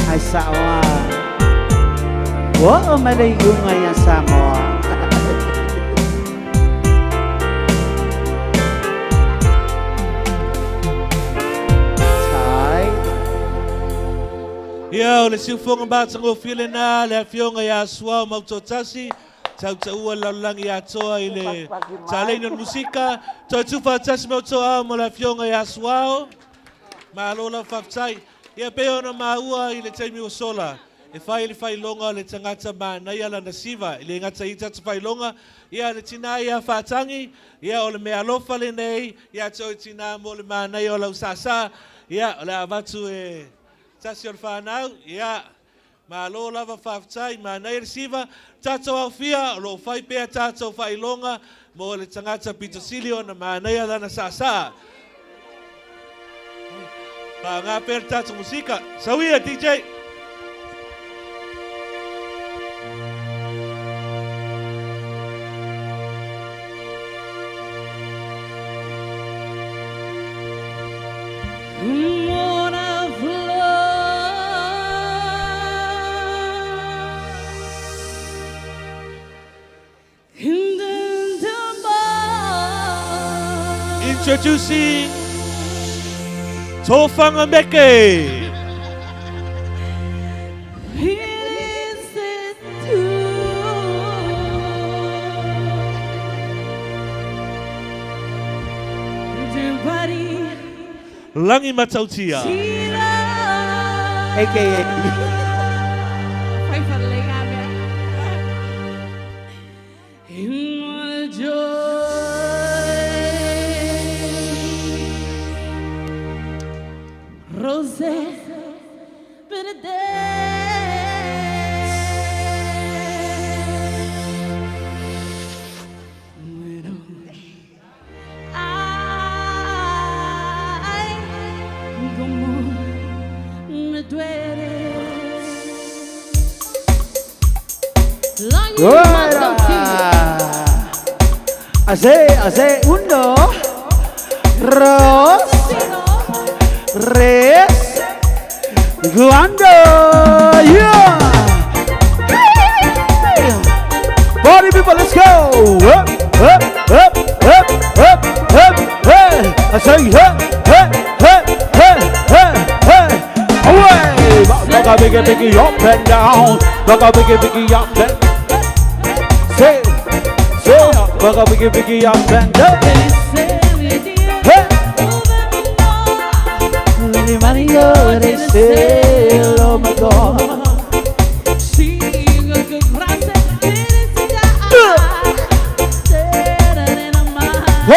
Ai saoa. Ua oo mai le iuga ia Samoa. Tai. Ia, o le siufoga matagofie lenā le afioga iā Suao Mautoatasi, tautaua le lalolagi atoa i le taleina o le musika. Toe tuufaatasi ma outou aao mo le afioga iā Suao. Malo lava faafetai. Ia, pei ona maua i le taimi ua sola, e fai le faailoga o le tagata manaia lana siva. E le gata i tata faailoga, ia le tinā ia Faatagi, ia o le meaalofa lenei ia te oe tinā mo le manaia o lau saasaa. Ia, o le a avatu e tasi o le fanau, ia, malo lava faafetai, manaia le siva. Tatou aofia, o lo o fai pea tatou faailoga mo le tagata pito sili ona manaia lana saasaa. Faaaoga pea le tatou musika. Sauia, DJ! Introducing Tofanga Meke. Lagi Matautia. AKA. Ase, ase, uno, dos, tres, cuatro, yeah! Party people, let's go! Up, up, up, up, up, up, hey! I say, hey, hey, hey, hey, hey, hey! Away! Bugga biggie biggie up and down, bugga biggie biggie up and say, say, bugga biggie biggie up and down. Hey!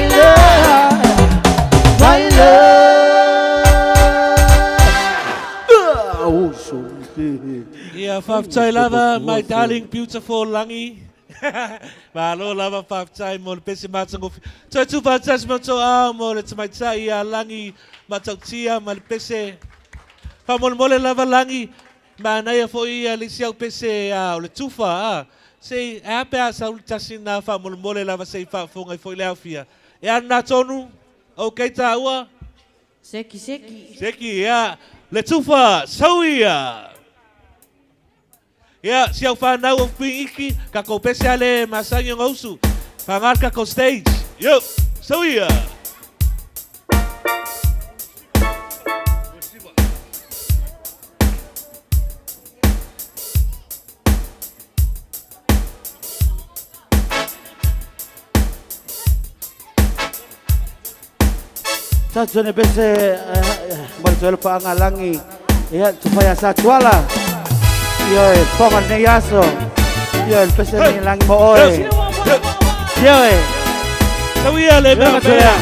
Ia faafetai lava my darling beautiful Lagi. Malo lava faafetai mo le pese matagofie. Toe tu faatasi ma tou ao mo le tamaitai ia Lagi Matautia ma le pese. Faamolemole lava Lagi, manaia foi ia le isi au pese o le tufa a. Se i, ae a pe a sau le tasi na faamolemole lava se i faafofoga ai foi le aofia. E a lena tonu? Ok taua? Seki seki. Seki, ia, le tufa, sau ia! Ia, si au whanau o Whiiki, ka kou pese ale masangi o ngausu. Whangar ka kou stage. Yo, sau ia! Sa tone pese mo le paanga langi ia tufa ia sa tuala io e fonga nei aso io e pese nei langi mo oe io e Tauia le mea pea.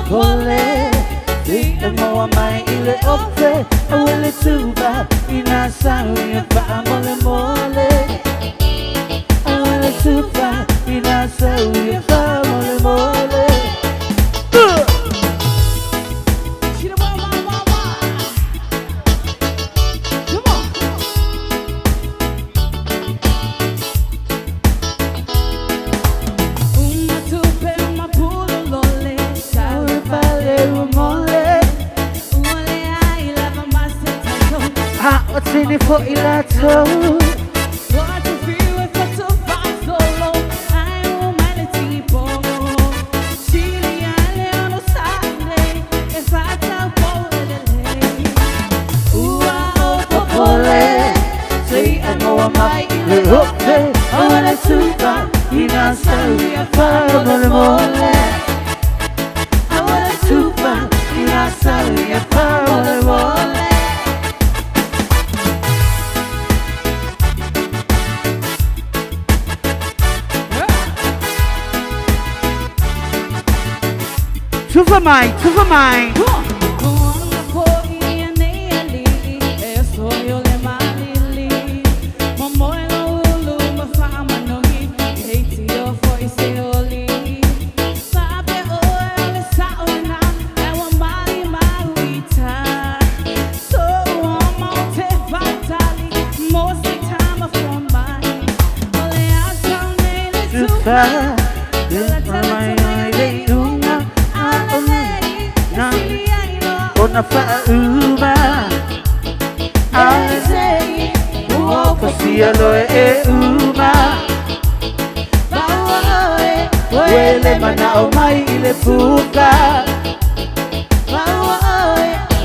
Pole i moa mai i le ofe a le tuba i nā sau i wha mole mole a le tuba i nā sau i wha mole mole. Tini fo i latou. Pole te angoa mai i le ofe a le tuba i nā sau i wha mole mole a le tuba i nā sau i wha mole mole. Tufa mai, tufa mai. Tufa, tufa mai ai le unga a o na ona whauma a ua pasia loe e uma Wele mana o mai i le puka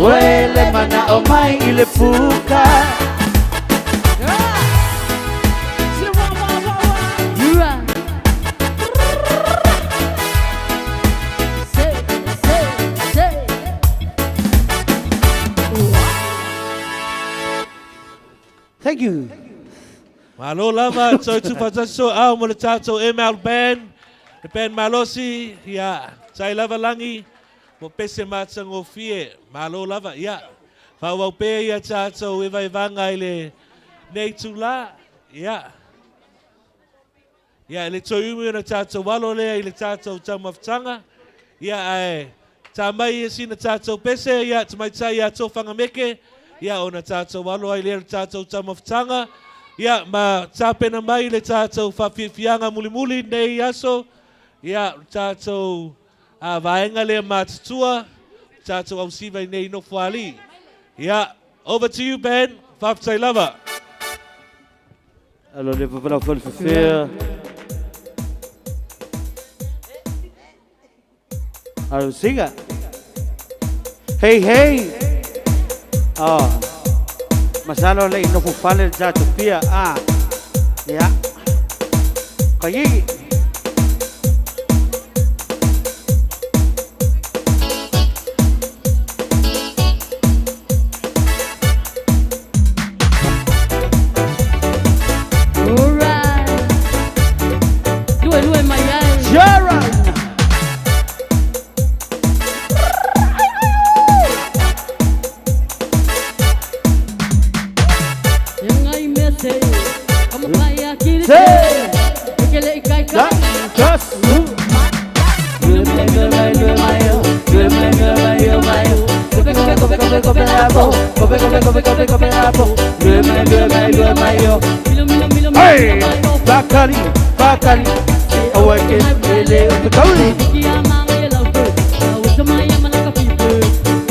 Wele mana o mai i le puka. Thank you. Malo lava, toe tufatasi so ao mo le tātou ML Band, le band malosi, ia, tai lava Lagi, mo pese matagofie, malo lava, ia. Faaauau pea ia tātou evaevaga i le nei tula, ia. Ia, e le toe umi ona tātou alo lea i le tātou taumafataga, ia, ae tā mai ia sina tātou pese, ia, tamaitai ia Tofaga Meke, ia, ona tātou alo ai lea le tātou taumafataga, ia, ma tapena mai le tātou faafiafiaga mulimuli nei aso, ia, tātou a vaega lea matutua, tātou ausiva i nei Nofoalii. Ia, over to you, Ben. Faafetai lava. Alo le papalau falefefea. Alo siga. Hey, hey. Oh. Masalo le i nofo fale le tatou pia a. Ia. Kagigi. Alright. Lue lue mai ai. Sharon. E ngai mea se. Kama pai a kiri Se. E ke le i kai Da, kai. das, u. Lue mai, lue mai, lue mai, oh. Lue mai, lue mai, lue mai, oh. Kope, kope, kope, kope, kope, la po. Kope, kope, kope, kope, kope, la po. Lue mai, lue mai, lue mai, oh. Milo milo milo milo Hey! mai o. Bakari, bakari. Awa ke lele o te kauri. Ki a manga e lau pu. Au sa mai a manaka pipu.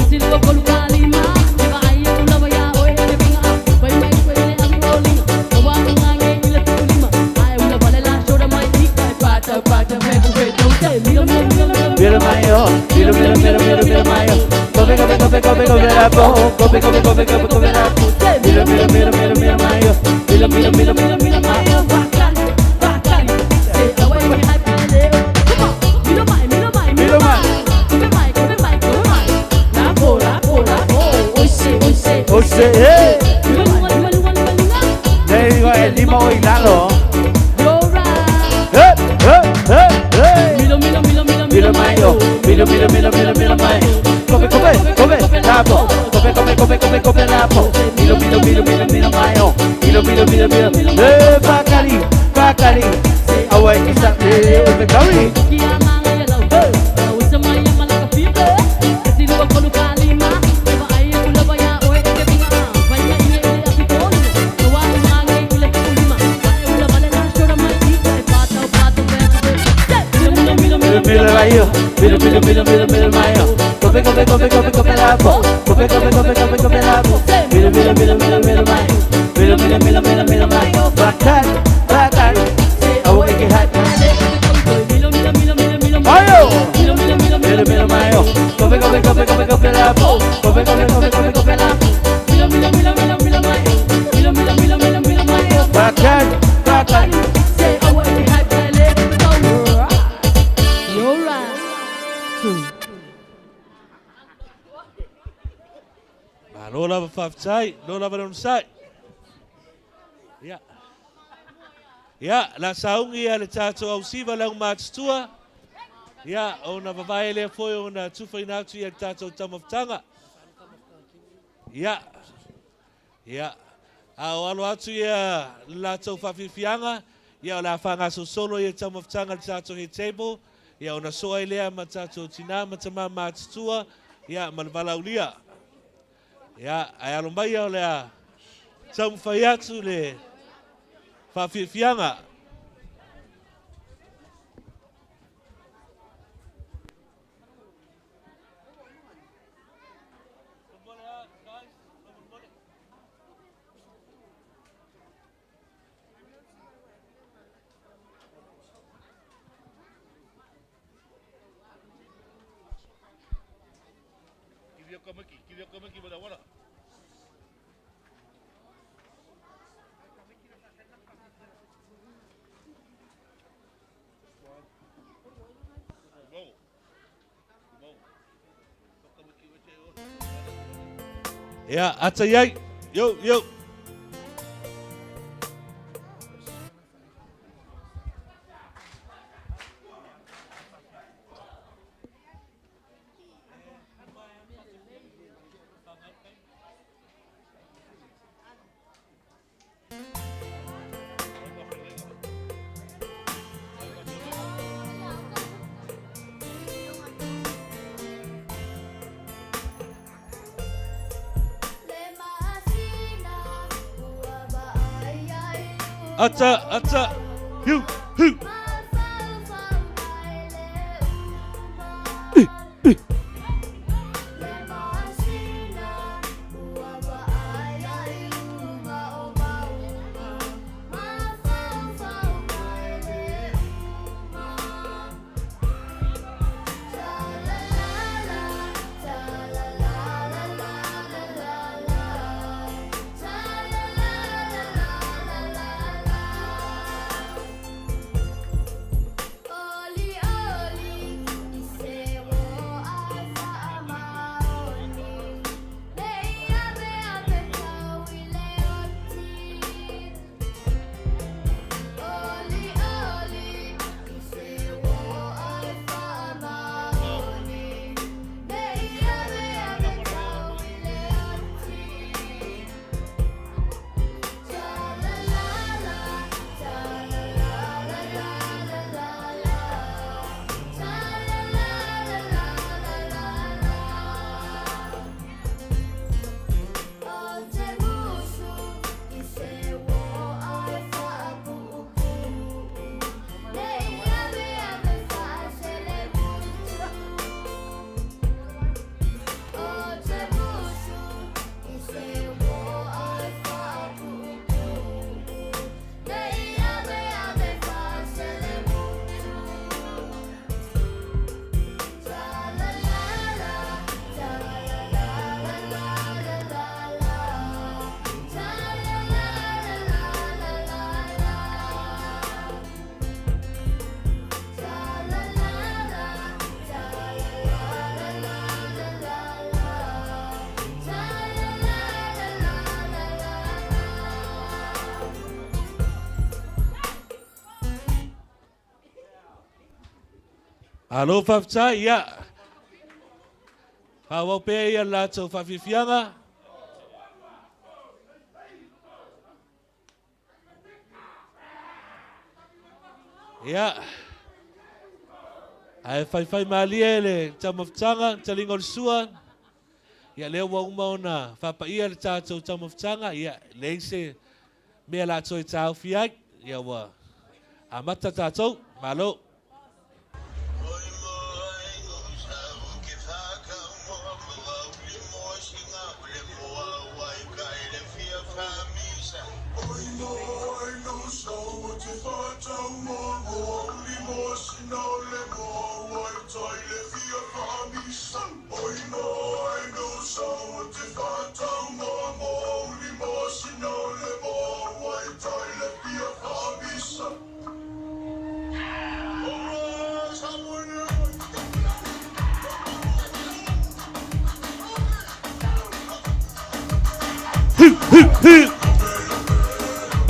Sili ko kolu kalima. E va ai e ulawa ya oe e le pinga a. Pai mai koe le amu olinga. Awa nga nge i le tukulima. Ai ula wale la shora mai i kai. Pata pata feku fetu te. Milo milo milo milo Milo mai, oh. Milo, milo, milo, milo, milo mai, oh. Kope, kope, kope, kope, kope, la po. Kope, kope, kope, kope, kope, la po. Milo, milo, milo, milo, milo mai, oh. Milo, milo, milo, milo, milo mai, oh. Bakari, bakari. Se awa i hai pele o. Come on. Milo mai, milo mai, milo Milo mai. mai. Kope mai, kope mai, kope mai. La po, la po, la po. Oi se, oi se. O se, eh. Lima lunga, lima lunga, lima lunga. Le digo, el lima o hilalo. Alright. Hey, hey, hey, hey. Milo, milo, milo, milo, Milo mai, oh. Milo, milo, milo, milo, milo mai. Kope, kope, kope, la po. Kope, kope, kope, kope, kope, la po. Milo, milo, milo, milo, milo mai, oh. Milo, milo, milo, milo. Eh, bakari, bakari. Awa i sa lele o te kauri. Ki a manga e lau pu. Au sa mai a manaka pipu. Sili ko kolu kalima. E va ai e ulawa ya oe e ke pinga a. Pai mai nge i le afi tolu. Awa nga nge i le tukulima. Ai ula wale la shora mai i kai. Pata, pata, feku fetu te. Milo, milo, milo, milo, Milo mai, oh. Milo, milo, milo, milo, milo mai, oh. Kope, kope, kope, kope, kope, la po. Kope, kope, kope, kope, kope, la po. Milo, milo, milo, milo, milo mai. Milo, milo, milo, milo, milo mai, oh. Bakari, bakari. Awa i ke hai. Milo, milo, milo, milo, milo, Ayo! Milo, milo, milo, Milo, milo mai, oh. Kope, kope, kope, kope, kope, la po. Kope, kope, kope, kope, kope, la po. Milo, milo, milo, milo, milo mai. Milo, milo, milo, milo, milo mai. Bakari, bakari. Se awa i ke hai pele. Alright. Two. Malo lava faafetai, lo lava le onosai. Ia. Ia, la saugi ia le tatou ausiva le aumatutua. Ia, ona vavae lea foi ona tufaina atu ia le tatou taumafataga. Ia. Ia. A o alo atu ia le latou faafiafiaga, ia o le a faagasosolo ia taumafataga le tatou head table, ia ona soa ai lea ma tatou tinā ma tamā matutua, ia ma le valaulia. Ia, ae alo mai ia o le a taumafai atu le faafiafiaga. Ia, ata iai. Yo, yo. Ata, ata, hu, hu. Malo faafetai, ia. Faaauau pea ia le latou faafiafiaga. Ia. Ae faifai malie le taumafataga, taliga o le sua. Ia lea ua uma ona faapaia le tatou taumafataga, ia leai se mea la toe taofi ai. Ia ua amata tatou. Malo.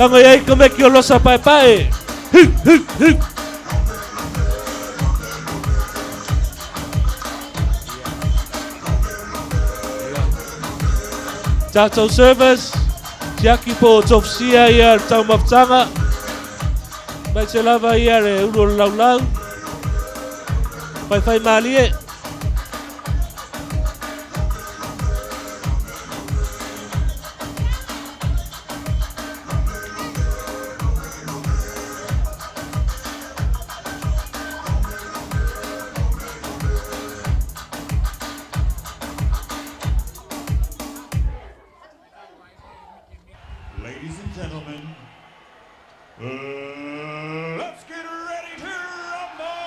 Tago ai ka meki o losa paepae. Hu, hu, hu. Tātou service, tiaki po o tofisia ia le taumafataga. Mai se lava ia le ulu o le laulau. Faifai malie. Ladies and gentlemen, let's get ready to rumble!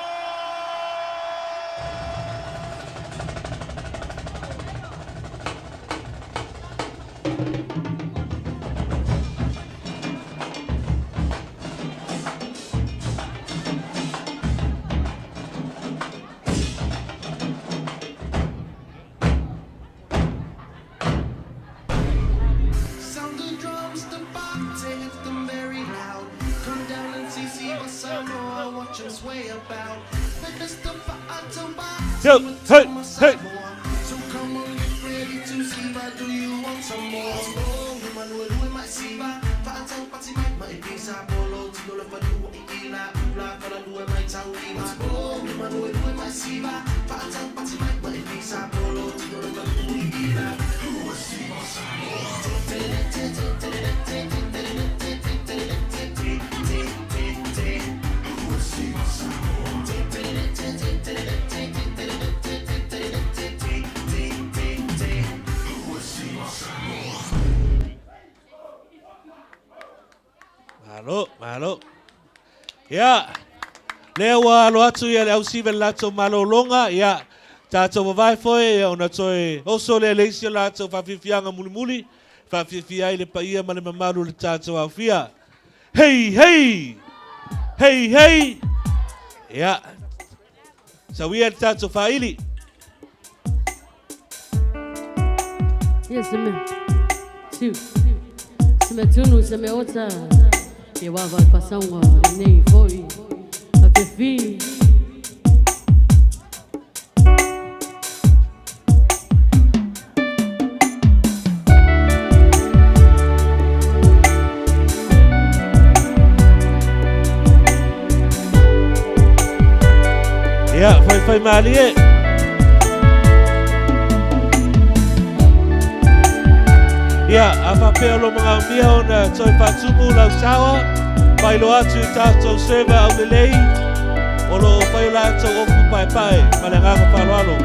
Sound the drums, the box, hit them very loud. Come down and see Siva Samoa, watch him sway about. Hey, hey, hey. So come on, get ready to Siva. Do you want some more? Oh, Manuel, my Siva. Fa'atau pati mai, mai pisa polo, tino le fanua i ila, ula, falalua mai tau ima. Oh, Manuel, my Siva. Fa'atau pati mai, mai pisa polo, tino le fanua i ila. Ua Siva Samoa. Malo, malo. Ia, lea ua alo atu ia le ausiva i le latou malologa, ia, tatou vavae foi, ia, ona toe oso lea i le isi o latou faafiafiaga mulimuli, faafiafia ai le paia ma le mamalu o le tatou aofia. Hei, hei! Hei, hei! Ia, sau ia le tatou faaili. Ia se mea tiu, se mea tunu, se mea ota, ia wawa le faasauga o lenei foi afiafi. Ia, faifai malie. Ia, a faapea o lo magaomia ona toe faatumu lau tawa, faailoa atu i tatou server aulelei, o lo o fai o latou ofu paepae ma le agaga faaaloalo.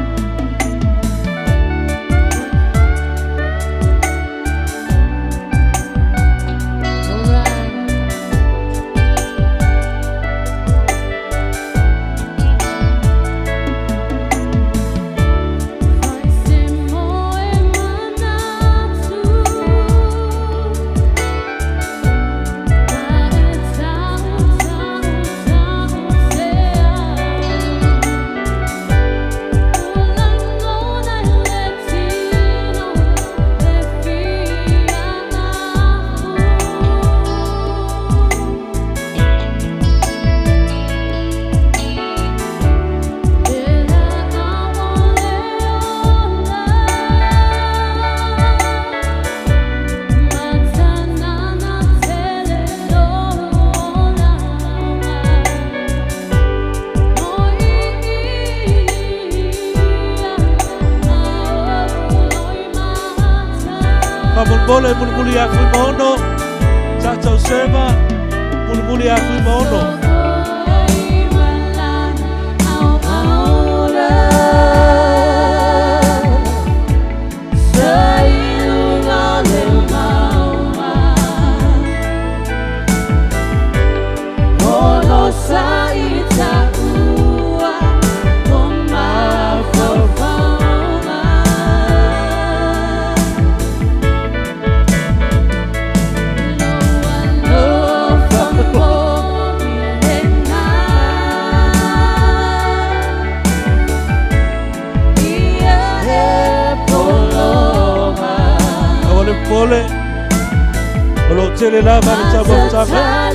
Faamolemole mulimuli ia Fuimaono, tatou server, mulimuli ia Fuimaono. Aua le popole, o lo o tele lava le taumafataga.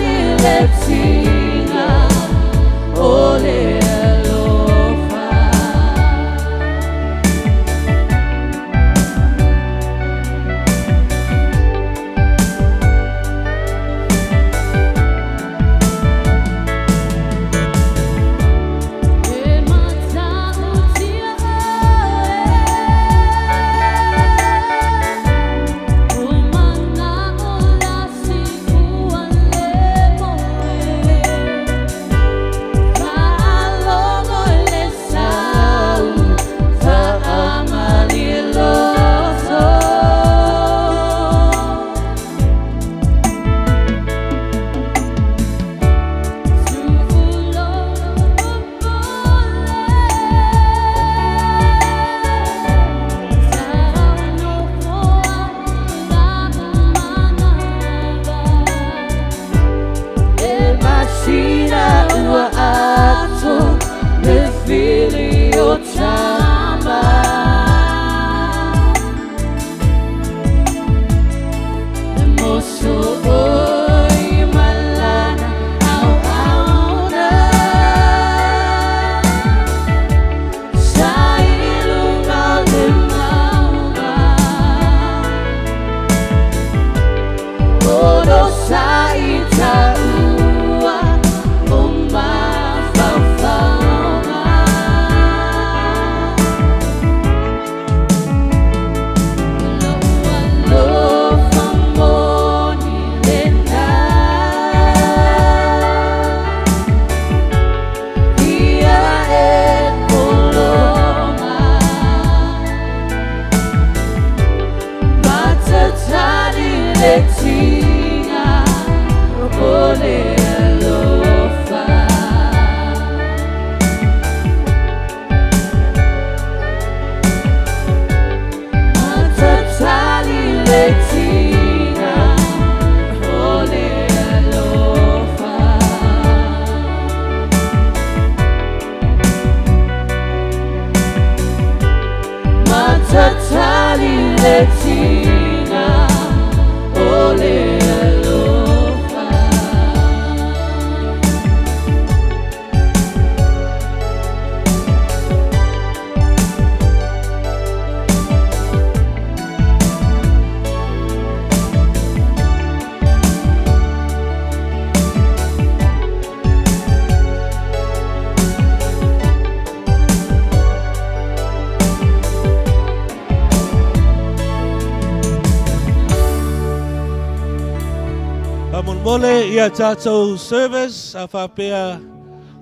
Faamolemole ia tatou service a faapea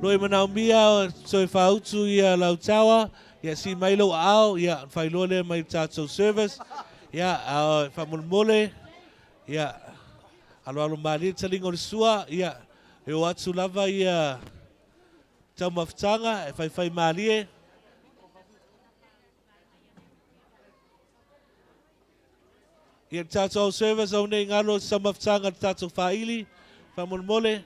loa e manaomia toe faautu ia lau tower ia sii mai lou aao ia ona faailoa lea mai le tatou service ia faamolemole ia aloalo malie le taliga o le sua ia e o atu lava ia taumafataga e faifai malie. Ia le tatou au service au nei galo se taumafataga le tatou faili faamolemole.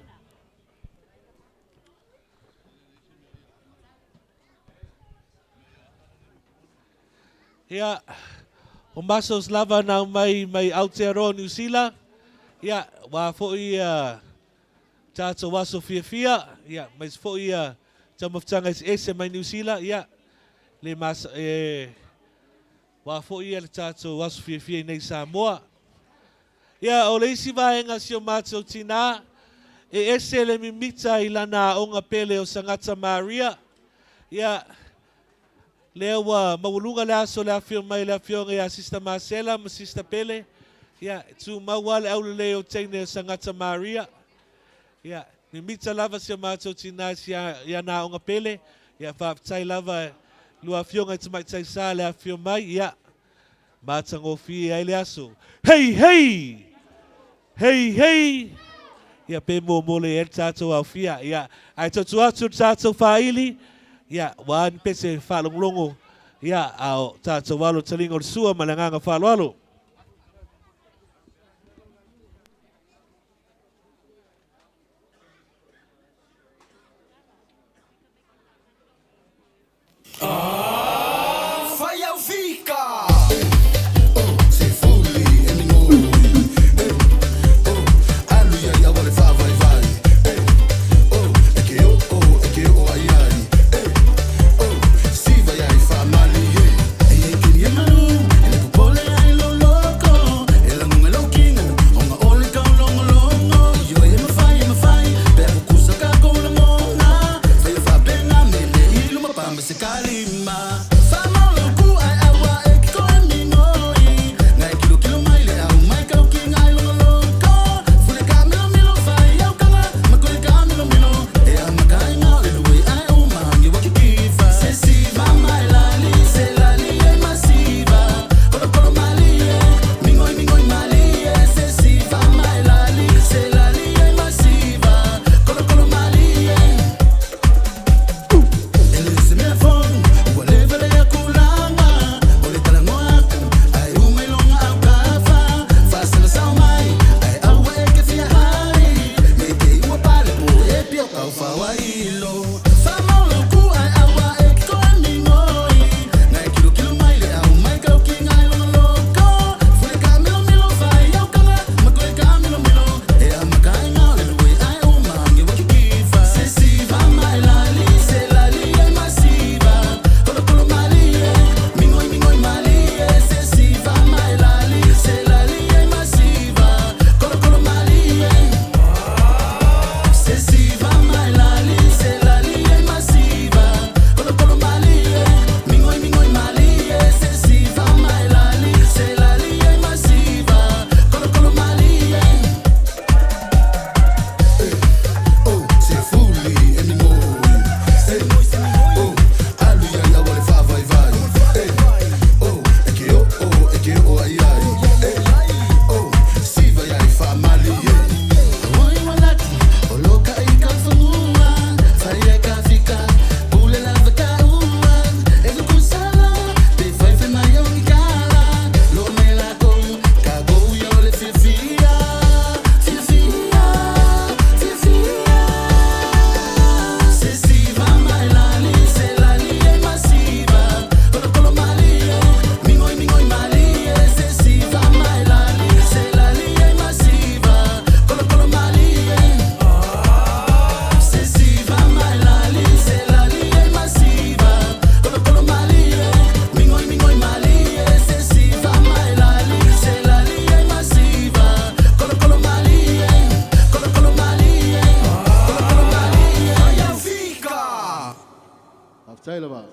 Ia, o mussels lava na aumai mai Aotearoa Niu Sila. Ia, ua foi ia tatou aso fiafia, ia, aemaise foi ia taumafataga eseese mai Niu Sila, ia, le mas, e, ua foi ia le tatou aso fiafia i nei Samoa. Ia, o le isi vaega si o matou tinā, e ese le mimita i lana aoga pele o Sagata Maria. Ia, lea ua maualuga le aso le afio mai le afioga ia Sister Marcella ma Sister Pele. Ia, e tumau lava le aulelei o teine o Sagata Maria. Ia, mimita lava si o matou tinā i si i ana aoga pele. Ia, faafetai lava i lua afioga i Tamaitai Sa le afifio mai. Ia, matagofie ai le aso. Hei! Hei! Hei! Hei! Ia, pe muamua lelei ai le tatou aofia. Ia, ae tautua atu le tatou faaili. Ia, ua a ni pese faalogologo. Ia, a o tatou alo taliga o le sua ma le agaga faaaloalo. Fai au fika! Faafetai lava.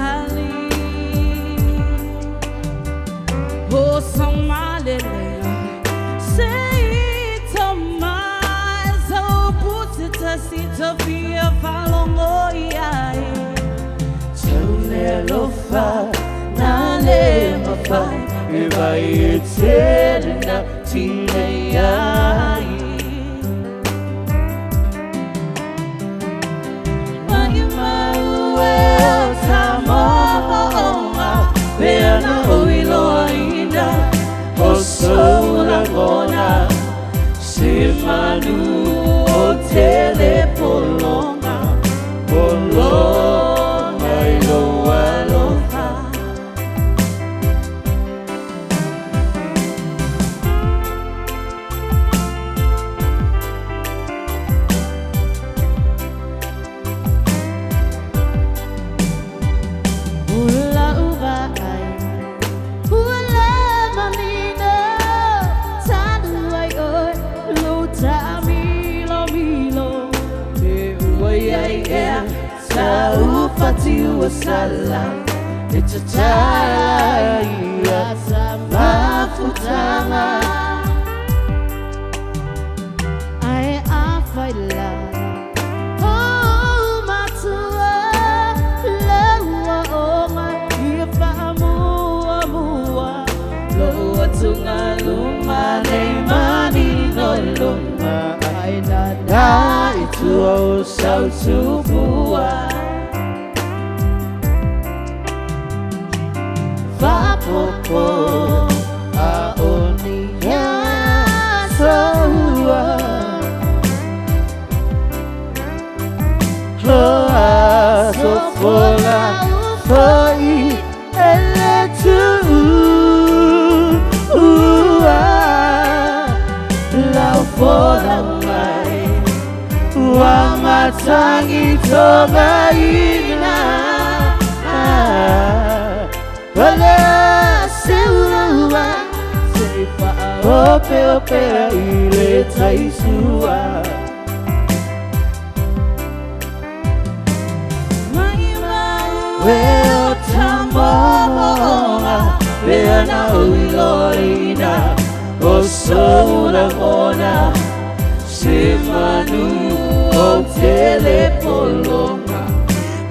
hali O samalele Se tamai So putita si tofia falongo iai Tune lofa na le mawhai E vai e tere na tine ai Mai mau e o ta mo'o'onga Pea na ui loa ina O sola ngona Se manu o tele polonga Polonga i lo aloha Ula uva ai Ula mamina Tanu ai oi Luta milo milo Te ua iai ea Sa ufati ua sala E tatala ia sa mafutanga Ai a whai la Oh, matua, laua o ngai, ia whaamua mua. Loa tunga luma nei mani no luma. Ai nā nā i tua o sautupua. Whapopo a o ni asoa. Hoa sofola foi ele tu ua lau fola mai ua matangi tonga ina wala seua se whaope ope i le taisua. Weo tamo'o'onga, pea na ui loina, o sola ngona, se manu o tele polonga,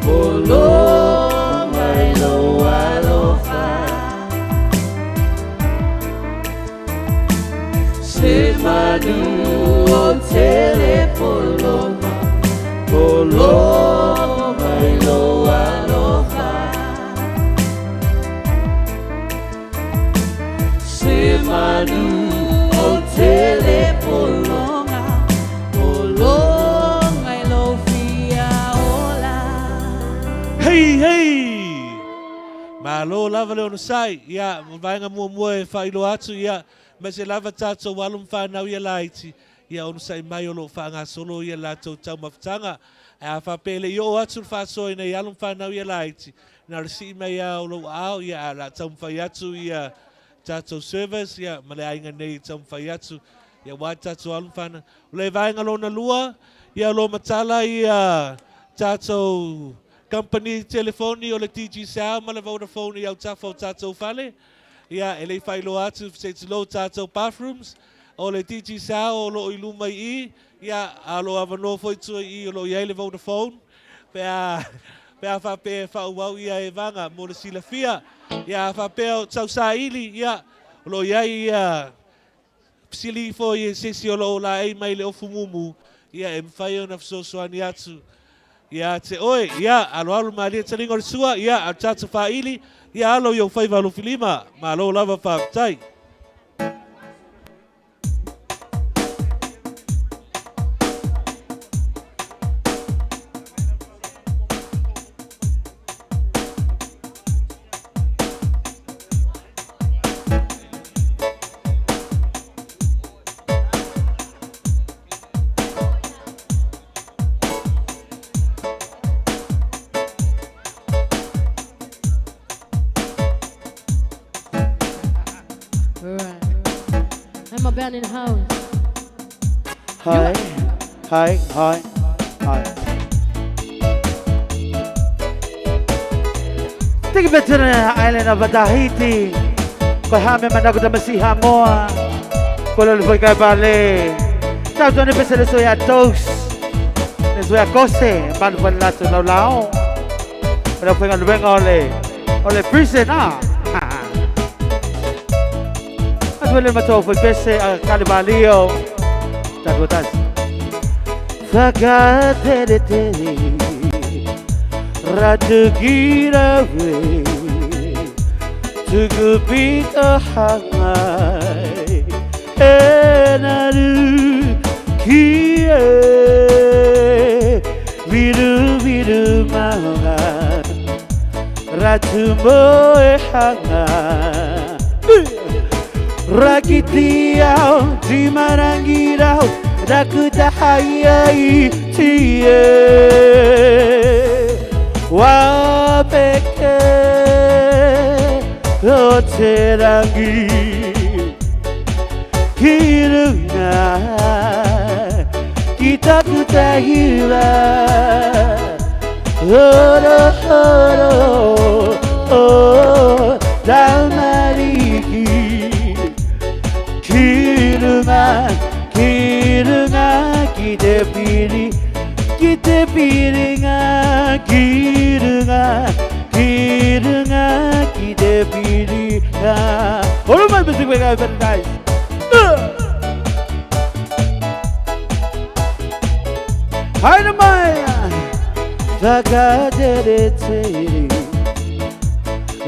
polonga i lo aloha. Se manu o tele polonga, polonga i lo aloha. Se manu o tele polonga, polonga i lo fia ola. Hei, hei! Malo lava le onosai, ia, vaenga mua mua e whailo atu, ia, me se lava tātou alo mwhanau ia laiti, ia onosai mai o lo whaangasolo ia lātou taumafutaga. E a whapele i o atu le whasoa ina i alo mwhanau ia laiti, na re sii mai ia o lo ao, ia a la taumawhai atu ia tātou service, ia ma le ainga nei taumawhai atu, ia wai tātou alo mwhanau. O le vaenga lona lua, ia lo matala ia tātou company telefoni o le Digicel ma le Vodafone i au tafa o tātou fale. Ia, e lei whailoa atu, se tilo tātou bathrooms, o le Digicel o lo i luma i i, ia, a lo awanoa foi tua i o lo iai le Vodafone, pe a whapea e whaauau ia e vanga, mo le silafia, ia, a whapea o tau saili, ia, o lo iai ia, sili ifo i e sesi o lo o la ei mai le ofu mumu, ia, e mwhai o na whasosoani atu. Ia te oe, ia, alo alo malia talinga o le sua, ia, a tātou whaili, ia alo i o whaiva alo filima, malo lava whaatai. I'm a band in house. Hi, hi, hi, hi. Take it back to the island of Tahiti. Ko hame manaku ta masiha moa. Ko lolo foi kai pale. Tau tone pese le soya toast. Le soya kose. Balu foi lato lau lao. Lau foi ngaluenga ole. Ole prison ah. Atu le matou foi pese a kale balio. Tatu tasi. Whakatere tere. Ratu we. Tuku pito hangai. E naru ki e. Viru viru maunga. Ratu moe hanga. Rakitiao, timarangirao, rakutahaiai tie. Wapeke o te rangi ki runga ki taku tahiwa. Oro oro o tamariki. Ki runga, ki runga, ki te piri, ki te piringa, ki runga, ki runga, ki te piringa. Oro mai music we got very nice. Haere mai, whakatere tere,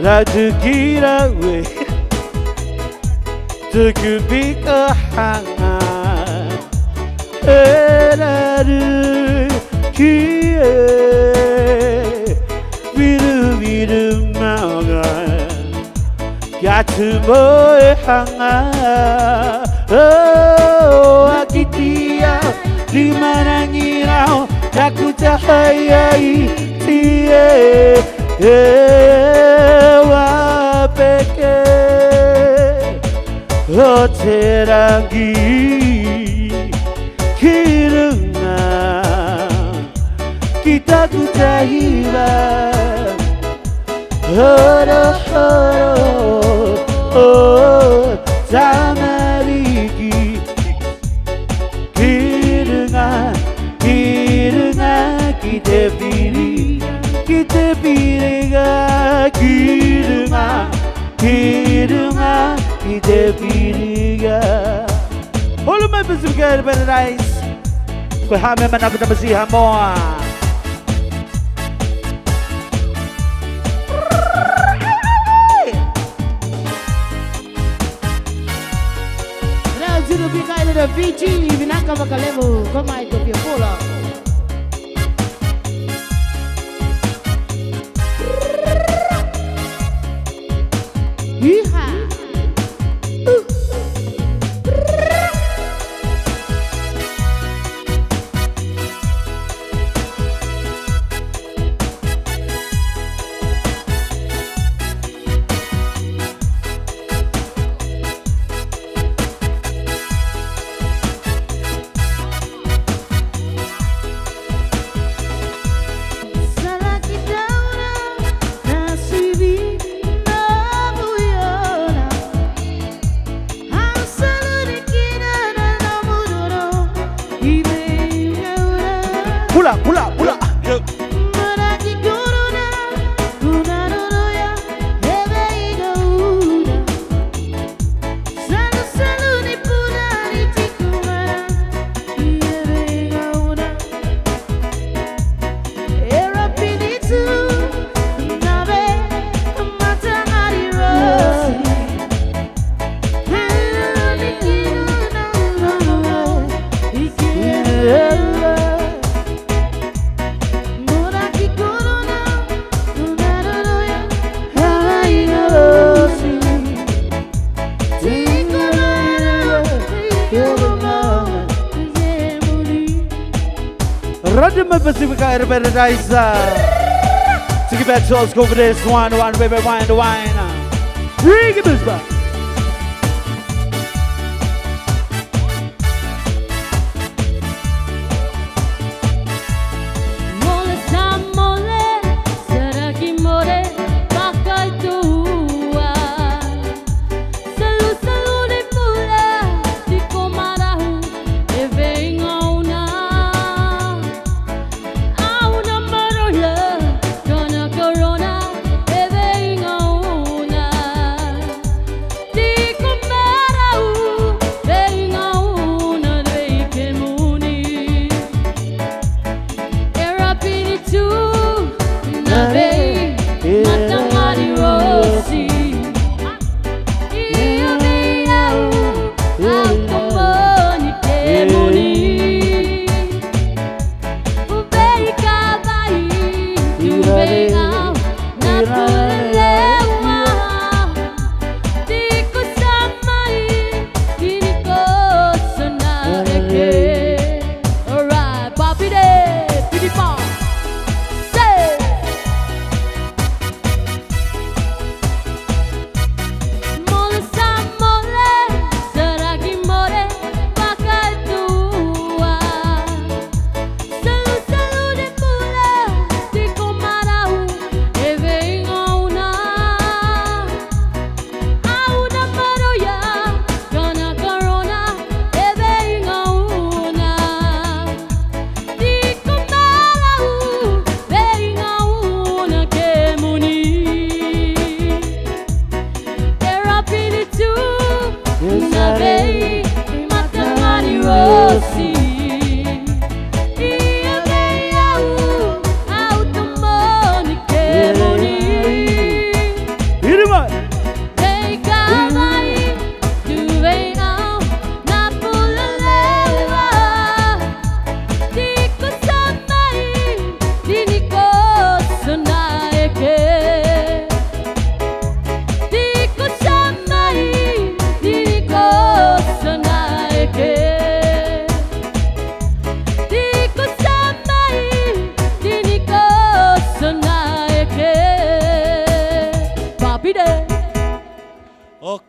ratu ki rawe, tuku piko hanga, e raru ki e, viru viru maunga, kia tu moe hanga, oh, akitia, timarangirao, taku tahaiai tie, e wapeke o te rangi ki runga ki taku tahiwa. Oro oro o tamariki ki runga, ki runga, ki te piri, ki te piringa, ki runga, ki runga, ki te piringa. All of my Pacific Paradise. Ko hame manaku ta masiha moa. Reo Zulu Bika ile de Fiji, vinaka vakalevu, koma Ethiopia pola. Yeehaw! Pula, pula, pula. Radima Pacifica Air Paradise. Take it back to us, go for this one, one, baby, wine, wine. Bring it back. Mole sa mole, saraki more,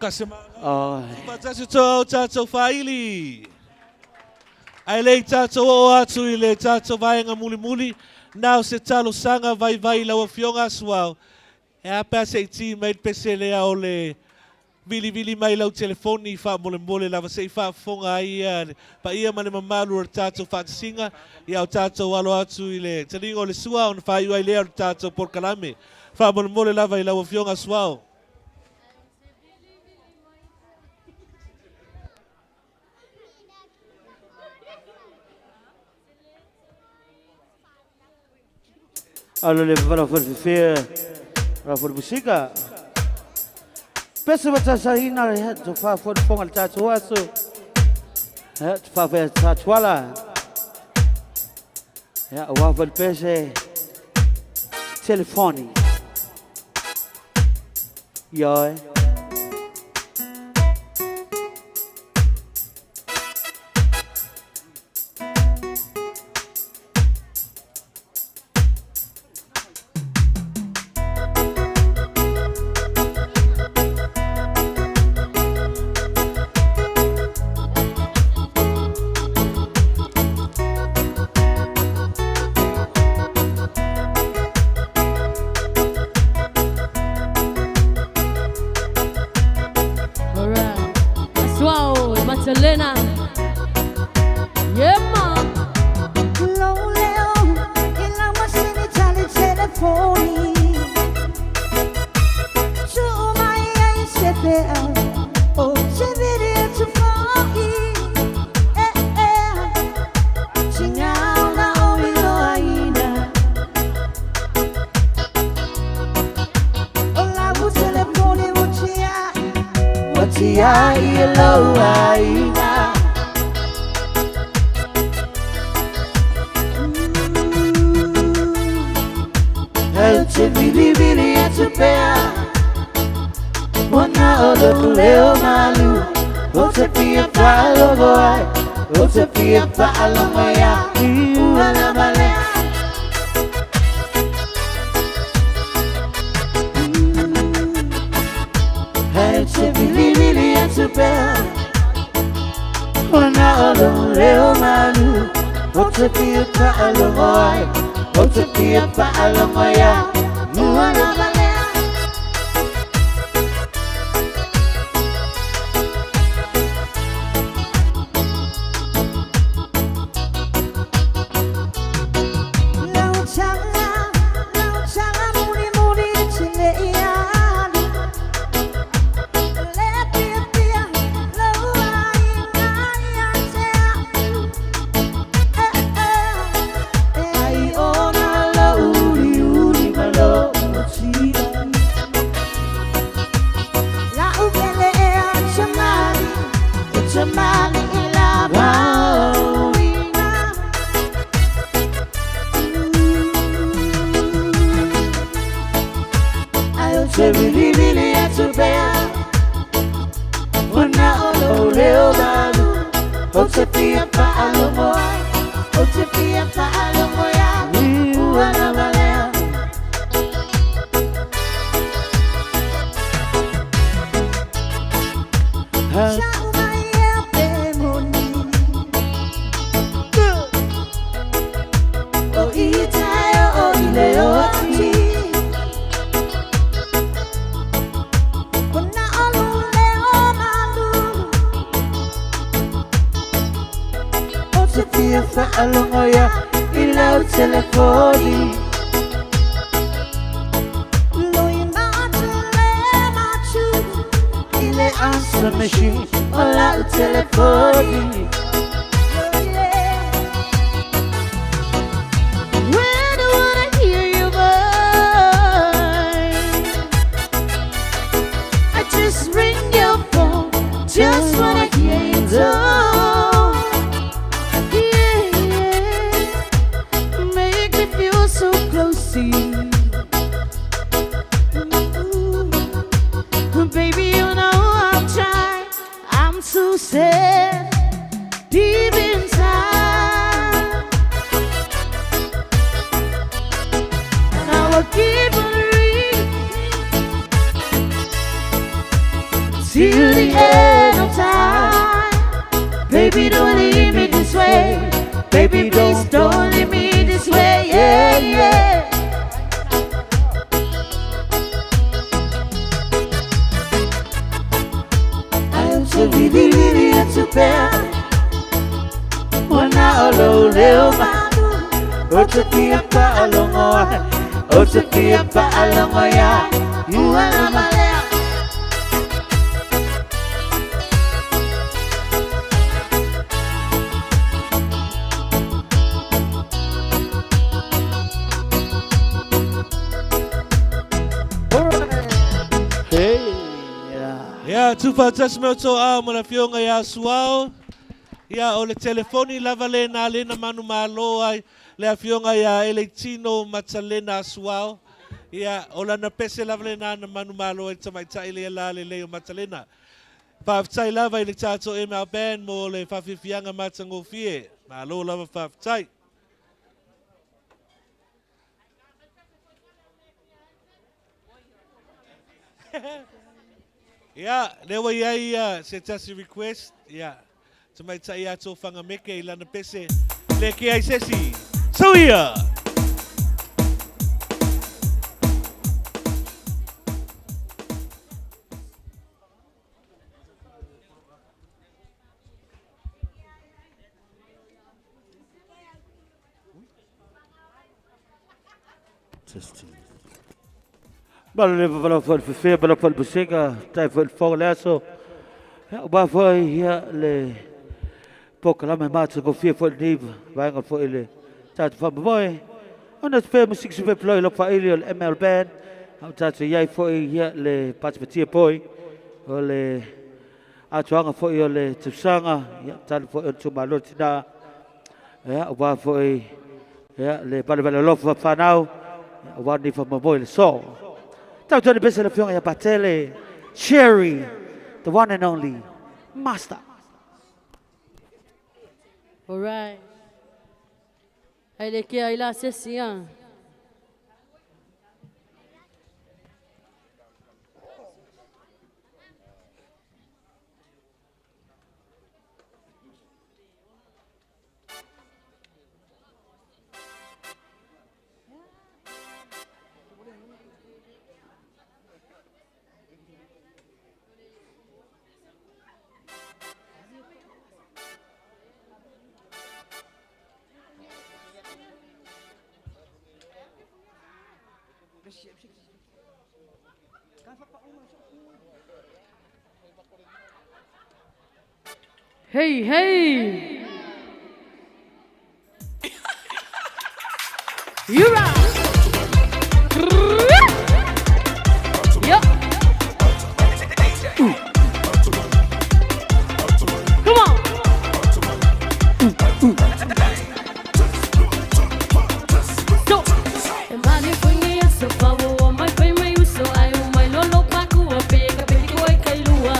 Ka se Faatasi toa o tātou whaili. Ae le i tātou oo atu i le tātou vaega mulimuli, na o se talosaga vaivai i lau Afioga Asuao, e a pe a se i tī mai le pese lea o le vilivili mai i lau telefoni faamolemole lava se i faafofoga ai ia le paia ma le mamalu o le tātou faatasiga ia o tātou alo atu i le taliga o le sua ona faaiu ai lea o le tātou polokalame. Faamolemole lava i lau Afioga Asuao. Alo le fala fala fefea la fala musika. Pese wa tasahina le to fa fo fonga le tatu aso. Ha to fa fa tatuala. Ya wa fal pese telefoni. Yo. Alright. Aswao, Matalena. Yeah, man. Loleo, ila masini tali telefoni. Chuma ia isepea, o te viri tu fai. Eh eh, chingao na o iloaina. Ola u telefoni o tia, o tia iloaina. El te vili vili e te pea Ona o le leo malu O te fia whaalogo ai O te fia whaalongo ia Ua la malea. El te vili vili e te pea Ona o le leo malu O te fia whaalogo ai O te fia whaalongo ia Ua la malea. Lau chala, lau chala muri muri chile iali. Le pia pia, lau ai nai atea. Eh eh, ai ona la uri uri malo tira. La uvele e a chamali, e chamali ila bauina. Ai o te vili vili e te pea Ona o lo leo malu O te fia whaalongo ai O te fia whaalongo ia Ua la malea. Chau mai e pe moni. O i tai o i le o ti. Ona o lo leo malu. O te fia whaalongo ia I lau telefoni. Loi matu le matu. I le answer machine O lau telefoni. When I wanna hear your voice, I just ring your phone, just wanna hear you talk. Yeah, yeah, make me feel so close to you. Ooh. Baby, you know I'm trying, I'm so sad deep inside. And I will keep on ringing Till the end of time. Baby, don't leave me this way. Baby, please don't leave me this way. Yeah, yeah. I am so really, really to bear. Wana olo leo ma. Ocho tia pa alongo. Ocho tia pa alongo ya. You are my leo. Ia, tuufaatasi mai o tou aao ma le Afioga iā Suao. Ia, o le telefoni lava lena lea na manumalo ai le Afioga iā Eleitino Matalena Suao. Ia, o lana pese lava lena na manumalo ai le tamaitai lea lalelei o Matalena. Faafetai lava i le tatou ML Band mo le faafiafiaga matagofie. Malo lava faafetai. Ia, lea ua i ai se tasi request, ia, tamaitai ia Tofaga Meke i lana pese, le kea i se isi. Soia! Testing. Malo le valau foi le fefea, malo foi le pusega, tai foi le fofoga le aso. Ia, ua foi ia le polokalame matagofie foi lenei vaega foi le tatou faamoemoe. Ona te fea musiki se ploi lo faili o le ML Band. Au tatou iai foi ia le patipatia poi o le atoaga foi o le tausaga, ia talu foi o le itumalo tina. Ia, ua foi ia le valevale alofa whanau, ia ua ni whamamoe le so. Tau tau ni pese le fionga ia Patele, Sherry, the one and only Master. All right. Ai le kia i la sesi a. Hey, hey! You right! Yup! Come on! So, e mani fui so pa wo mai fai mai uso ai o mai lolo pa ku o pe ka pe ko ai kai lua.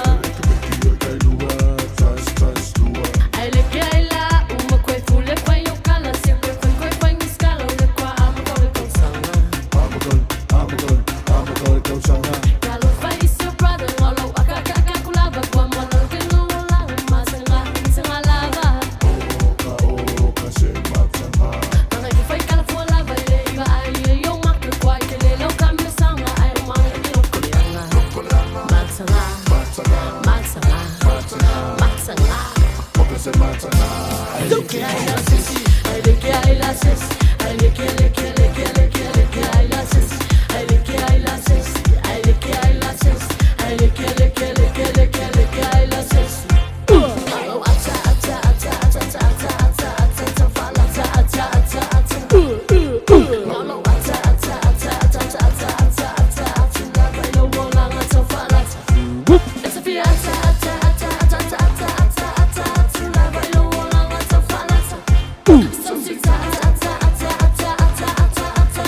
Ai le ke ai la o ma koe fu le fai o kala se koe koe koe fai ni skala o le kwa ama ko le kausanga. Kalo fai is your brother ngolo aka aka aka kulava kwa mwana ke no la masanga sanga lava. Anga ke fai kala fua lava le iwa ai le yo maka kwa ke le lo kamio sanga ai o manga ke lo kuleanga. Matsanga, matsanga, matsanga. Ai le ke ai la sesi, ai le ke ai la sesi, ai le ke le ke le ke le ke le ke ai la sesi, ai le ke ai la sesi, ai le ke ai la sesi, ai le ke le ke le ke le ke le ke ai la sesi. Alo ata ata ata ata ata ata ata ata ata fala ata ata ata ata. Alo ata ata ata ata ata ata ata ata ata lava ilo wolanga ata fala ata. It's a fia ata ata ata ata ata ata ata ata ata lava ilo wolanga ata fala ata. So sweet ata ata ata ata ata ata ata ata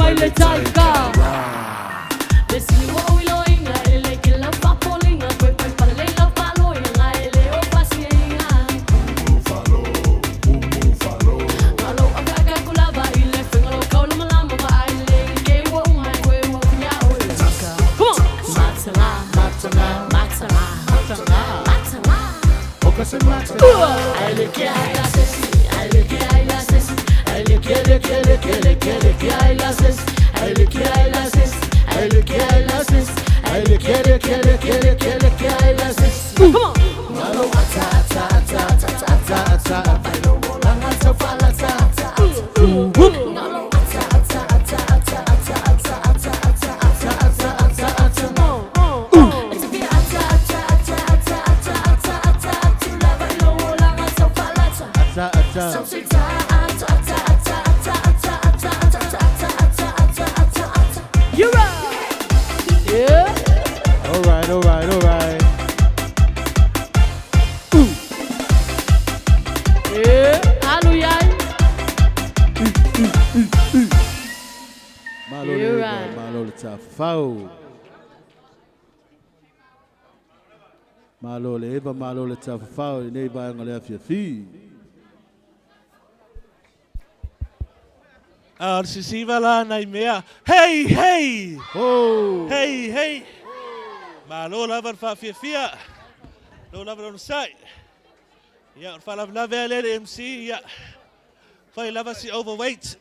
mai le taika. Le sini ua ou iloiga e le ke lau faapoliga toe paipalelei lau faaloiga e le o fasiaiga. Malo ave ake aku lava i le faiga o lou kaulamalama vaai lelei ke ua uma e koe ua ou ia oe. Come on! Mataga, mataga, mataga, mataga, mataga. Ai le ke ai la sesi, ai le ke ai la sesi, ai le ke le ke le ke le ke le ke ai la sesi, ai le ke ai la sesi, ai le ke ai la sesi, ai le ke le ke le ke le ke le ke ai la sesi. Come on! Malo ata ata ata ata ata ata ata vai lo molanga tau falata ata ata. Malo ata ata ata ata ata ata ata ata ata ata ata ata. It's a bit ata ata ata ata ata ata ata ata lava lo molanga tau falata. Ata ata. So say ta ata ata ata ata ata ata ata ata ata ata ata ata. You're right. Yeah. All right, all right, all right. Yeah. Alu yai. Malo le You're eva, right. malo le tafafau. Malo le eva, malo le tafafau, i nei vaega o le afiafi. A o le sisiva la nai mea. Hey, hey! Oh! Hey, hey! Malo lava le faafiafia. Lo lava le onosai. Ia, o le faalavelave a lea le MC, ia. Fai lava si overweight.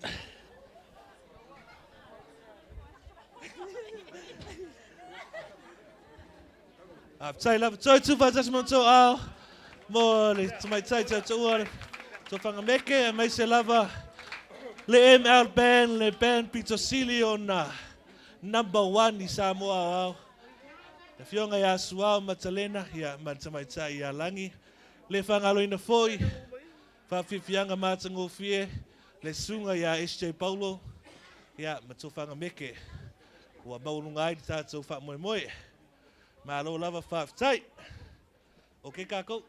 Faafetai lava toe tuufaatasi ma outou ao mo le tamaitai tautaua le Tofagameke aemaise lava le ML Band, le band pito sili ona number one i Samoa aoao. Le Afioga ia Suao Matalena ia ma le tamaitai ia Lagi. Le faagaloina foi faafiafiaga matagofie le susuga ia SJ Paulo ia ma Tofagameke ua maualuga ai le tatou faamoemoe. Malo lava faafetai. Ok kākou.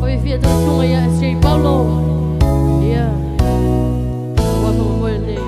Oi fia tau sunga ia SJ Paulo. Ia. Ua whakamoe nei.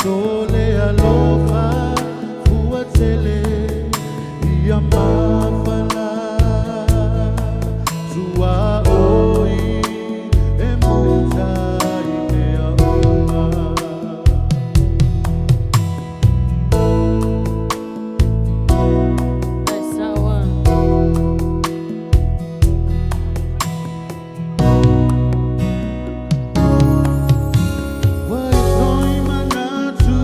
Tole alofa fuatele ia mafala tua oi e muta i mea uma. Ai sawa. Ua i manatu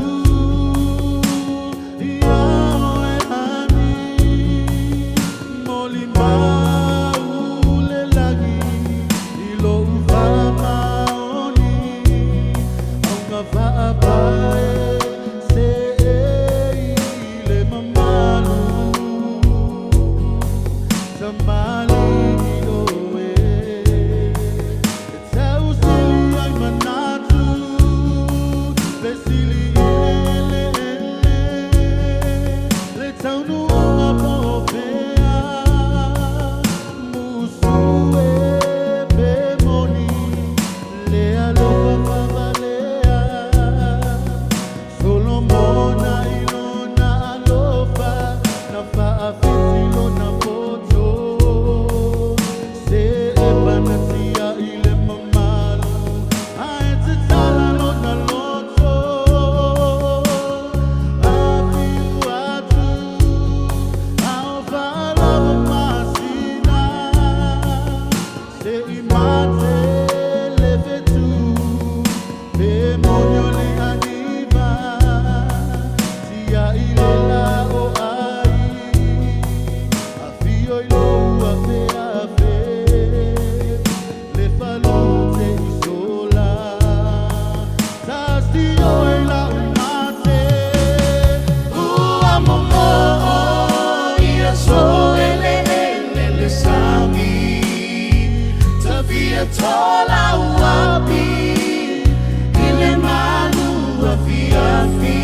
Se i mate le fetu, pe moni o le aniva, tia i le la o ai, afio i lou afeafe, le falute i sola, tasi oe lau mate, ua momoo i aso eleele le sami, tafia tola uapi, i le malu afiafi.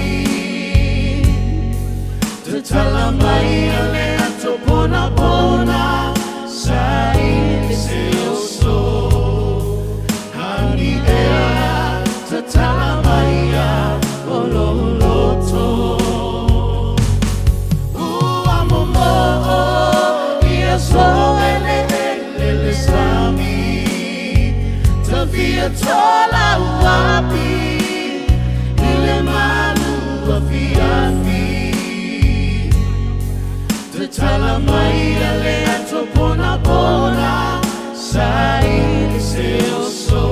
Tatala mai a le ato pona pona, saili se oso. Hani ea, tatala mai a o lou loto. Ua momoo i aso eleele le sami, tafia tola uapi, i le malu afiafi. Tatala mai a le ato pona pona, saili se oso.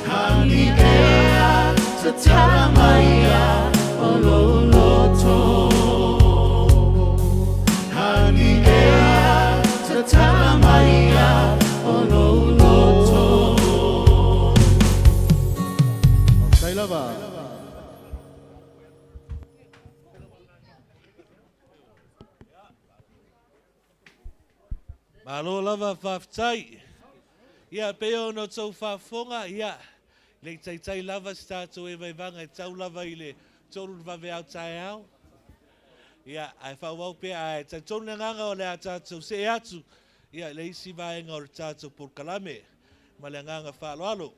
Hani ea, tatala mai a o lou loto. Hani ea, tatala mai a o lou loto. Tai lava. Malo lava faafetai. Ia, pei ona outou faafofoga, ia, le i taitai lava se tatou evaivaga e tau lava i le 3 le vaveao taeao. Ia, ae faaauau pea, ae talitonu le agaga o le a tatou see atu, ia, le isi vaega o le tatou polokalame ma le agaga faaaloalo.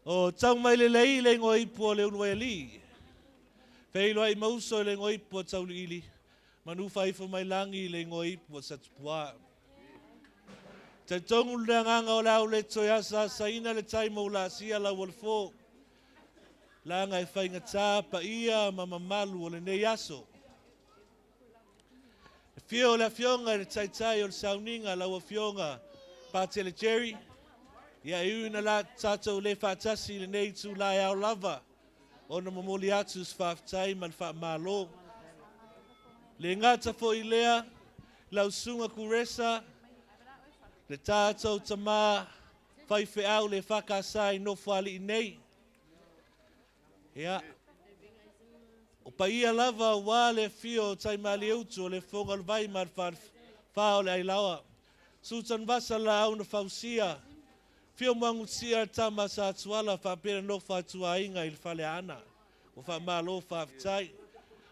O tau mai le lei le igoa ipu o le Uluaialii. Feiloai ma uso i le igoa ipu o Tauliili. Manu faaifo mai lagi i le igoa ipu o Satupua. Talitonu le agaga o le a ou le toe asaasaina le tai ma ulasia lau o le fo. Laga e faigata paia ma mamalu o lenei aso. E fio le afioga i le taitai o le sauniga lau afioga Patele Jerry. Ia e ui ina la tatou le faatasi i lenei itula e ao lava ona momoli atu se faafetai ma le faamalo. Le gata foi lea, lau susuga Kuresa, le tatou tamā faifeau le EFKS i Nofoalii nei. Ia, o paia lava aua le afio o Taimalieutu o le Fofoga o le Vai ma le Falefa o le Ailaoa. Sutan Vasa Laau na fausia, afio Muagututia le tama a Satuala faapea le nofo a ituaiga i le Faleaana. Ua faamalo faafetai.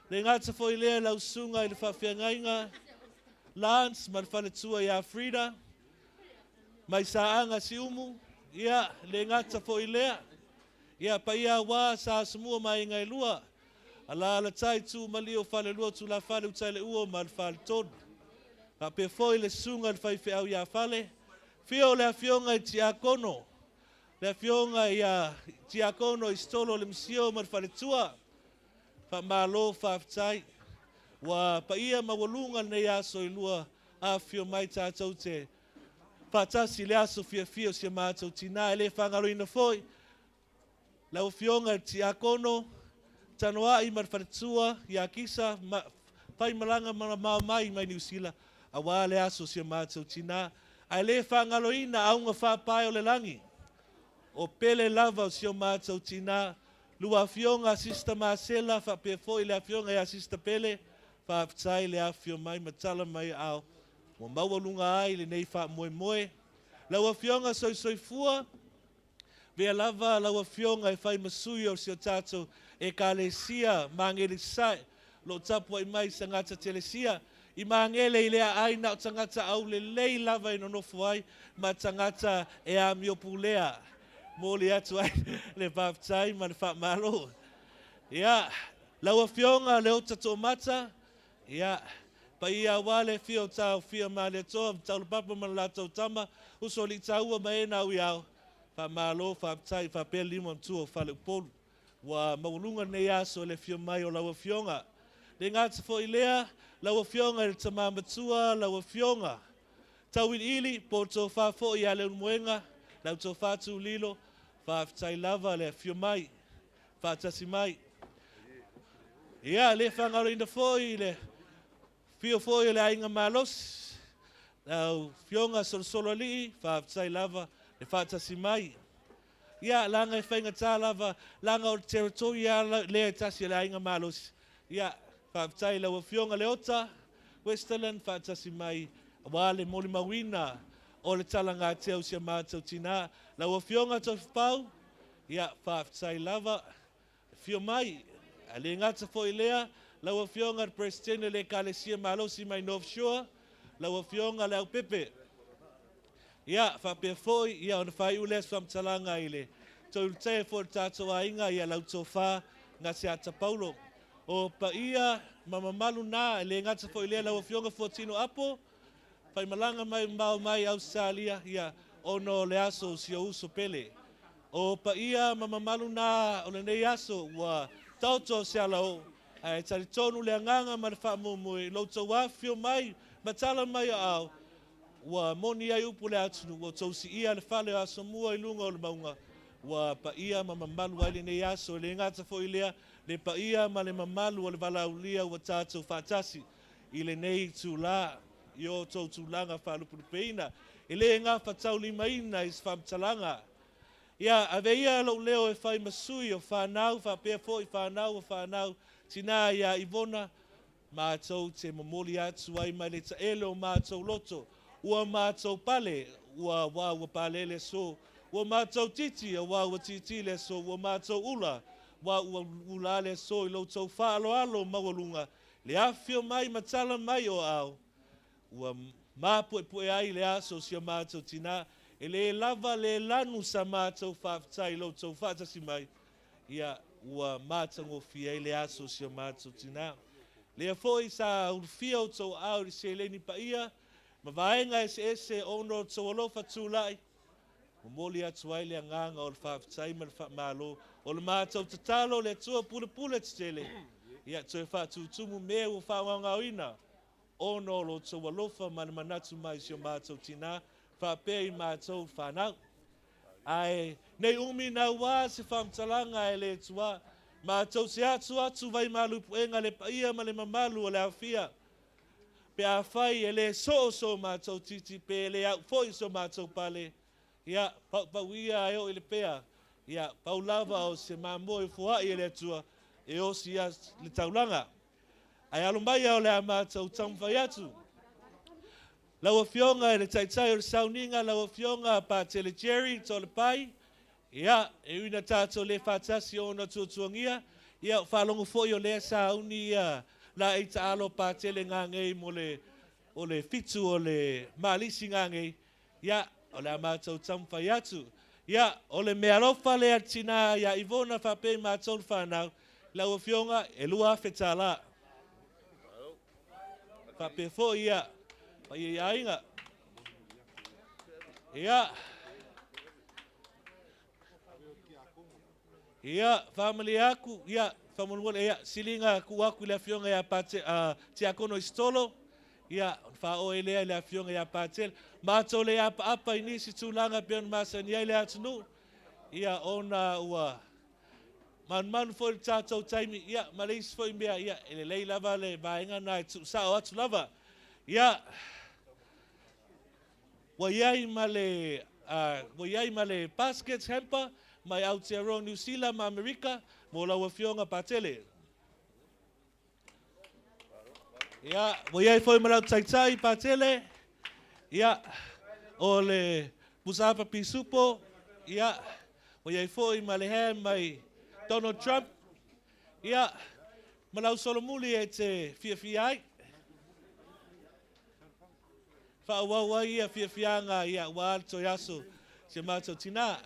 Le gata foi lea lau susuga i le faafeagaiga Lance ma le faletua ia Frida, mai Saaga Siumu, ia, le gata foi lea, ia, paia aua Sa Asomua ma aiga e lua, alaalatai Tu Malie o Falelua, Tulafale, Utaileuo ma le Faletolu. Faapea foi le susuga i le faifeau ia Fale, afio le afioga i Tiakono, le afioga ia Tiakono Isitolo le Misio ma le faletua. Faamalo faafetai. Ua paia maualuga lenei aso i lua afifio mai tatou te faatasi i le aso fiafia o si a matou tinā. E le faagaloina foi lau afioga i le Tiakono Tanoai ma le faletua ia Kisa, fai malaga mamao mai mai Niu Sila aua le aso o si a matou tinā. Ae le faagaloina auga faapae o le lagi, o pele lava o si o matou tinā, lua afioga Sista Masela faapea foi le afioga ia Sista Pele, faafetai le afifio mai ma tala mai aao ua maualuga ai lenei faamoemoe. Lau afioga Soisoifua, Avea lava lau Afioga e fai ma sui o si o tatou Ekalesia Magele i Sasae, o lo o tapuai mai i Sagata Telesia, i Magele i lea aai na o tagata aulelei lava e nonofo ai ma tagata e amio pulea. Momoli atu ai le faafetai ma le faamalo. Ia, lau Afioga Leota Toomata, Ia, paia aua le afio o Taofia Malietoa, Taulapapa ma le latou tama, Usoalii-taua ma e na ui ao, faamalo, faafetai, faapea le lima matua o Faleupolu. Ua maualuga lenei aso i le afio mai o lau Afioga. Le gata foi i lea, lau Afioga i le Tama Matua, lau Afioga. Tauiliili, po o le tofa foi ia Leulumoega, lau tofa Tulilo, faafetai lava le afio mai, faatasi mai. Ia, le faagaloina foi le afio foi o le Aiga Malosi, lau Afioga Solosoloalii, faafetai lava le faatasi mai. Ia, leaga e faigata lava, leaga o le territory lava lea e tasi a le Aiga Malosi. Ia, faafetai i lau Afioga Leota Westerlund faatasi mai aua le molimauina o le talagatia o si a matou tina. Lau Afioga Toifipau, ia, faafetai lava le afio mai. Ae le gata foi i lea, lau Afioga i le Peresetene o le Ekalesia Malosi mai North Shore, lau Afioga Leaupepe. Ia, faapea foi, ia, ona faaiu lea o se faamatalaga i le toe ulutaia foi o le tatou aiga, ia lau tofa Gaseata Paulo. O paia ma mamalu na, e le gata foi i lea lau Afioga Fuatino Apo, faimalaga mai mamao mai Ausetalia, ia, ona o le aso o si ou uso pele. O paia ma mamalu na o lenei aso ua taoto se alaoo, ae talitonu le agaga ma le faamoemoe i lo outou afifio mai ma tala mai aao, Ua moni ai upu le atunuu, ua outou siia le fale o Asomua i luga o le mauga, ua paia ma mamalu ai lenei aso. E le gata foi i lea, le paia ma le mamalu o le valaaulia ua tatou faatasi i lenei itula i o outou tulaga faalupelupeina, e le gafataulimaina i se faamatalaga. Ia, ave ia lou leo e fai ma sui o fanau faapea foi fanau o fanau, tina ia Ivona, Matou te momoli atu ai mai le taele o matou loto, ua matou pale, ua wā ua pale le aso, ua matou titi, auā ua titi le aso, ua matou ula, wā ua ula le aso i lo outou faaaloalo maualuga, le afifio mai ma tala mai o aao, ua mapuepue ai le aso o si a matou tinā, e le lava le lanu sa matou faafetai i lo outou faatasi mai, Ia, ua matagofie ai le aso o si o matou tina. Lea foi sa ulufia outou aao i le seleni paia ma vaega eseese ona o outou alofa tulai, momoli atu ai le agaga o le faafetai ma le faamalo. O le matou tatalo, le Atua pulepule tetele, ia toe faatutumu mea ua faagaogaoina ona o lo outou alofa ma le manatu mai i si o matou tina faapea i matou fanau. Ae nei umi naua se faamatalaga e le tuā. Matou te atu atu vaimalu puega le paia ma le mamalu o le aofia. Pe afai e le soo so matou titi pe le au foi so matou pale, ia, paupau ia e oo i le pea, ia, pau lava o se mamoe foai e le Atua e osi ia le taulaga. Ae alo mai o le a matou taumafai atu. Lau Afioga i le Taitai o le Sauniga, lau Afioga Patele Jerry Toalepai, ia, e ui ina tatou le faatasi ona tuatuagia, ia, o faalogo foi o lea sauni ia laei taalo Patele Gagei mo le o le 7 o le Malisi Gagei, ia, o le a matou taumafai atu. Ia, o le meaalofa lea a le tinā ia Ivona faapea i matou le fanau, lau Afioga, e $2,000. Faapea foi ia, paia i aiga. Ia, ia, faamalie atu, ia, faamolemole, ia, siliga tuu atu i le Afioga ia Pate, Tiakono Isitolo, ia, ona faaoo ai lea i le Afioga ia Patele. Matou le apaapa i nisi tulaga e pei ona masani ai le atunuu, ia, ona ua manumanu foi i le tatou taimi, ia, ma le isi foi mea, ia, e lelei lava le vaega lena e tuusao atu lava. Ia, ua i ai ma le, ua i ai ma le baskets hamper mai Aotearoa Niu Sila ma Amerika mo lau Afioga Patele. Ia, ua i ai foi ma lau taitai Patele, ia, o le Pusaapa Pisupo, ia, ua i ai foi ma le ham mai Donald Trump, ia, ma lau solomuli e te fiafia ai. Faaauau ai ia fiafiaga, ia, ua le toe aso si a matou tinā.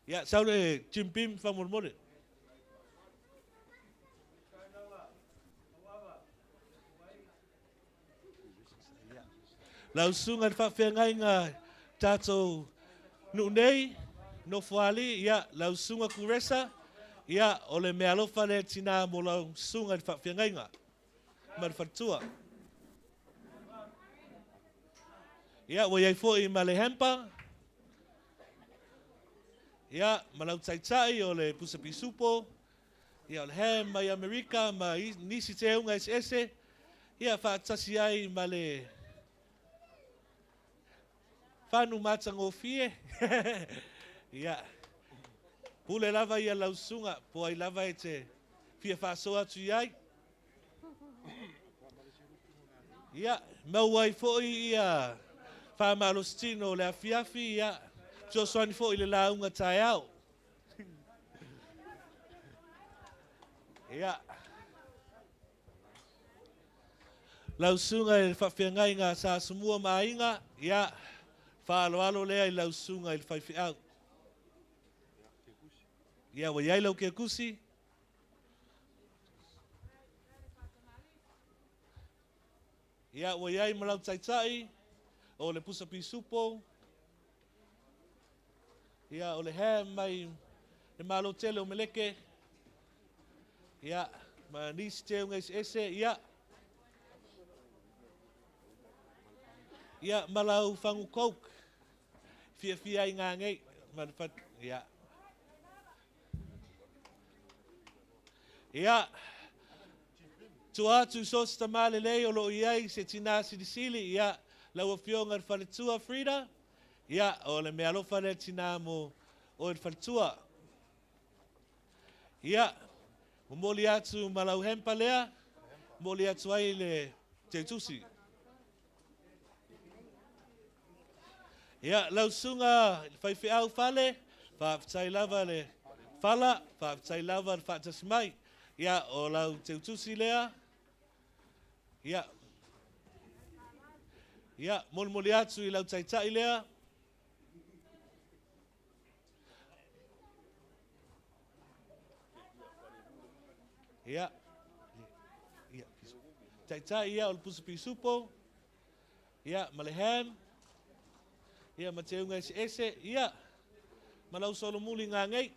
Ia, sau le Jim Beam faamolemole. Lau susuga i le faafeagaiga tatou nuu nei, Nofoalii, ia, lau susuga Kuresa, ia, o le meaalofa lea tinā mo lau susuga i le faafeagaiga ma le faletua. Ia, ua i ai foi ma le hamper. Ia, ma lau taitai o le pusa pisupo. Ia, o le ham mai Amerika ma nisi teuga eseese. Ia, faatasi ai ma le fanu matagofie. Ia, pule lava ia lau susuga, po ai lava e te fia faasoa atu i ai. Ia, maua ai foi ia faamalositino o le afiafi, ia, fesoasoani foi i le lauga taeao. Ia. Lau susuga i le faafeagaiga a Sa Asomua ma Aiga, ia, faaaloalo lea i lau susuga i le faifeau. Ia, ua i ai lau kekusi. Ia, ua i ai ma lau taitai, o le pusa pisupo, ia, o le ham mai le Malo tele o Meleke, ia, ma nisi teuga eseese, ia, ia, ma lau fagu Coke, fiafia ai ngāngei, ma le fat, ia. Ia, tua atu i so se tamā lelei o lo o i ai se tinā silisili, ia, lau Afioga i le Faletua Frida, ia, o le meaalofa lea tinā mo oe le faletua. Ia, momoli atu ma lau hempa lea, momoli atu ai le teutusi. Ia, lau susuga i le faifeau fale, faafetai lava le fala, faafetai lava le faatasi mai. Ia, o lau teutusi lea. Ia, ia, molimoli atu i lau taitai lea. Ia, ia, taitai ia o le pusa pisupo. Ia, ma le ham. Ia, ma teuga eseese. Ia, ma lau solomuli ngāngei.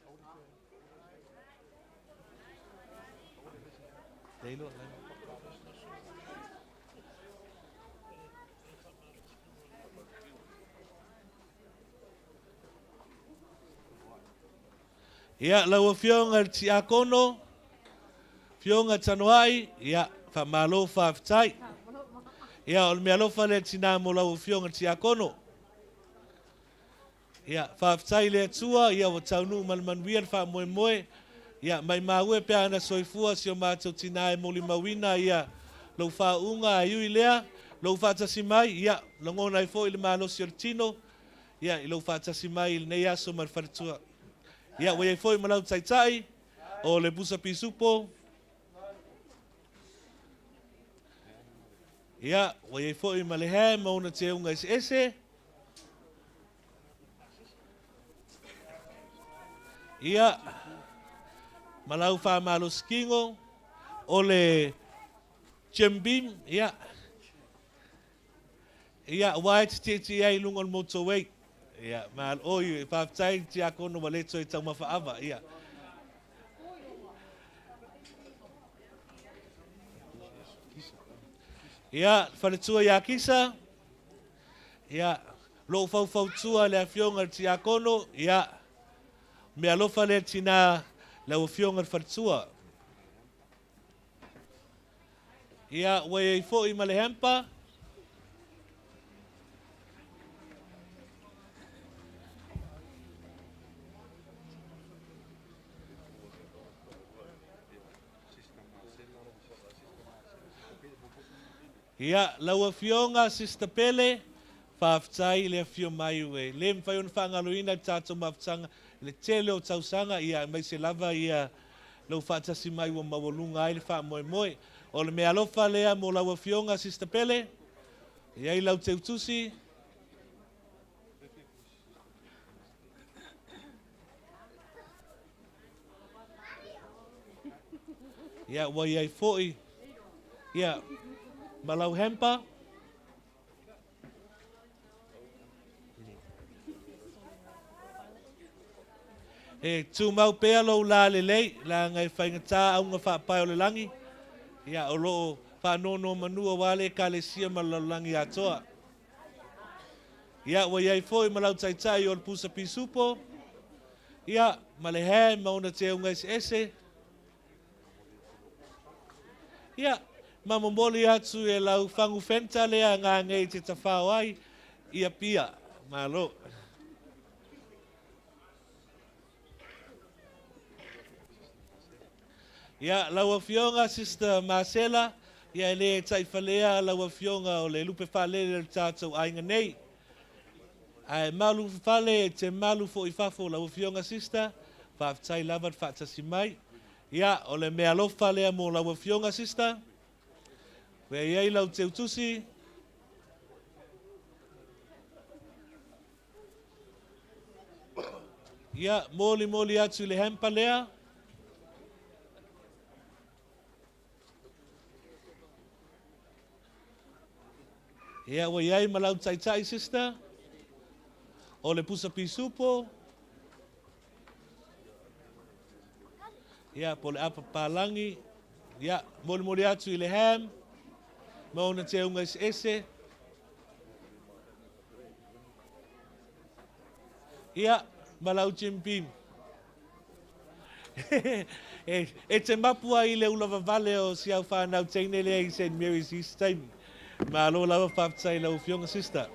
Ia, lau Afioga i le Tiakono, Afioga Tanoai, ia, faamalo faafetai. Ia, o le meaalofa lea tinā mo lau Afioga i le Tiakono. Ia, faafetai i le Atua, ia ua taunuu ma le manuia le faamoemoe. Ia, maimau e pe ana soifua si o matou tinā e molimauina ia lou faauuga, ae ui lea, lou faatasi mai, ia, lagona ai foi le malosi o le tino, ia, i lou faatasi mai i lenei aso ma le faletua. Ia, ua i ai foi ma lau taitai, o le Pusa Pisupo. Ia, ua i ai foi ma le ham ma ona teuga eseese. Ia, ma lau faamalositino, o le Jim Beam, ia, ia, aua e te tietie ai i luga o le motorway. Ia, ma, oi, faafetai Tiakono ua le toe taumafa ava, ia. Ia, faletua ia Kisa, ia, lou faufautua le afioga i le Tiakono, ia, meaalofa lea tinā lau afioga i le faletua. Ia, ua i ai foi ma le hamper. Ia, lau Afioga Sister Pele, faafetai i le afio mai ue le mafai ona faagaloina le tatou mafutaga i le tele o tausaga, ia aemaise lava ia lou faatasi mai ua maualuga ai le faamoemoe. O le meaalofa lea mo lau Afioga Sister Pele, e i ai lau teutusi. Ia, ua i ai foi, ia, ma lau hamper. E tumau pea lou lā lelei, leaga e faigata auga faapae o le lagi, ia, o lo o faanonomanu aua le Ekalesia ma le lalolagi atoa. Ia, ua i ai foi ma lau taitai o le pusa pisupo. Ia, ma le ham ma ona teuga eseese. Ia, ma momoli atu e lau fagu fenta lea gagei te tafao ai i Apia. Malo. Ia, lau Afioga Sister Marcela, ia e le taifalea lau Afioga o le lupe faalele o le tatou aiga nei. Ae malu fale e te malu foi i fafo lau Afioga Sister, faafetai lava le faatasi mai. Ia, o le meaalofa lea mo lau Afioga Sister. Ua i ai lau teutusi. Ia, molimoli atu i le hamper lea. Ia, ua i ai ma lau taitai, sister. O le pusa pisupo. Ia, po o le apa palagi. Ia, molimoli atu i le ham. Ma ona teuga eseese. Ia, ma lau Jim Beam. E te mapu ai i le ula vavale o si au whanau teine lea i St. Mary's East taimi. Malo lava faafetai i lau Afioga sister.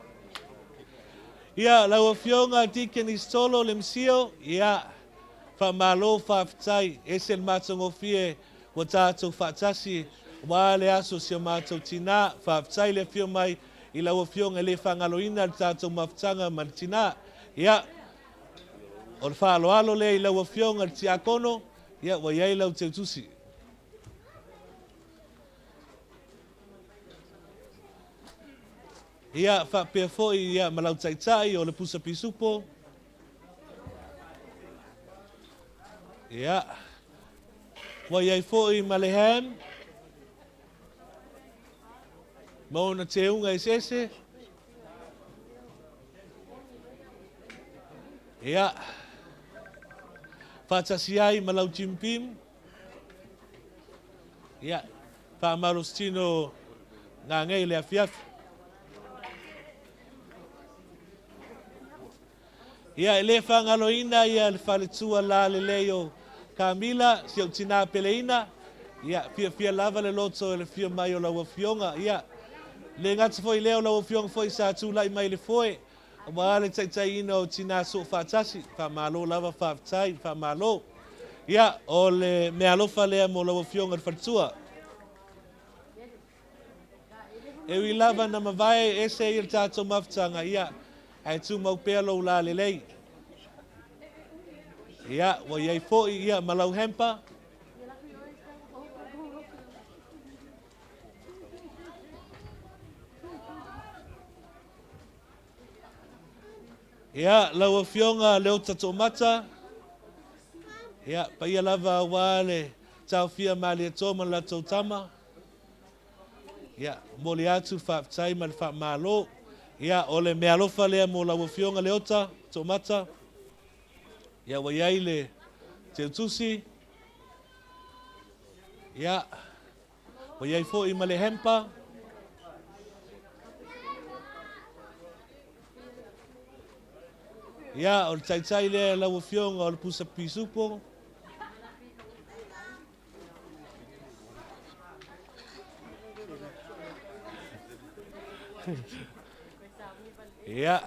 Ia, lau Afioga Deacon Isitolo le Msio, ia, faamalo faafetai, ese le matagofie ua tatou faatasi aua le aso o si o matou tinā. Faafetai le afio mai i lau Afioga e le faagaloina le tatou mafutaga ma le tinā. Ia, o le faaaloalo lea i lau Afioga i le Tiakono, ia, ua i ai lau teutusi. Ia, faapea foi ia, ma lau taitai o le pusa pisupo. Ia, ua i ai foi ma le ham, ma ona teuga eseese. Ia, faatasi ai ma lau Jim Beam. Ia, faamalositino gagei le afiafi. Ia, e le faagaloina ia le faletua lalelei o Kamila, si ou tinā peleina. Ia, fiafia lava le loto i le afio mai o lau Afioga. Ia, le gata foi i lea o lau Afioga foi sa tulai mai i le foe, aua le taitaiina o tinā soofaatasi. Faamalo lava, faafetai, faamalo. Ia, o le meaalofa lea mo lau Afioga i le faletua. E ui lava na mavae ese ia le tatou mafutaga, ia, ae tumau pea lou lalelei. Ia, ua i ai foi ia ma lau hamper. Ia, lau Afioga Leota Toomata, ia, paia lava aua le taofia Malietoa ma le latou tama. Ia, momoli atu le faafetai ma le faamalo. Ia, o le meaalofa lea mo lau Afioga Leota Toomata. Ia, ua i ai le teutusi. Ia, ua i ai foi ma le hamper. Ia, o le taitai lea lau Afioga o le pusa pisupo. Ia.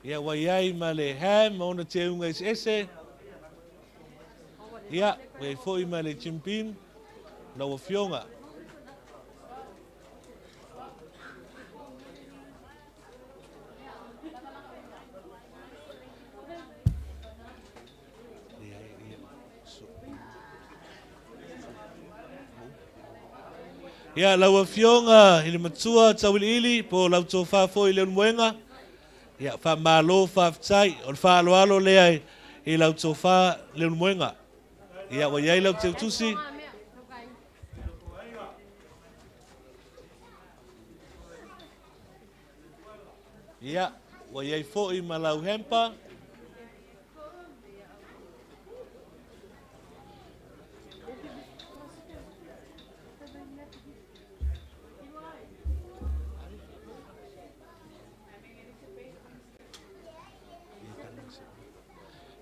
Ia, ua i ai ma le ham ma ona teuga eseese. Ia, ua i ai foi ma le Jim Beam, lau Afioga. Ia, lau Afioga i le Matua Tauiliili, po o lau tofa foi i Leulumoega, ia, faamalo, faafetai. O le faaaloalo lea i lau tofa Leulumoega. Ia, ua i ai lau teutusi. Ia, ua i ai foi ma lau hamper.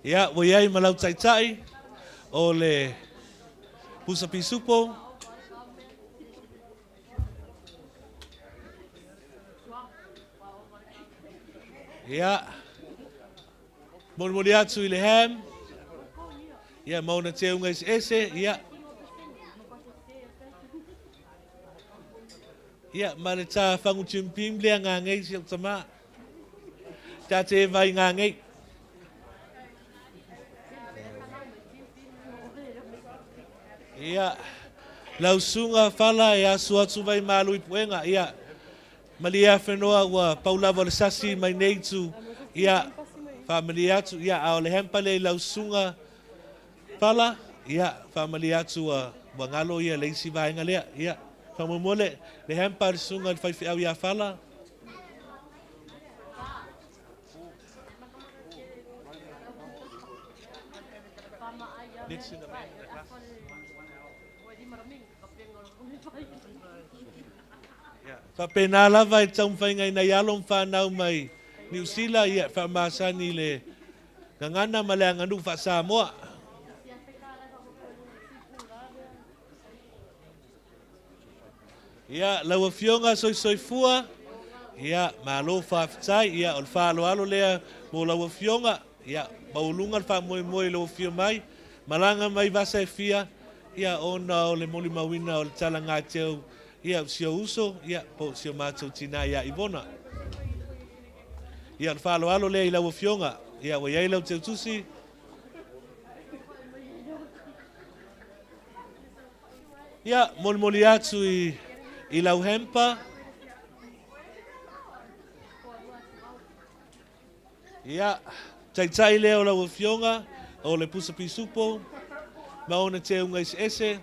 Ia, ua i ai ma lau taitai o le pusa pisupo. Ia, molimoli atu i le ham. Ia, ma ona teuga eseese. Ia, ia ma le tā whangu timpim lea ngā ngei si au tama. Tā te vai ngā ngei. Ia, lau suga fala e asu atu vai malu i puega. Ia, malie whenua ua paulava o le sasi mai nei tu. Ia, whaamalie atu. Ia, a o le hempa le lau suga fala. Ia, whaamalie atu ua, ua ngalo ia le isi vaenga lea. Ia, whamomole le hempa le suga le whaiwhiau ia fala. Next in the man in the glass. Faapena lava e taumafaiga ina ia alo ma fanau mai Niu Sila, ia faamasani le gagana ma le aganuu faasamoa. Ia, lau afioga soisoifua, ia, malo faafetai, ia, o le faaaloalo lea mo lau afioga, ia, maualuga le faamoemoe i lau afio mai, malaga mai vasa e fia, ia, ona o le molimauina o le talagateu, ia, o si ou uso, ia, po o si o matou tinā ia Ivona. Ia, o le faaaloalo lea i lau afioga, ia, ua i ai lau teutusi. Ia, molimoli atu i, i lau hempa. Ia, taitai lea o lau afioga, o le pusa pisupo, ma ona teuga eseese.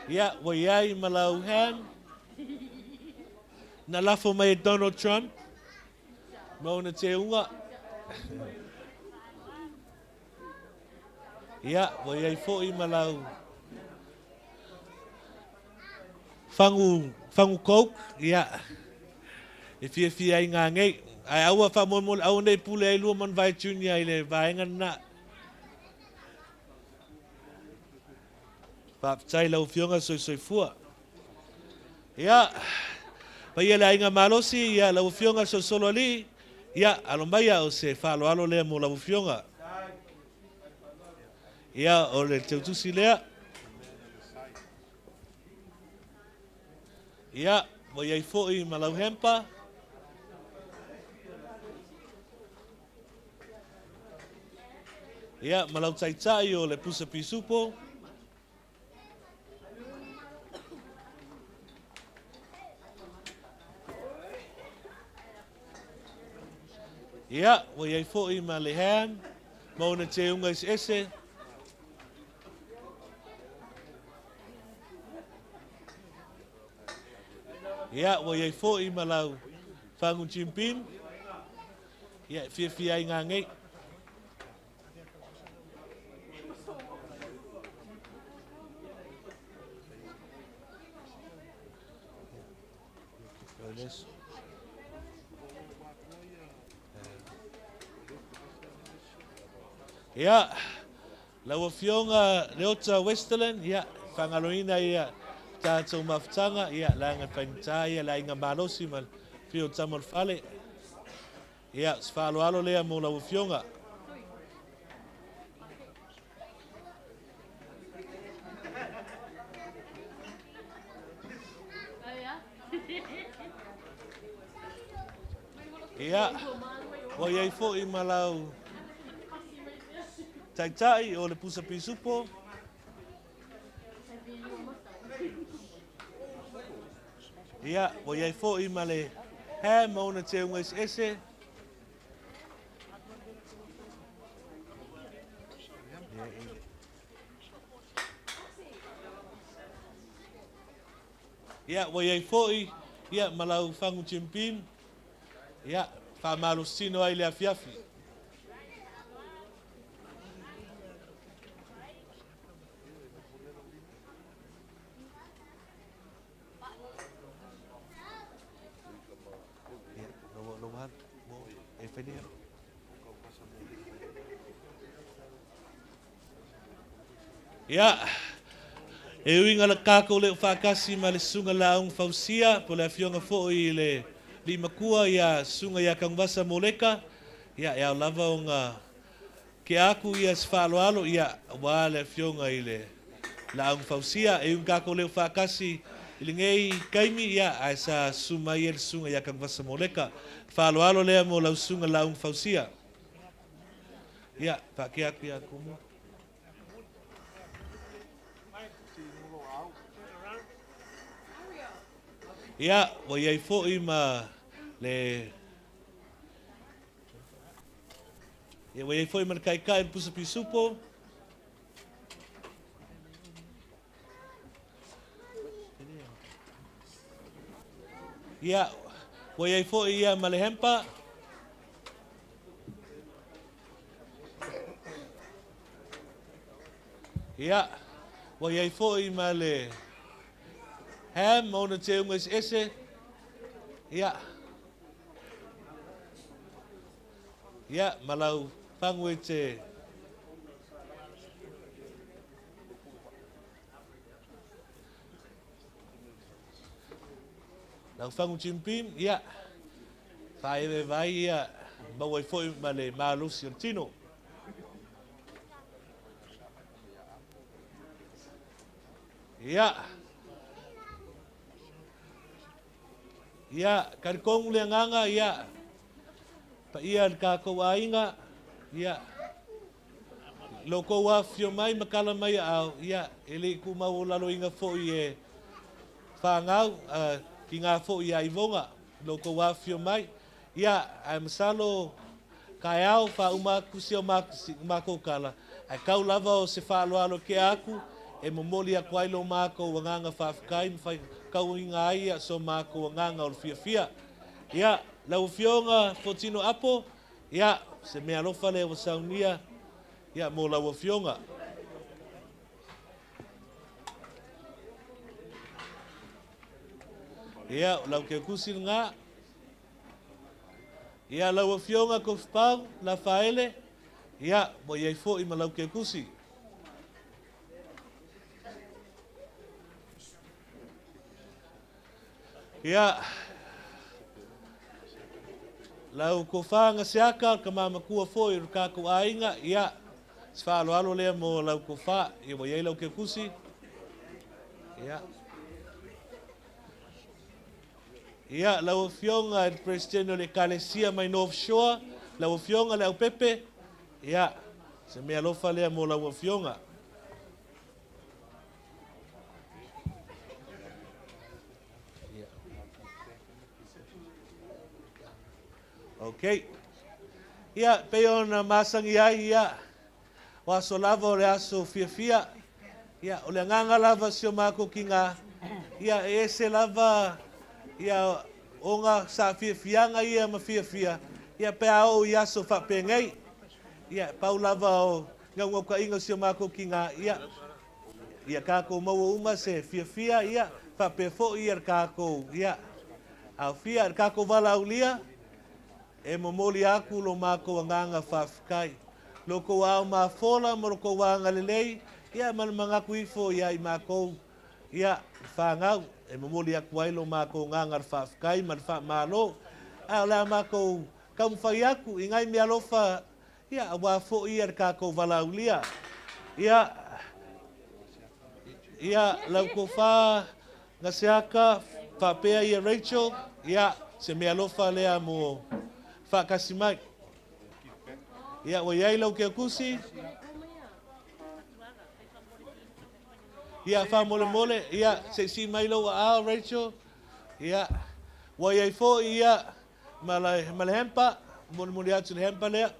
Ia, ua i ai ma lau ham. Na lafo mai e Donald Trump, ma ona teuga. Ia, ua i ai foi ma lau fagu, fagu coke, ia, e fiafia ai ngā ngei. Ae aua faamolemole, aua nei pule ai lua Manuvai Junior i le vaega lena. Faafetai lau Afioga soisoifua. Ia, paia le aiga malosi, ia lau Afioga Solosolo alii, ia, alo mai o se faaaloalo lea mo lau Afioga. Ia, o le teutusi lea. Ia, ua i ai foi ma lau hempa. Ia, ma lau taitai o le pusa pisupo. Ia, ua i ai foi ma le ham, ma ona teuga eseese. Ia, ua i ai foi ma lau fagu timpim. Ia, e fiafia ai ngā ngei. Ia, lau Afioga Leota Westerlin, ia, faagaloina ia tatou mafutaga, ia, leaga e faigata ia le aiga malosi ma le afio o tama o le fale. Ia, se faaaloalo lea mo lau Afioga. Ia, ua i ai foi ma lau taitai o le pusa pisupo. Ia, ua i ai foi ma le ham ma ona teuga eseese. Ia, ua i ai foi, ia, ma lau fagu Jim Beam. Ia, faamalositino ai le afiafi. Ia, e uiga le kākou le o whakasi ma le sunga laung fausia, po le afioga foi i le limakua ia sunga ia kangvasa moleka, ia e au lava o ngā ke aku ia se whaaloalo, ia wā le afioga i le laung fausia, e uiga kākou le o whakasi i le ngei kaimi, ia ai sa suma ia le sunga ia kangvasa moleka. Whaaloalo lea mo lau sunga laung fausia. Ia, wha ke aku ia kumu. Ia, wa iai fo'i ma le... Ia, wa iai fo'i ma le kaikai le pusa pisupo. Ia, wa iai fo'i ia ma le hempa. Ia, wa iai fo'i ma le ham ma ona te unga ese ese. Ia. Ia, ma lau fangu e te... Lau fangu chimpim, ia. Whaewe vai ia, maua i foi ma le malusi o le tino. Ia. Ia, karikongu le anganga, ia. Pa ia le kākou aiga, ia. Lo kou awhio mai, makala mai au, ia, e le ku mau o lalo inga foi e whangau, ki ngā foi ia ivonga, lo kou awhio mai, ia, ai masalo, kai au, wha uma kusi o mākou kala, ai kau lava o se whaaloalo ke aku, e momoli aku ai lo mākou wanganga whaafkai, mwhai kau inga ai ia so mākou wanganga o le fiafia. Ia, lau fionga fotino apo, ia, se mea alofa le o saunia, ia, mō lau afioga. Ia, lau ke kusi ngā. Ia, lau afioga ko whapau, la whaele. Ia, mo iai fo i ma lau ke kusi. Ia, lau ko whaanga se aka, ka mamakua fo i kākou aiga, ia, se whaaloalo lea mo lau ko wha, ia mo iai lau ke kusi. Ia. Ia, lau afioga i le presidente o le Ekalesia mai North Shore, lau afioga le aupepe, ia, se mea alofa lea mo lau afioga. Okay. Ia, pe ona masangi ai, ia, o aso lava o le aso fiafia, ia, o le anganga lava si o mākou ki ngā, ia, e ese lava, ia, o ngā sa fiafianga ia ma fiafia, ia, pe a o i aso whapengei, ia, pau lava o ngau ngau ka inga si o mākou ki ngā, ia, ia kākou maua uma se fiafia, ia, whapefo ia kākou, ia, au fia, kākou wala aulia, e momoli aku lo mākou anganga whawhikai. Lo kou au mā fola mo lo kou anga lelei, ia mana mangaku ifo ia i mākou, ia whangau, e momoli aku ai lo mākou nganga whawhikai, mana wha mālo. A o lea mākou kaumwhai aku, i ngai mea alofa, ia a wā fo ia le kākou walaulia. Ia, ia lau ko whā ngaseaka, whapea ia Rachel, ia se mea alofa lea mo whakasi mai. Ia, o iai lau ke kusi. Ia, wha mole mole. Ia, se si mai lau a Rachel. Ia, wa iai fo ia, ma le hempa, mole mole atu le hempa lea.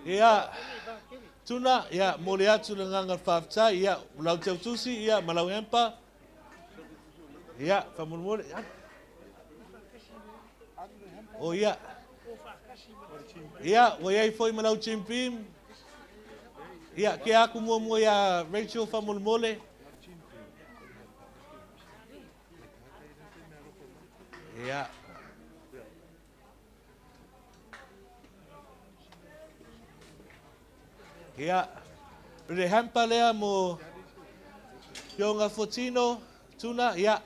Ia, tuna, ia, mole atu le nganga whawhtai, ia, lau te utusi, ia, ma lau hempa. Ia, wha mole mole. O ia. Ia, wa iai foi ma lau chimpim. Ia, ke aku mua mua ia Rachel wha mole mole. Ia. Ia, le hamper lea mo Fioga Fuatino, Tuna, ia.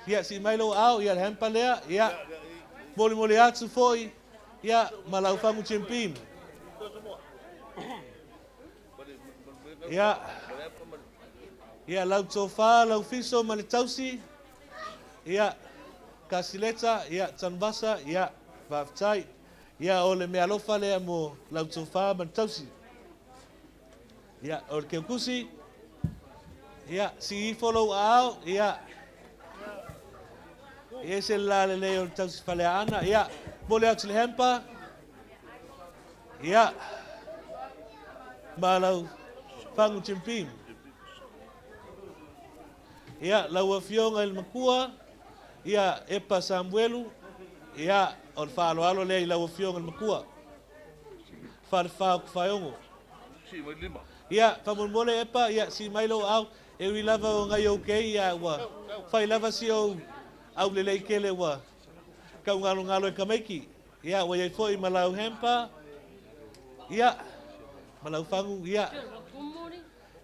Ia, sii mai lou aao, ia le hamper lea, ia. Molimoli atu foi, ia, ma lau fagu Jim Beam. Ia, ia lau tofa, lau fiso ma le tausi, ia, Kasileta, ia, Tanuvasa, ia, faafetai. Ia, o le meaalofa lea mo lau tofa ma le tausi. Ia, o le keukusi, ia, sii ifo lou aao, ia, e ese le lalelei o le tausi faleaana, ia, momoli atu le hamper, ia, ma lau fagu Jim Beam. Ia, lau Afioga i le Matua, ia, Epa Samuelu, ia, o le faaaloalo lea i lau Afioga i le Matua. Falefa o Tafaeogo. Ia, faamolemole Epa, ia, sii mai lou aao, e ui lava o ngai ok, ia, ua fai lava si ou aulelei tele ua taugalogalo e tamaiti. Ia, ua i ai foi ma lau hamper, ia, ma lau fagu, ia,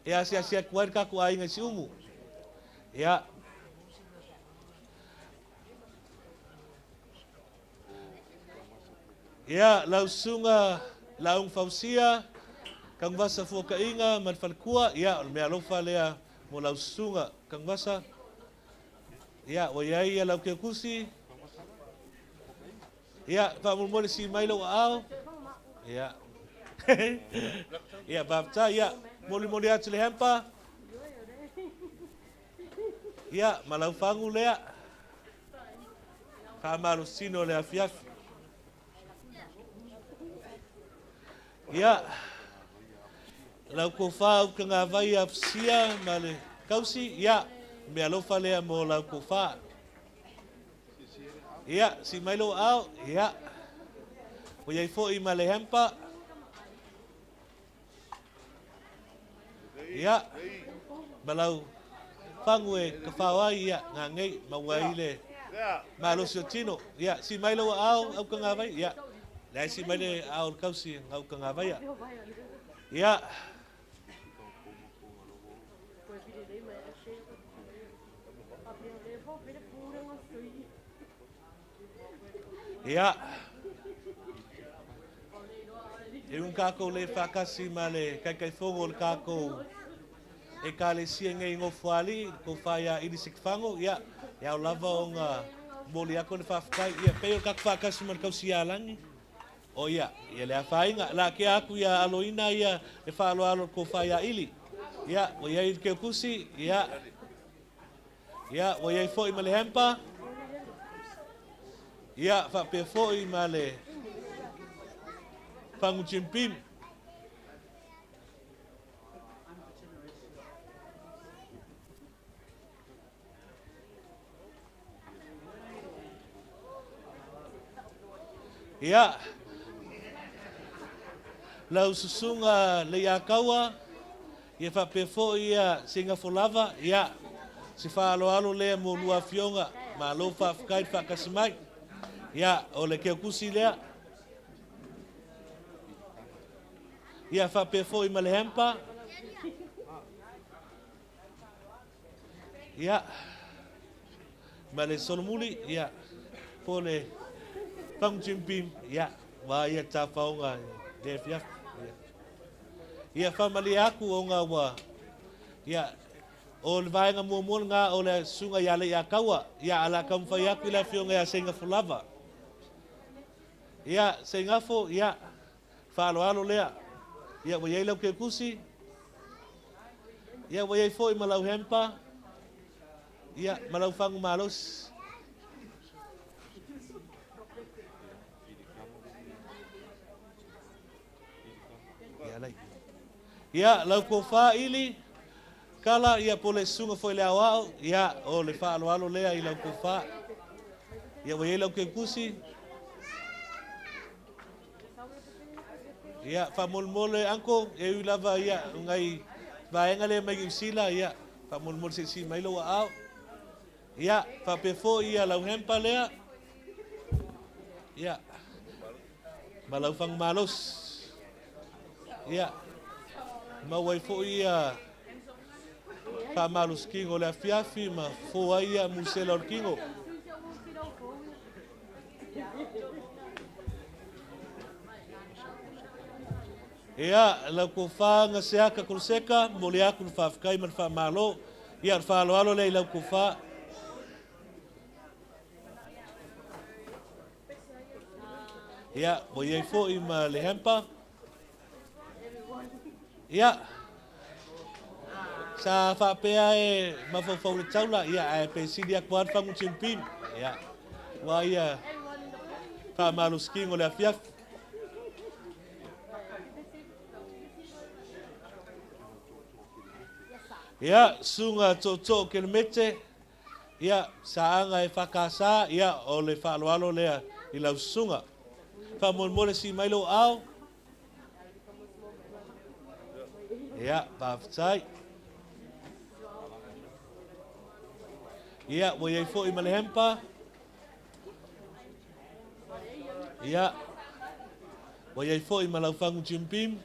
e asiasi atu ai le tatou aiga i Siumu. Ia. Ia, lau susuga Lauga Fausia, Tanuvasa Fuakaiga ma le faletua, ia, o le meaalofa lea mo lau susuga Tanuvasa. Ia, ua i ai ia lau keukusi. Ia, faamolemole sii mai lou aao. Ia. Ia, faafetai. Ia, molimoli atu le hamper. Ia, ma lau fagu lea. Faamalosino le afiafi. Ia, lau tofa Utagavai Afusia ma le tausi, ia, meaalofa lea mo lau tofa. Ia, sii mai lou aao, ia. Ua i ai foi ma le hamper. Ia, ma lau fagu e tafao ai, ia, ngangei, maua ai le malosi o tino. Ia, sii mai lou aao, Aukagavai, ia. Leai, sii mai le aao o le tausi, Aukagavai, ia. Ia. Ia. E ui kākou le faatasi ma le Taitaifono o le kākou Ekalesia nei i Nofoalii, le Tofa ia Ili Setifago, ia, e ao lava ona momoli atu le faafetai. Ia, pei o le tatou faatasi ma le tausi ia Lagi. O ia, ia le afaina. La tea atu ia aloina ia le faaaloalo o le Tofa ia Ili. Ia, ua i ai le keukusi, ia, Ia, ua i ai foi ma le hamper. Ia, faapea foi ma le fagu Jim Beam. Ia, lau susuga Leiataua, Ia faapea foi ia Singafo lava, ia, se faaaloalo lea mo lua afioga, malo faafetai le faatasi mai. Ia, o le keukusi lea. Ia faapea foi ma le hamper. Ia, ma le solomuli, ia, po le fagu Jim Beam, ia, ua ia tafaoga le afiafi. Ia. Ia faamalie atu ona ua, ia, o le vaega muamua lena o le susuga ia Leiataua, ia, a o le a taumafai atu i le afioga ia Seigafo lava. Ia, Seigafo, ia, faaaloalo lea. Ia, ua i ai lau keukusi, ia, ua i ai foi ma lau hamper, ia, ma lau fagu malosi. Ia, lau tofa Ili, Kala, ia, po o le susuga foi i le aoao, ia, o le faaaloalo lea i lau tofa. Ia, ua i ai lau keukusi. Ia, faamolemole, uncle, e ui lava, ia, o nai vaega lea mai Niu Sila, ia, faamolemole se i sii mai lou aao. Ia, faapea foi ia lau hamper lea. Ia, ma lau fagu malosi. Ia, maua ai foi ia faamalositino o le afiafi ma fofo ai ia musela o le tino. Ia, lau tofa Gaseaka Koloseka, momoli atu le faafetai ma le faamalo. Ia, o le faaaloalo lea i lau tofa. Ia, ua i ai foi ma le hamper. Ia, sa faapea e mafaufau le taula, ia, ae pe sili atu lava le fagu Jim Beam. Ia, ua ia faamalositino o le afiafi. Ia, susuga Tootoo Kelemete, ia, Saaga e FKS, ia, o le faaaloalo lea i lau susuga. Faamolemole sii mai lou aao. Ia, faafetai. Ia, ua i ai foi ma le hempa. Ia, ua i ai foi ma lau fagu Jim Beam.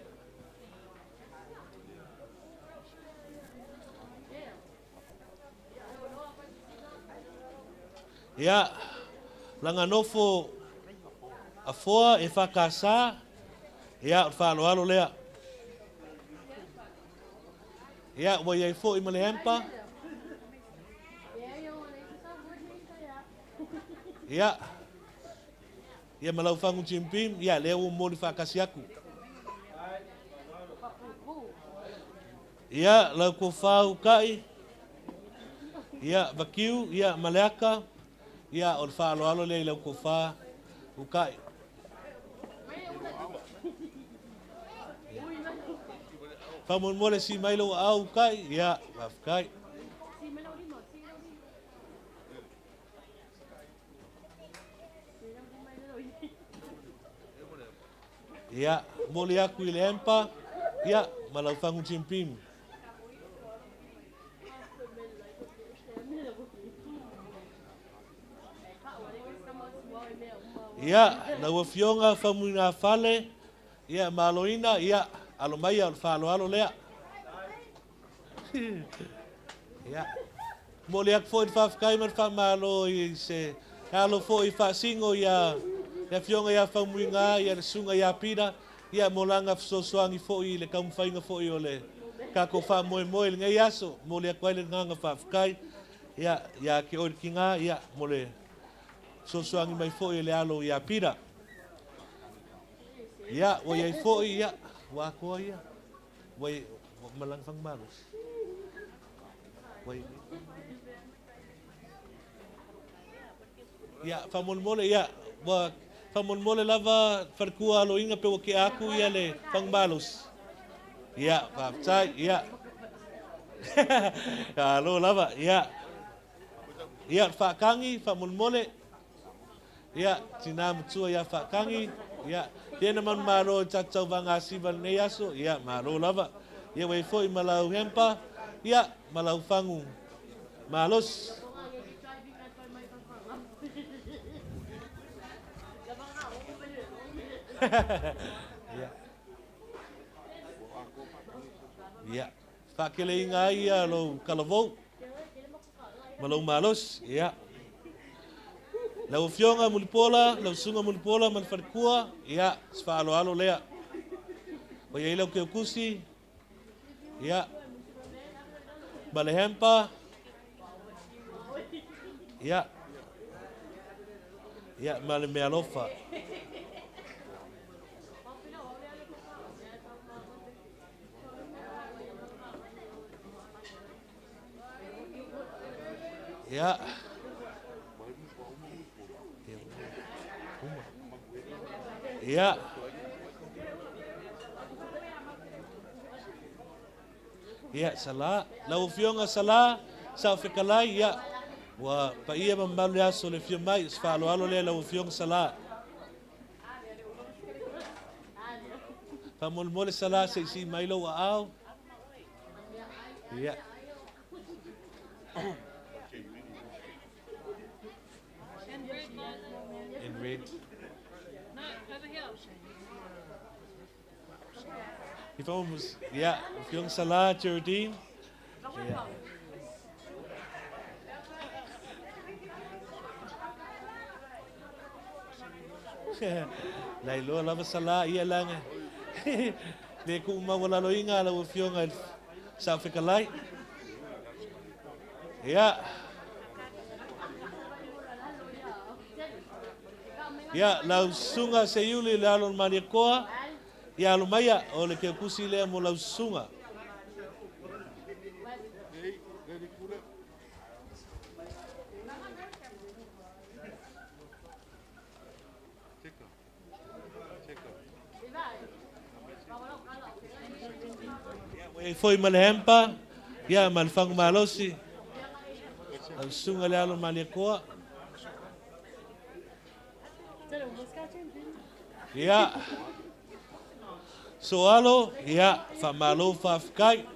Ia, Laganofo Afoa e FKS, ia, o le faaaloalo lea. Ia, ua i ai foi ma le hamper. Ia, ia ma lau fagu Jim Beam, ia, lea ua momoli faatasi atu. Ia, lau tofa Ukai, ia, Vakiu, ia, ma Leaka, ia, o le faaaloalo lea i lau tofa Ukai. Faamolemole sii mai lou aao Ukai, ia, faafetai. Ia, momoli atu i le hamper, ia, ma lau fagu Jim Beam. Ia, lau Afioga Faumuinafale, ia, maloina, ia, alo maia o le faaaloalo lea. Ia, momoli atu foi le faafetai ma le faamalo i se alo foi faasino ia le Afioga ia Faumuina, ia le Susuga ia Pita, ia mo lana fesoasoani foi i le taumafaiga foi o le tatou faamoemoe i lenei aso. Momoli atu ai le agaga faafetai, ia, ia te oe le tina, ia, mo le fesoasoani mai foi e le alo ia Pita. Ia, ua i ai foi, ia, ua atoa ia. Ua i, ua malaga fagamalosi. Ua i, ia, faamolemole, ia, ua faamolemole lava faletua aloina pe ua tea atu ia le fagamalosi. Ia, faafetai, ia. Alo lava, ia. Ia, faakagi, faamolemole. Ia, tina matua ia Faakagi, ia, tena manumalo i tatou tauvaga siva lenei aso, ia, malo lava. Ia, ua i ai foi ma lau hamper, ia, ma lau fagu malosi. Ia. Ia, faakeleina ai ia lou talavou ma lou malosi. Ia. Lau Afioga Mulipola, lau Susuga Mulipola ma le faletua, ia, se faaaloalo lea. Ua i ai lau teutusi, ia, ma le hamper, ia, ia, ma le mealofa. Ia. Ia. Ia, Sala. Lau Afioga Sala, Saofetalai, ia, ua paia ma mamalu le aso o le afio mai, o se faaaloalo lea i lau Afioga Sala. Faamolemole Sala se i sii mai lou aao. Ia. In red. Ia, Afioga Sala Geraldine. Ia. La iloa lava Sala ia laga. Le ku maualaloina lau Afioga i le Saofetalai. Ia. Ia, lau susuga Seiuli le alo o le Malietoa, ia alo maia, o le keukusi lea mo lau susuga. Ia, ua i ai foi ma le hempa, ia, ma le fagu malosi. Lau susuga le alo o le Malietoa. Ia. Soalo, ia, faamalo faafetai.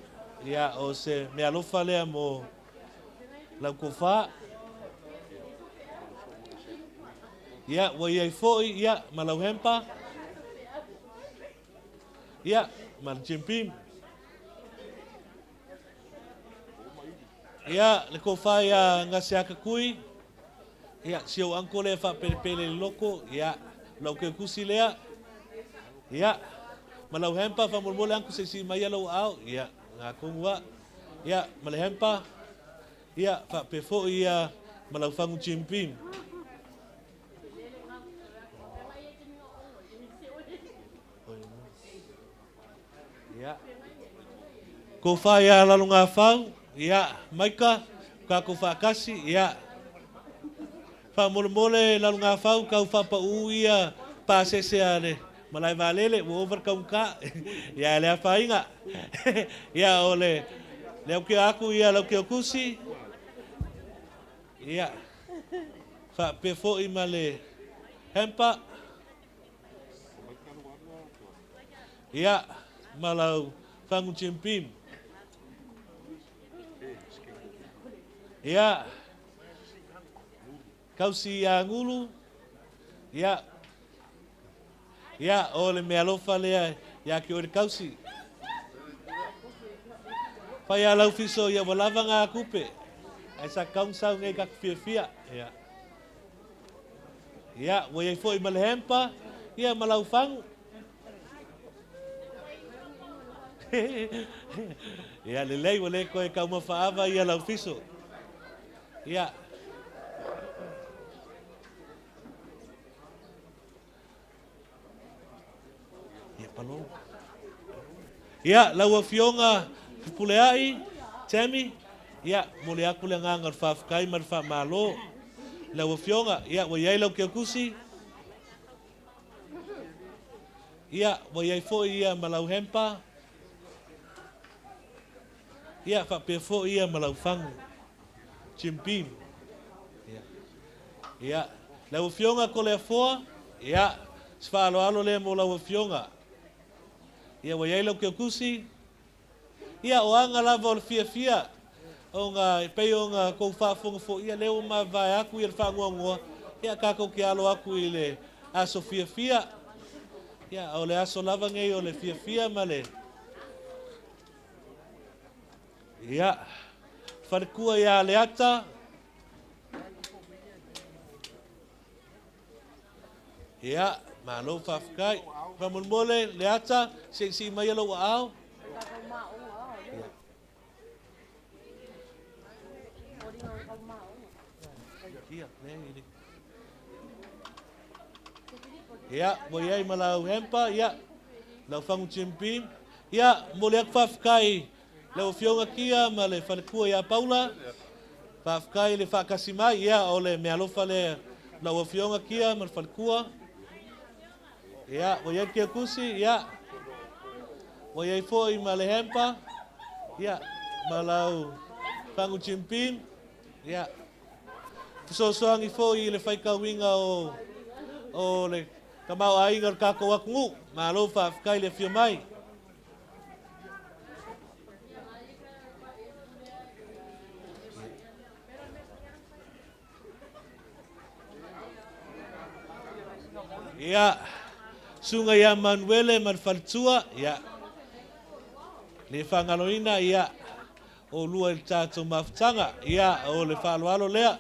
Ia, o se meaalofa lea mo lau tofa. Ia, ua i ai foi, ia, ma lau hempa. Ia, ma le Jim Beam. Ia, le tofa ia Gaseaka Kui. Ia, si ou uncle lea e faapelepele i le loko. Ia, lau keukusi lea. Ia, ma lau hempa, faamolemole uncle se i sii mai ia lou aao. Ia, ga tonu lava. Ia, ma le hempa. Ia, faapea foi ia ma lau fagu Jim Beam. Ia. Tofa ia Lalogafau, ia, Maika, tatou faatasi, ia. Faamolemole Lalogafau tau faapauu ia pasese a le malae vaalele, ua ova le taugata. Ia, le afaina. Ia, o le lea ou te atu ia lau Teotusi. Ia. Faapea foi ma le hamper. Ia, ma lau fagu Jim Beam. Ia, kausi ia Gulu. Ia, ia, o le meaalofa lea ia te oe le kausi. Fai a lau fiso ia ua lava ngā kupe. Ai sa kaung sau nei ka fiafia. Ia. Ia, ua i ai foi ma le hamper, ia ma lau fagu. Ia, lelei, ua le toe taumafa ava ia lau fiso. Ia. Ia, palo. Ia, lau Afioga Fepuleai, Tammy, ia, momoli atu le agaga o le faafetai ma le faamalo. Lau Afioga, ia, ua i ai lau keukusi. Ia, ua i ai foi ia ma lau hempa. Ia, faapea foi ia ma lau fagu. Jim Beam. Ia. Ia, lau Afioga Toleafoa, ia, se faaaloalo lea mo lau Afioga. Ia, ua i ai lau keukusi. Ia, o aga lava o le fiafia, ona e pei ona tou faafofoga foi, ia lea ua mavae atu ia le faanoanoa, ia tatou te alo atu i le aso fiafia. Ia, o le aso lava nei o le fiafia ma le... Ia, faletua ia Leata. Ia, malo faafetai. Faamolemole, Leata, se i sii maia lou aao. Ia, ua i ai ma lau hamper, ia, lau fagu Jim Beam. Ia, momoli atu faafetai lau Afioga Kia ma le faletua ia Paula. Faafetai i le faatasi mai, ia, o le meaalofa lea lau Afioga Kia ma le faletua. Ia, ua i ai le keukusi, ia, ua i ai foi ma le hamper, ia, ma lau fagu Jim Beam, ia. Fesoasoani foi i le faitauina o, o le tamaoaiga o le tatou atunuu. Malo faafetai le afio mai. Ia, susuga ia Manuele ma le faletua, ia. Le faagaloina, ia, oulua i le tatou mafutaga. Ia, o le faaaloalo lea.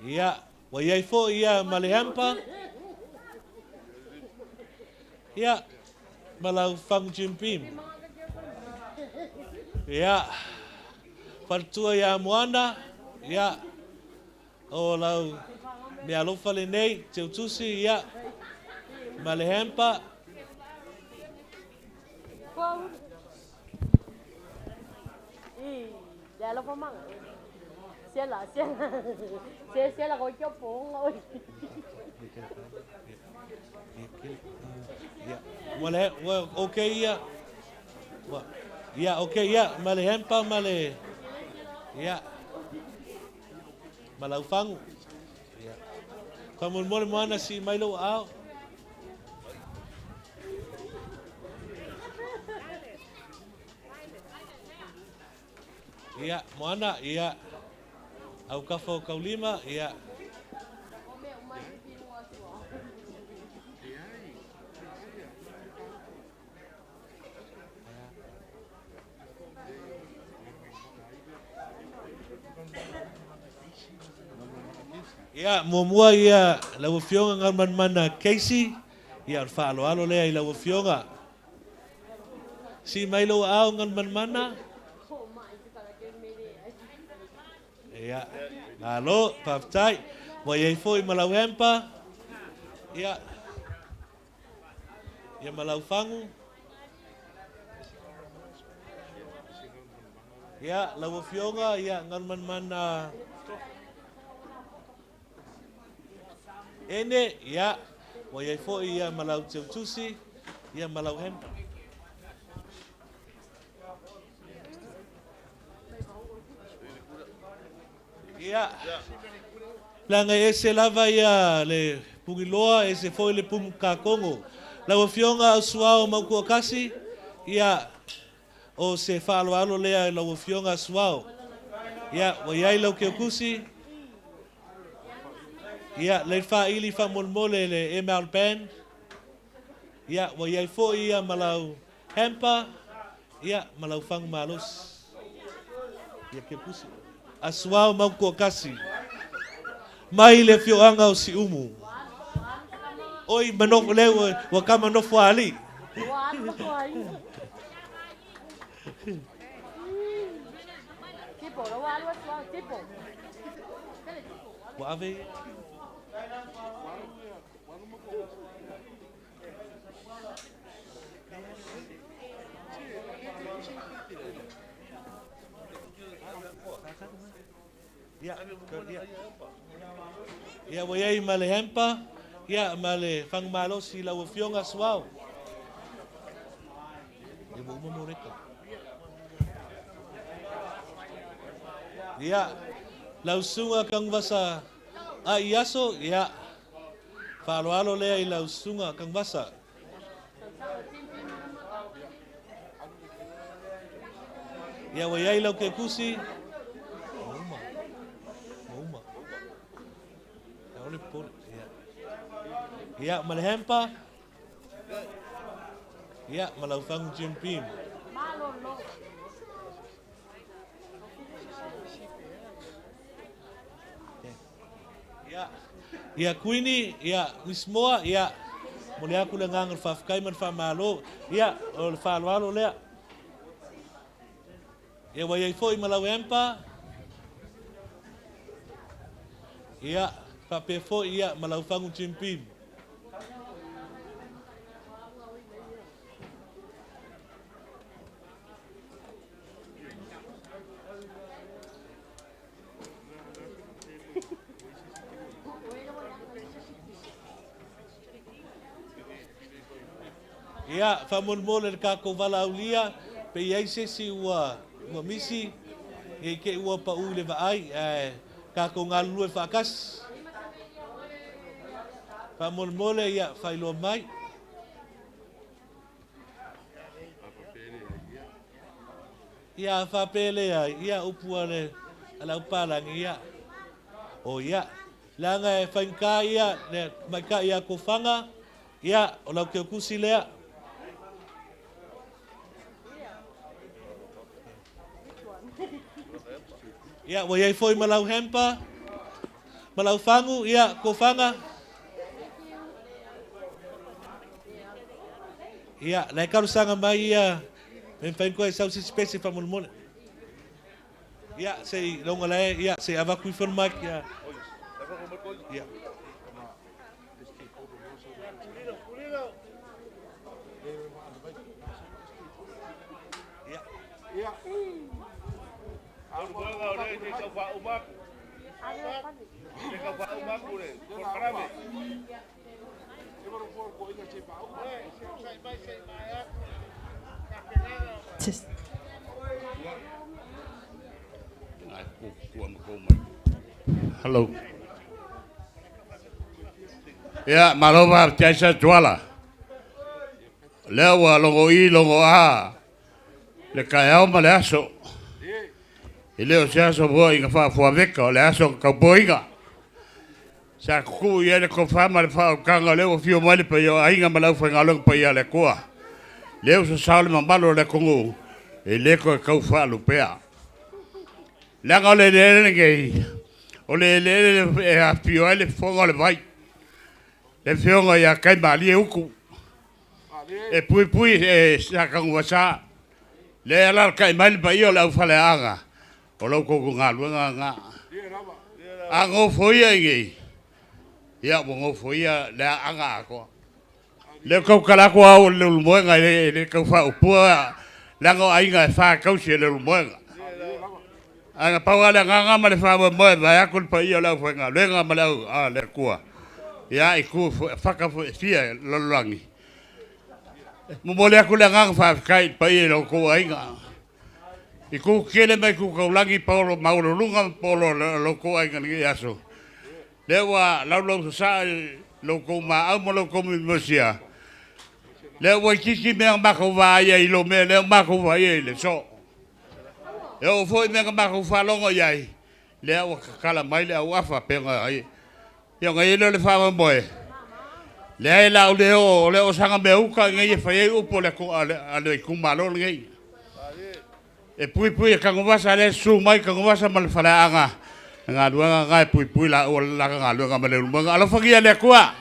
Ia, ua i ai foi ia ma le hamper. Ia, ma lau fagu Jim Beam. Ia, faletua ia Moana, ia, o lau meaalofa lenei, Teutusi, ia, ma le hamper. Ua ua okay ia. Ua ia okay ia ma le hamper ma le ia ma lau fagu. Ia. Faamolemole moana sii mai lou aao. Ia, Moana, ia. Aukafa o Kaulima, ia. Ia, muamua ia lau Afioga Galumalemana Casey, ia o le faaaloalo lea i lau Afioga. Sii mai lou aao Galumalemana. Ia, malo, faafetai. Ua i ai foi ma lau hamper. Ia, ia ma lau fagu. Ia, lau Afioga, ia, Galumalemana Ene, ia, ua i ai foi ia ma lau teutusi, ia ma lau hamper. Ia, leaga e ese lava ia le Pugiloa, ese foi le Pumukakongo. Lau Afioga Ausuao Maukuakasi, ia, o se faaaloalo lea i lau Afioga Ausuao. Ia, ua i ai lau keukusi, ia, lei faaili faamolemole le ML Band. Ia, ua i ai foi ia ma lau hamper, ia, ma lau fagu malosi. Ia, keukusi. Asuao Maukuakasi, mai le afioaga o Siumu. Oi, manofo, lea ua, ua kama nofo a alii. Ua ave ia. Ia, ia. Ia, ua i ai ma le hamper, ia, ma le fagu malosi i lau Afioga Suao. Ia, ua uma mo reka. Ia, lau susuga Kaguvasa a i aso, ia, faaaloalo lea i lau susuga Kaguvasa. Ia, ua i ai lau kekusi. Ua uma. Ua uma. Ia, ole pole. Ia. Ia, ma le hamper. Ia, ma lau fagu Jim Beam. Ia, ia Kuini, ia Uismoa, ia, momoli atu le agaga o le faafetai ma le faamalo. Ia, o le faaaloalo lea. Ia, ua i ai foi ma lau hamper. Ia, faapea foi, ia, ma lau fagu Jim Beam. Ia, faamolemole le tatou valaaulia, pe i ai se isi ua, ua misi, ia i te i ua pau i le vaai, ae tatou galulue faatasi. Faamolemole, ia, faailoa mai. Ia, a faapea e leai, ia, upu a le, a le aupalagi, ia, o ia, leaga e faigata ia le tamaitai ia Kofaga, ia, o lau keukusi lea. Ia, ua i ai foi ma lau hamper, ma lau fagu, ia, kofaga. Ia, la e talosaga mai ia, me mafai ona toe sau se isi pese faamolemole. Ia, se i logo la e, ia, se i avatu ifo le mic, ia. Ia. Ia. Hello. Ia, malo faafetai sa Tuala. Lea ua logo i logo a le taeao ma le aso. E le o se aso foi na faafuaveka, o le aso na taupoina. Sa tutuu i ai le tofa ma le faautaga, lea ua afio mai le paia o aiga ma le aufaigaluega paia a le Atua. Lea ua sasao le mamalu o le atunuu, e le toe tau faalupea. Leaga o le eleele lenei, o le eleele e afifio ai le fofoga o le vai, le afioga ia Taimalie Utu. E puipui e sa Tanuvasa, lea e alaalatai mai le paia o le aufaleaaga, o la outou galuega lena. A nofoia i inei, ia ua nofoia le aanga atoa. Lea ou tautala atu au o le Leulumoega e le tau faaupua leaga o aiga e fa tausi e Leulumoega. Ae na pau lava le agaga ma le faamoemoe vaeatu le paia o le aufaigaluega ma le au a le Atua. Ia i itu fata foi e fia i le lalolagi. E momoli atu le agaga faafetai i le paia i lo outou aiga. I itu tetele ma itu taulagi, paolo maualuluga ma paolo o lo outou aiga i lenei aso. Lea ua laulau sasaa i lo outou maau ma lo outou mimosia. Lea ua itiiti mea na matou vaai ai i lo mea lea ua matou vaai ai i le aso. E oo foi i mea na matou faalogo i ai, lea ua tatala mai le auafa pe ona ai. Ia ona i ai lea o le faamoemoe, leai la o le oo, o le osaga mea uta nei e fai ai upu a le itumalo lenei. E puipui e Tanuvasa lea e susu mai Tanuvasa ma le faleaaga, le galuega lena e puipui laua le la galuega ma Leulumoega. Alofagia e le Atua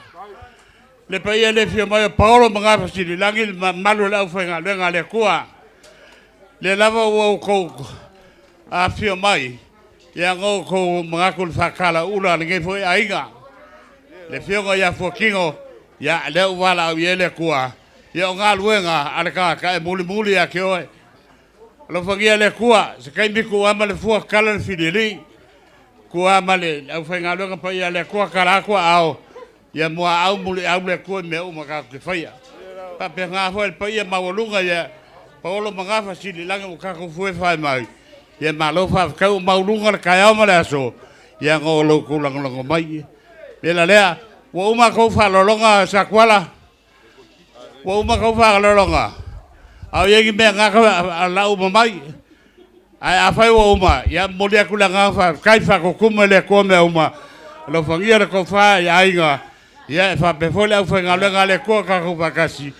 le paia le afio mai o Paolo ma Gafasililagi le mamalu o le aufaigaluega a le Atua. Lea lava ua outou afifio mai, ia na outou manatu i le faatalaula a lenei foi aiga. Le afioga ia Fuatino, ia lea ua valaau i ai le Atua, ia o galuega a le tagata e mulimuli ia te oe. Alofagia e le Atua, se taimi tuua ma le fua tala le filialii, tuua ma le aufaigaluega paia a le Atua tala atu aao, ia muaau muliau le Atua i mea uma tatou te faia. Faapena foi le paia maualuga ia Paolo ma Gafa Sililagi ua tatou fuefuefae mai, ia malo faafetai ua maualuga le taeao ma le aso, ia ona o lo outou lagolago mai. O le mea la lea, ua uma tou faaaloaloga Satuala, Ua uma tou faaaloaloga, a o i ai ni mea gata a lau uma mai. Ae afai ua uma, ia momoli atu le agaga faafetai, faatutumu e le Atua mea uma. Alofagia le tofa i aiga, ia e faapea foi le aufaigaluega a le Atua tatou faatasi.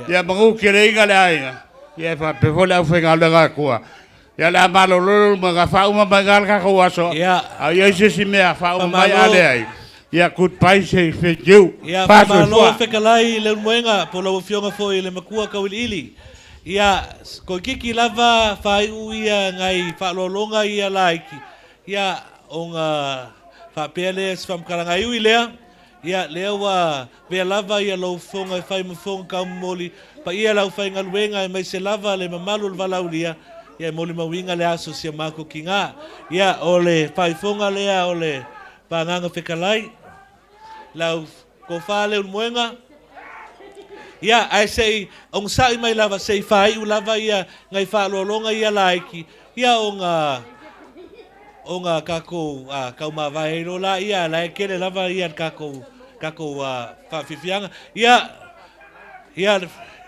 Ia manuteleina le aiga, ia e faapea foi le aufaigaluega a le Atua. Ia o le a malolo le ma faauma mai i ina le tatou aso. A o i ai se isi mea faauma mai a Faamalo. leai. Ia goodbye say thank you. Ia, Fa faamalo soifua. fetalai Leulumoega po o lau Afioga foi le Matua Tauiliili. Ia, toeitiiti lava faaiu ia nai faaaloaloga ia laiti, ia, ona faapea lea se faamatalaga. E ui i lea, Ia, lea ua vea lava ia lou fofoga e fai ma fofoga taumomoli, paia le aufaigaluega aemaise lava le mamalu o le valaaulia, ia e molimauina le aso si a matou tiga. Ia, o le faaifoga lea o le Pagaga Fetalai, lau tofa Leulumoega, ia, ae se i onosai mai lava, se i faaiu lava ia nai faaaloaloga ia laiti, ia ona ona tatou taumavae ai loa laia, a o la e tele lava le tatou tatou faafiafiaga. Ia, ia,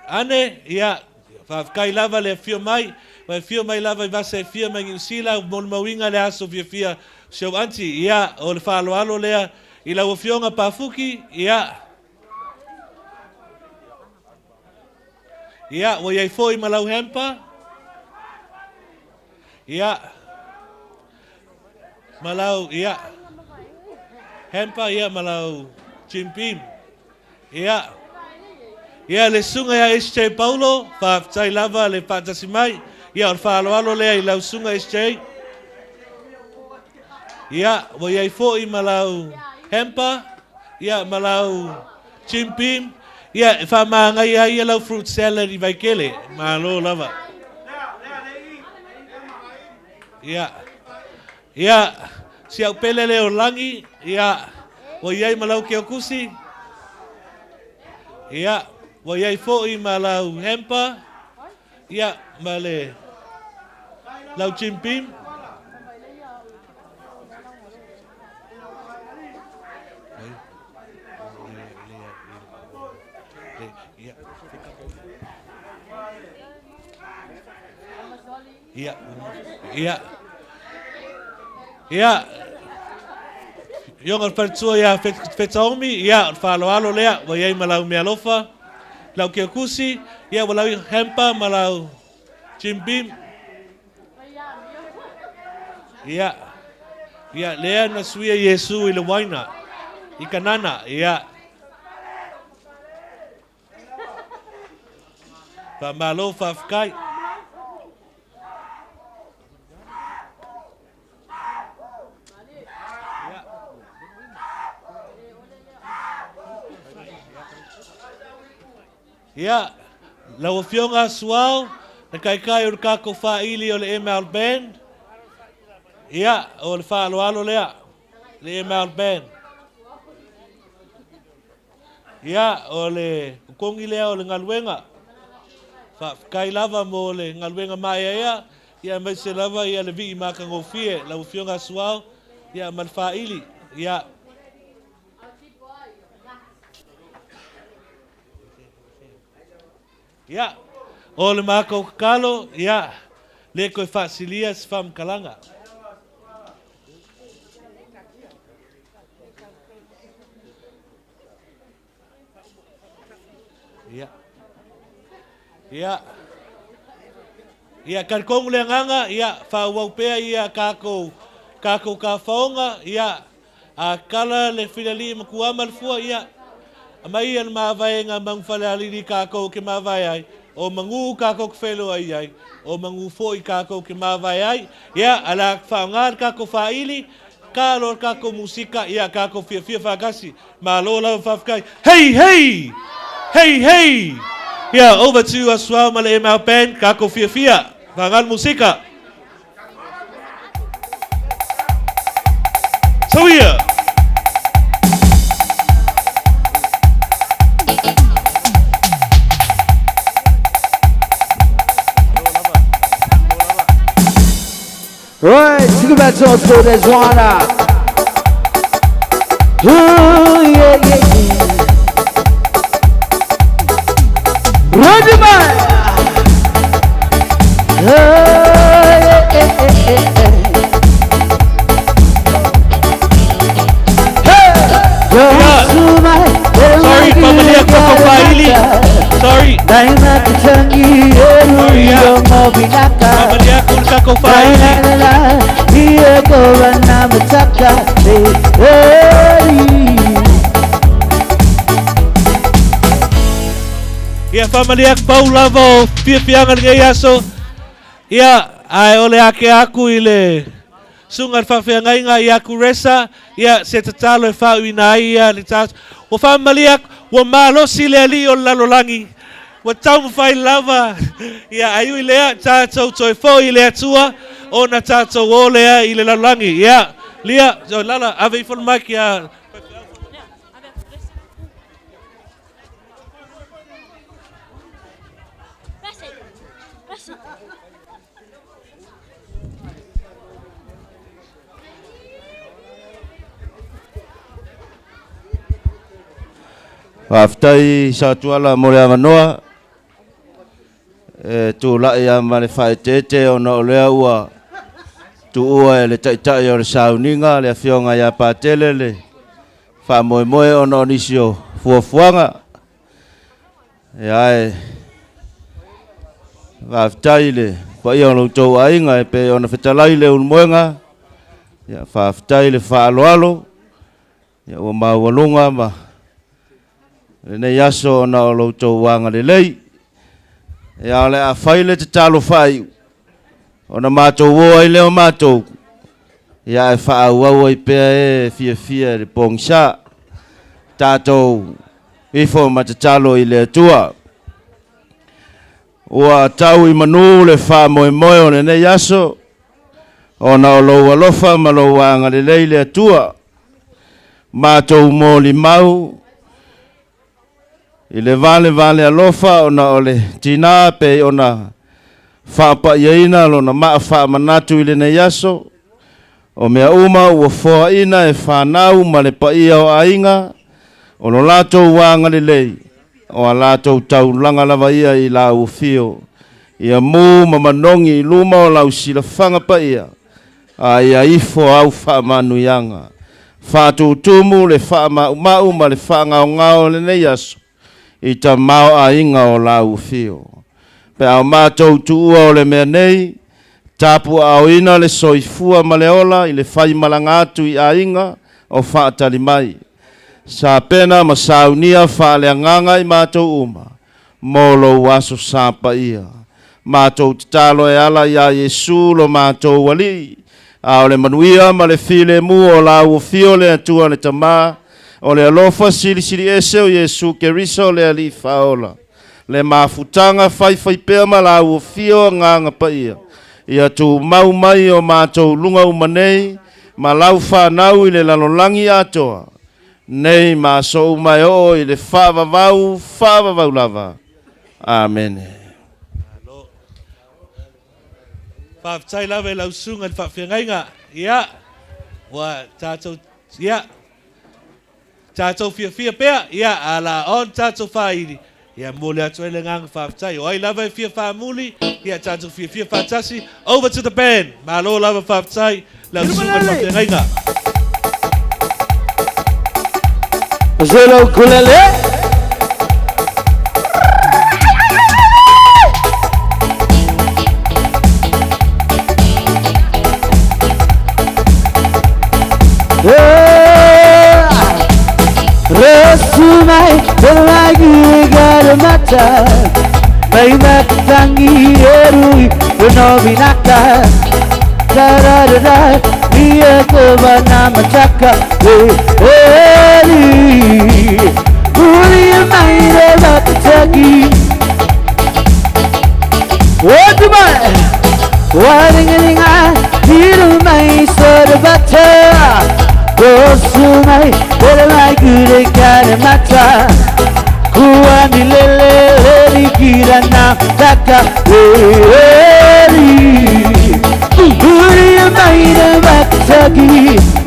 Ane, ia, faafetai lava le afio mai, ua e afio mai lava i vasa e fia mai Niu Sila, ua molimauina le aso fiafia o si ou aunty. Ia, o le faaaloalo lea i lau Afioga Pafuki, ia, ia, ua i ai foi ma lau hamper. Ia. Ma lau, ia, hamper, ia, ma lau Jim Beam. Ia, ia le susuga ia SJ Paulo, faafetai lava le faatasi mai. Ia, o le faaaloalo lea i lau susuga SJ. Ia, ua i ai foi ma lau hamper, ia, ma lau Jim Beam, ia, e faamagaia ai lau fruit salad i Vaikele. Malo lava. Ia, ia, si au pele lea o Lagi, ia, ua i ai ma lau kiokusi, ia, ua i ai foi ma lau hamper, ia, ma le lau Jim Beam. Ia, ia, ia, Ioga o le faletua ia Fetaomi, ia, o le faaaloalo lea, ua i ai ma lau meaalofa, lau kiokusi, ia, ua lau hamper ma lau Jim Beam. Ia, ia, lea na suia Iesu i le uaina, i Kanana, ia. Faamalo, faafetai. Ia, lau Afioga Suao, le Taitai o le tatou Faili o le ML Band, ia, o le faaaloalo lea, le ML Band. Ia, o le totogi lea o le galuega. Faafetai lava mo le galuega maeaea, ia aemaise lava ia le vii matagofie, lau Afioga Suao, ia ma le Faili. Ia. Ia, o le matou tatalo, ia, le toe faasilia se faamatalaga. Ia. Ia. Ia, talitonu le agaga, ia, faaauau pea ia tatou, tatou tafaoga, ia, a tala le filalii matua ma le fua, ia, aumai ia le mavaega a Manufalealili tatou ke mavae ai, o manu tatou te feiloai ai, o manu foi tatou ke mavae ai, ia, a le a faaaoga le tatou faili, Ka loa le tatou musika, ia tatou fiafia faatasi. Malo lava faafetai. Hei hei! Hei hei! Ia, over to you Asuau ma le ML Band, tatou fiafia. Faagalu musika. Tauia! Right, Tukubatsotsodezwana. Ooh, yeah, yeah, yeah. Ready, man. Oh, yeah, yeah, yeah, yeah. Hey! Sorry, pamalia ko ko faili. Sorry. Sorry, yeah. Pamalia ko sa ko faili. Ia faamalie atu pau lava o fiafiaga i lenei aso. Ia, ae o le ake aku i le susuga i le faafeagaiga ia Kuresa, ia, se tatalo e faauiina ai ia le tatou. Ua faamalie atu, ua malosi le alii o le lalolagi, ua taumafai lava, ia, ae ui lea, tatou toe foi i le Atua, ona tatou o lea i le lalolagi. Ia, Lia, Lala, ave ifo le mic ia Faafetai Satuala mo le avanoa. E tulai lava ma le faaeteete ona o lea ua tuua e le Taitai o le sauniga le Afioga ia Patele le faamoemoe ona o nisi o fuafuaga. Ia ae faafetai i le paia o lo outou aiga e pei ona fetalai le Ulumoega. Ia, faafetai le faaaloalo, ia ua maualuga ma lenei aso ona o lo outou agalelei. Ia, o le a fai le tatalo faaiu, ona matou o ai lea o matou, ia ae faaauau ai pea e fiafia i le pogisa. Tatou ifo ma tatalo i le Atua. Ua tau i manu le faamoemoe o lenei aso, ona o lou alofa ma lou agalelei le Atua. Matou molimau i le valevale alofa ona o le tinā pei ona faapaiaina lona maa faamanatu i lenei aso, o mea uma ua foaina e fanau ma le paia o aiga, o lo latou agalelei, o a latou taulaga lava ia i lau afio, ia mu ma manogi i luma o lau silafaga paia, a ia ifo au faamanuiaga. Faatutumu le faamaumau ma le faagaogao o lenei aso, i tamaoaiga o lau afio. Pe a o matou tuua o le mea nei, tapuaaoina le soifua ma le ola i le faimalaga atu i aiga o faatali mai. Sapena ma saunia faaleagaga i matou uma, mo lou aso sa paia. Matou tatalo e ala iā Iesu lo matou Alii, a o le manuia ma le filemu o lau afio le Atua le Tamā, o le alofa silisiliese o Iesu Keriso le Alii Faaola, le mafutaga faifaipea ma lau afio Agaga Paia, ia tumau mai o matou luga uma nei, ma lau fanau i le lalolagi atoa, nei ma aso uma e oo i le faavavau faavavau lava. Amene. Faafetai lava i lau susuga i le faafeagaiga. Ia, ua tatou, ia, tatou fiafia pea, ia, a la on tatou faaili, ia, momoli atu ai le agaga faafetai. O ai lava e fia faamuli, ia, tatou fiafia faatasi. Over to the band. Malo lava faafetai lau susuga i le faafeagaiga. Zelo ukulele. Resumai lagi mata Mai matangi erui no binaka Da da da da Ia ko mana mataka Eri Uri mai re mataki What mai Waringaringa Hiru mai sorbata Dosumai Ere mai kure kare mata Kuani lele leri kira na taka Eri Uri mai re mataki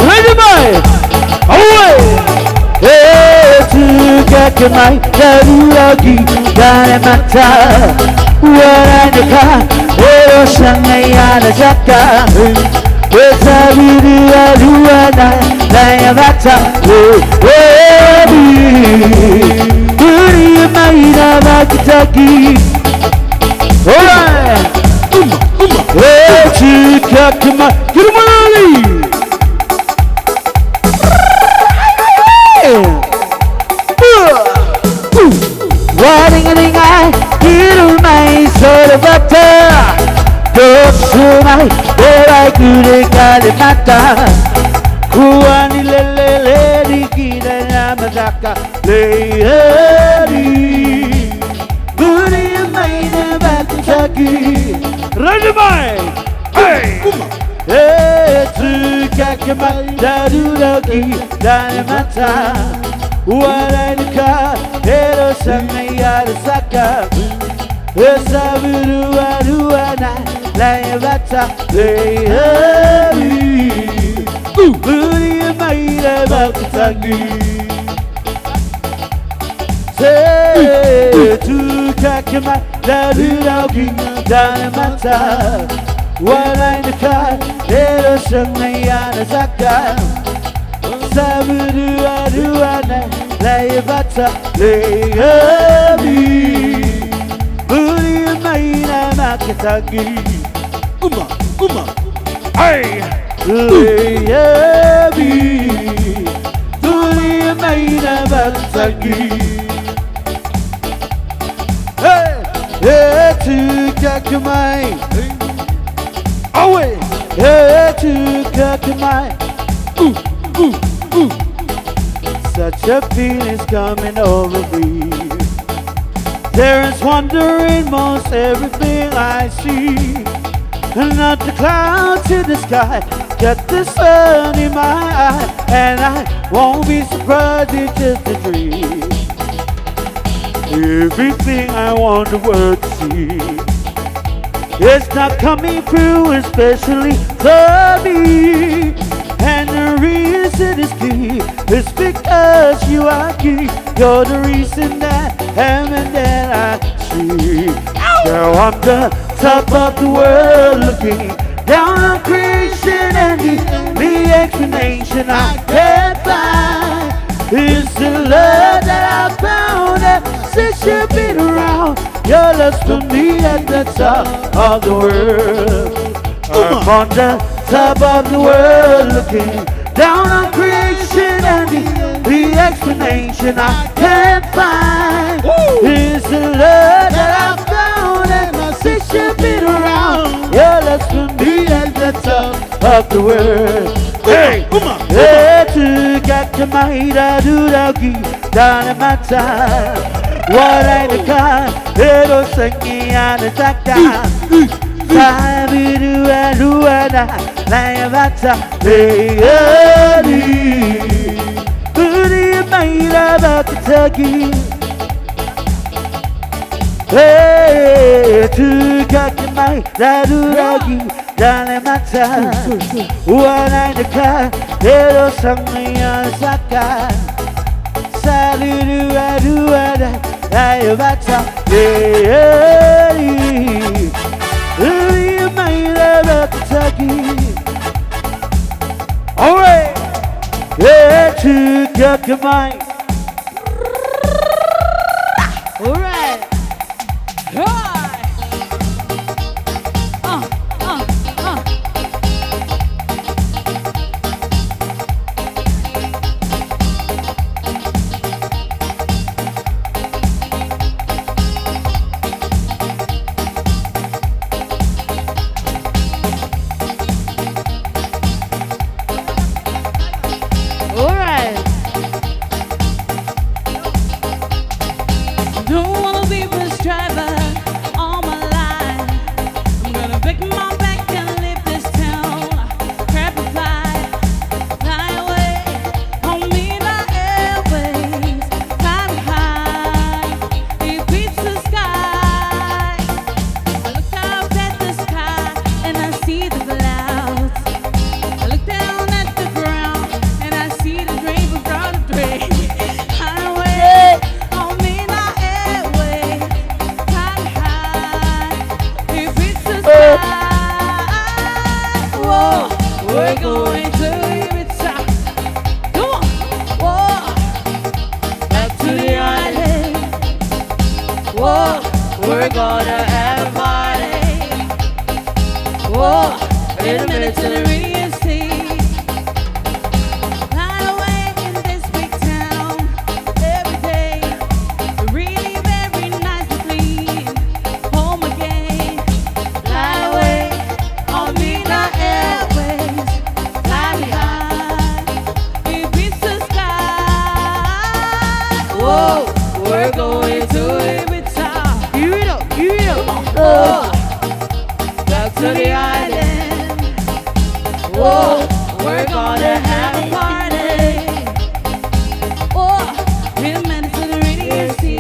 Uri mai Awe E tukake mai Taruagi kare mata Waranaka Ero shangai ana jaka Etabiru aruana Nayabata Eri Uri mai na makitaki Alright E tukake mai Kirumanali Waringaringa Hiru mai sorbata Dosumai Erai kure kare mata Kuani lele leri kira yamadaka Leri Muri mai na makitaki Ready mai Hey E tukake mai Daruragi Dare mata Waranuka Ero sangai arasaka Esaburu aruana Layabata Leri Uri mai na makitaki Se tukake mai Daruragi Dare mata Waranuka Ero sangai arasaka Saburu aruana Layabata Leri Uri mai na makitaki Uma, uma, hey! Leavi Tuli mai na bataki Hey, hey, tu kakamai. Awe, hey, tu kakamai. Ooh, ooh, ooh. Such a feeling's coming over me. There is wonder in most everything I see. And not the clouds in the sky, got the sun in my eye, and I won't be surprised it's just a dream. Everything I want the world to see, it's not coming through, especially for me. And the reason is key, is because you are key. You're the reason that heaven that I see. Girl, I'm the top of the world looking down on creation, and the explanation I can't find is the love that I found that since you've been around. Your love's for me at the top of the world. I'm on the top of the world looking down on creation, and the explanation I can't find is the love that I found and since you've been around. Your love's for me at the top of the world. Hey, hey, tu kakamaira duragi danamata. Walainaka ero sangi anataka. Sabiru aruana nayavata. Hey, uri maira bakatagi. Hey, tu kakamaira duragi danamata. Walainaka ero sangi anataka. Sabiru aruana nayavata. Hey, uri maira bakatagi. All right. Hey, tu kakamai. All right. Hi. All right. Don't wanna be bus driver all my life. I'm gonna break my back and leave this town. Grab a flight, fly away on Midnight Airways. Fly high, it beats the sky. I look up at the sky and I see the clouds. I look down at the ground and I see the rainbow from the drain. Highway on Midnight Airways. Fly high, it beats the sky. Whoa, we're going to Ibiza. Come on, whoa, back to the island. Whoa, we're gonna have a party. Whoa, in a minute to the Mediterranean Sea. Fly away in this big town every day. Really very nice and clean. Home again. Fly away on Midnight Airways. Fly high, it beats the sky. Whoa, we're going to Ibiza. Give it up, give it up. Whoa, back to the island. Whoa, we're gonna have a party. Oh, in a minute to the Mediterranean Sea.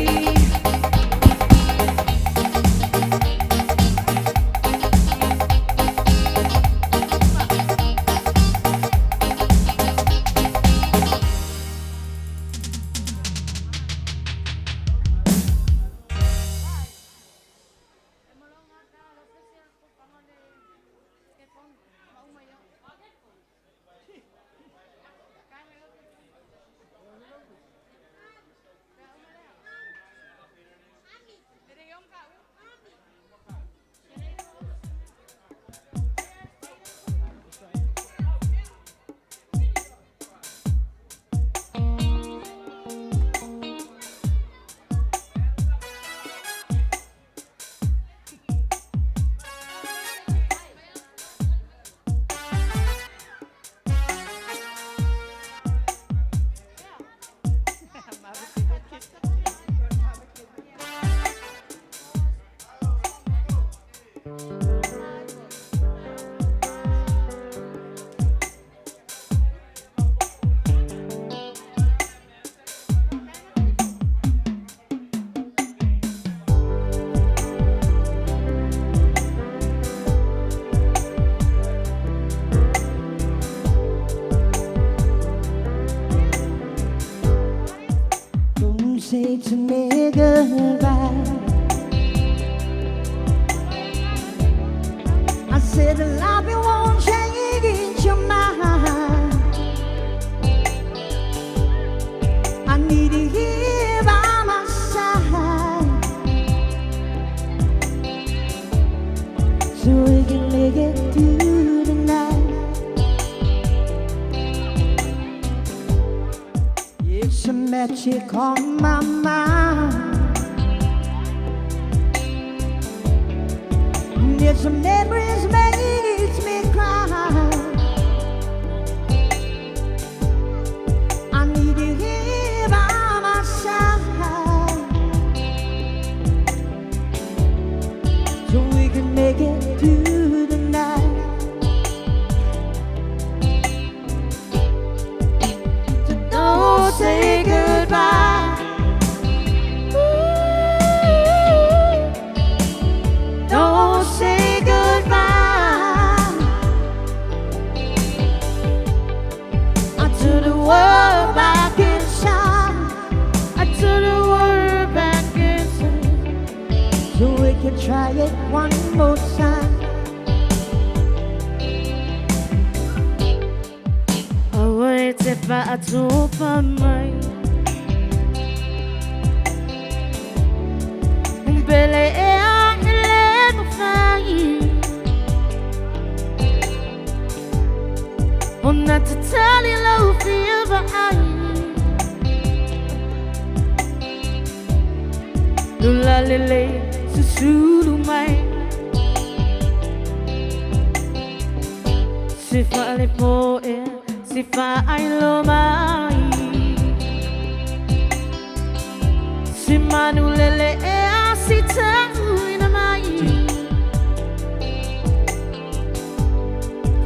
Don't say to me goodbye. I said love you won't change your mind. I need you here by my side so we can make it through the night. It's a magic on my mind. There's some memories makes me cry. I need you here by my side so we can make it through the night. So don't say goodbye. Ooh, don't say goodbye. I turn the world back inside. I turn the world back inside. So we can try it one more time. Aua e te whaatopa mai. Pele e a ele no whai. Ona te tali lau whiwa ai. Lula lele susulu mai. Si whale po e, si whailo mai. Si manu lele e a si tau ina mai.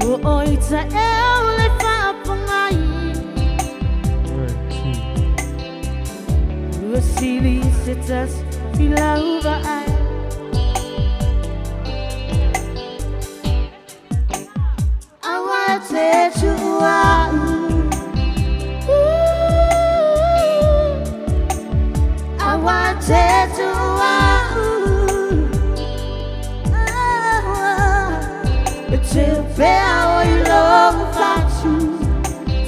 Ko oi ta e o le whaapongai. Ua sili se tas filauva ai. I want to Ooh, I want to Te pea o i logo fatu.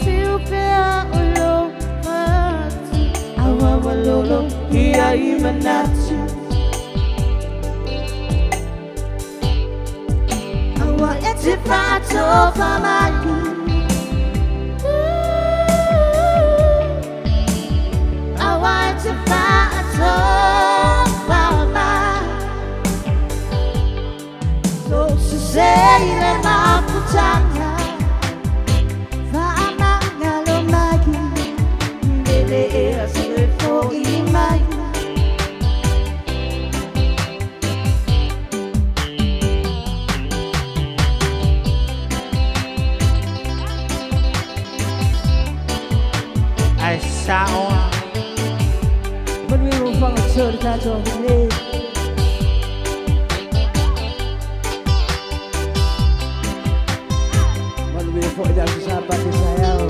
Te pea o logo fatu. Awa walolo ia i manatu. Awa e te whātopa mai. Awa e te whātopa mai. So se se le maputanga. Whaamangalo mai. Lele e a se fo i mai. Ai sao Manuel o whangatura tātou le. Manuel fo i aso sa pati sa iau.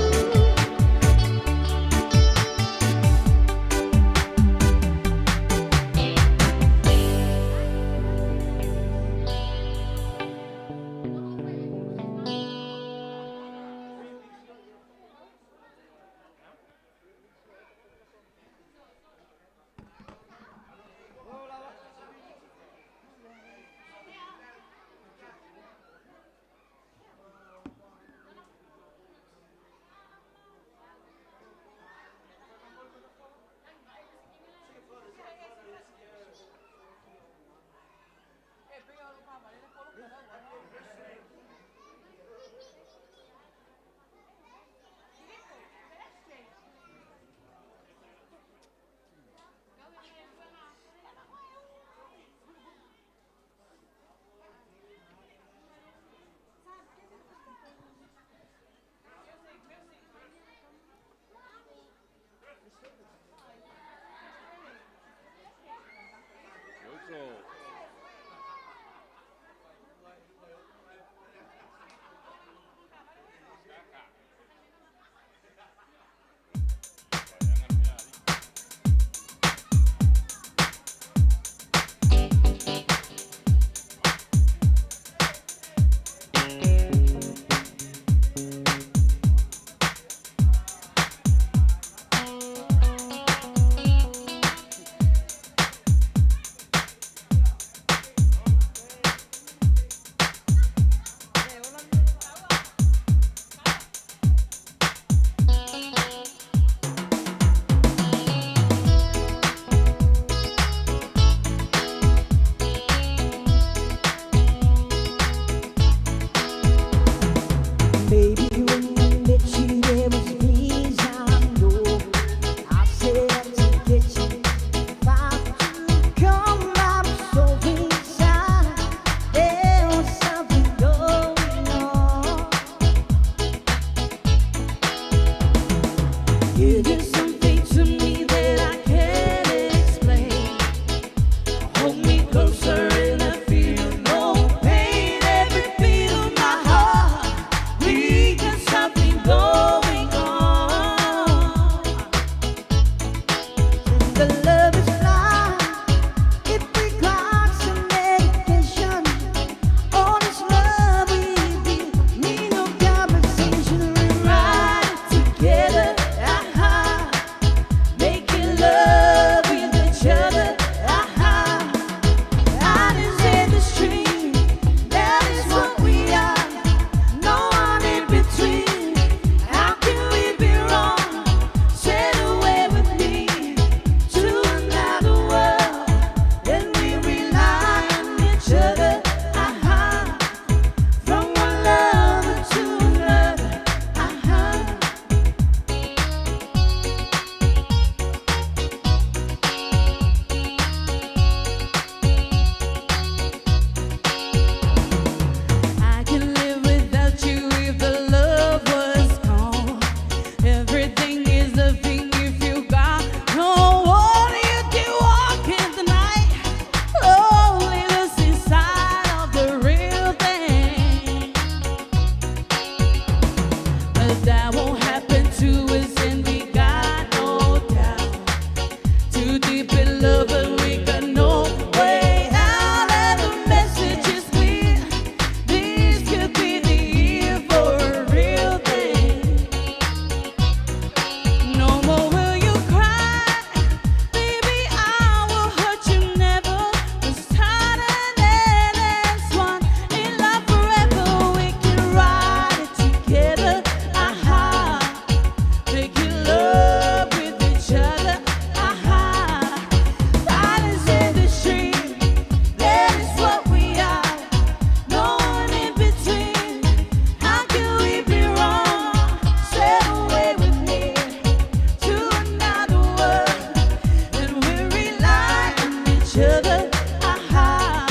each other. Aha.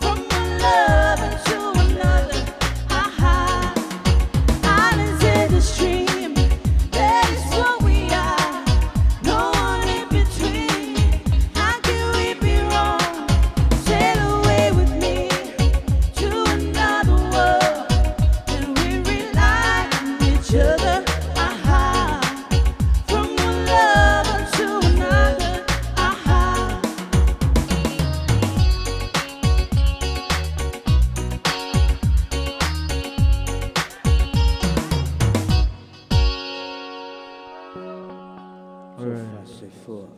From one lover to another. Aha. Islands in the stream. That is what we are. No one in between. How can we be wrong? Sail away with me to another world. And we rely on each other. Aha. From one lover to another. Aha. Soifua.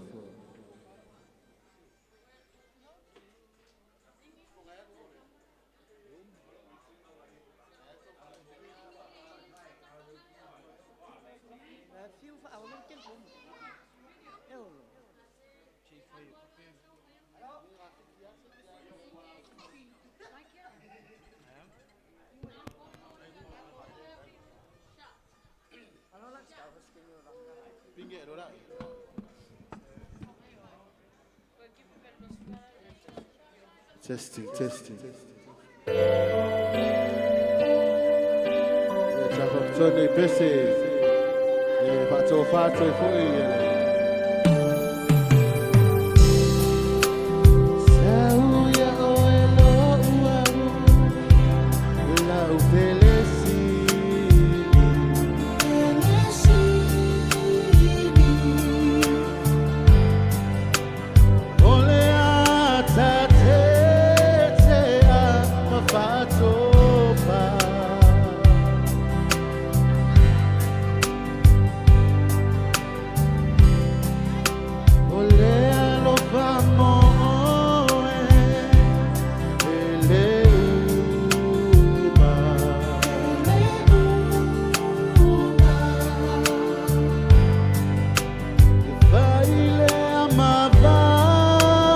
Testing, testing. Ia tafafitoa i pese. E faatofā toe foʻi e Sau ia oe loʻu au, lau pele sili. O le ata tetea ma fa'atofa. O le alofa mo oe e le uma. E vai le amavasa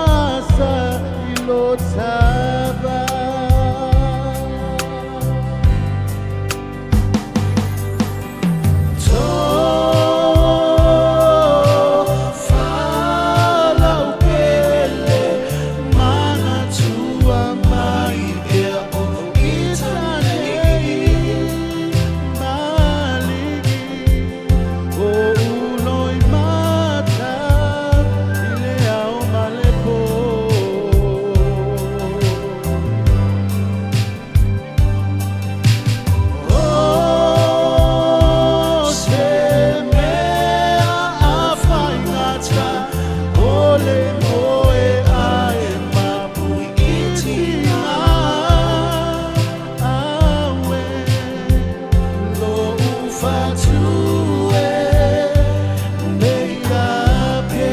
i lo tava. Tofalaupele manatua mai pea o itanei maligi o uloi mata i le ao ma le pō. O se mea a faigata o le moe ae mapui iti awe lo ufatue nei kape.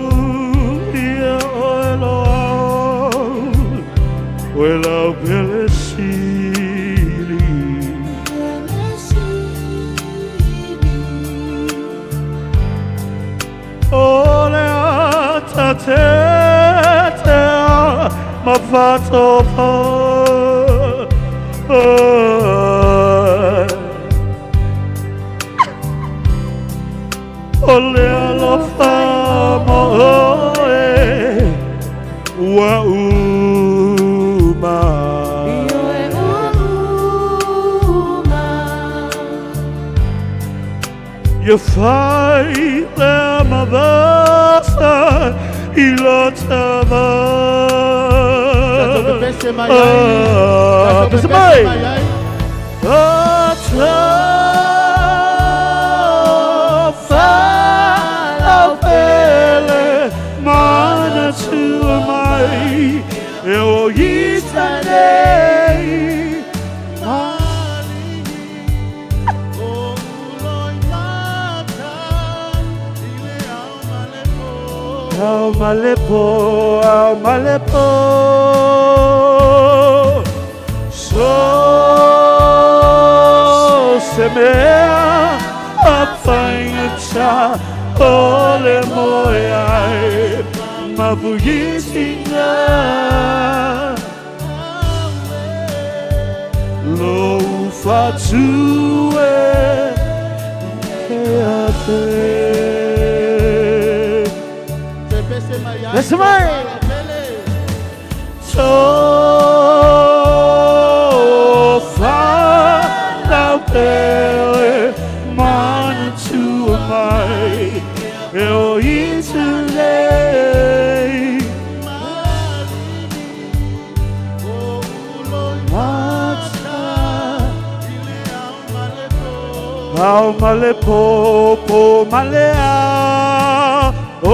Sauia oe loa, oe lau pele sili. O le ata tetea ma fa'atofa. O le alofa mo oe ua uma. Ia fai le mavasa i lo tava. Tatou pepese mai ai. Ah, Tatou pese pepese mai. mai ai. Atafalaupele manatua mai e o itanei. O uloi mata i le ao ma le pō. Au malepo, au malepo. So se mea a faigata o le moe ai mapuisiga. Lo ufatue Listen mai. So far thou pele mana tu mai e o i te lei. Mata Au male po po male a oh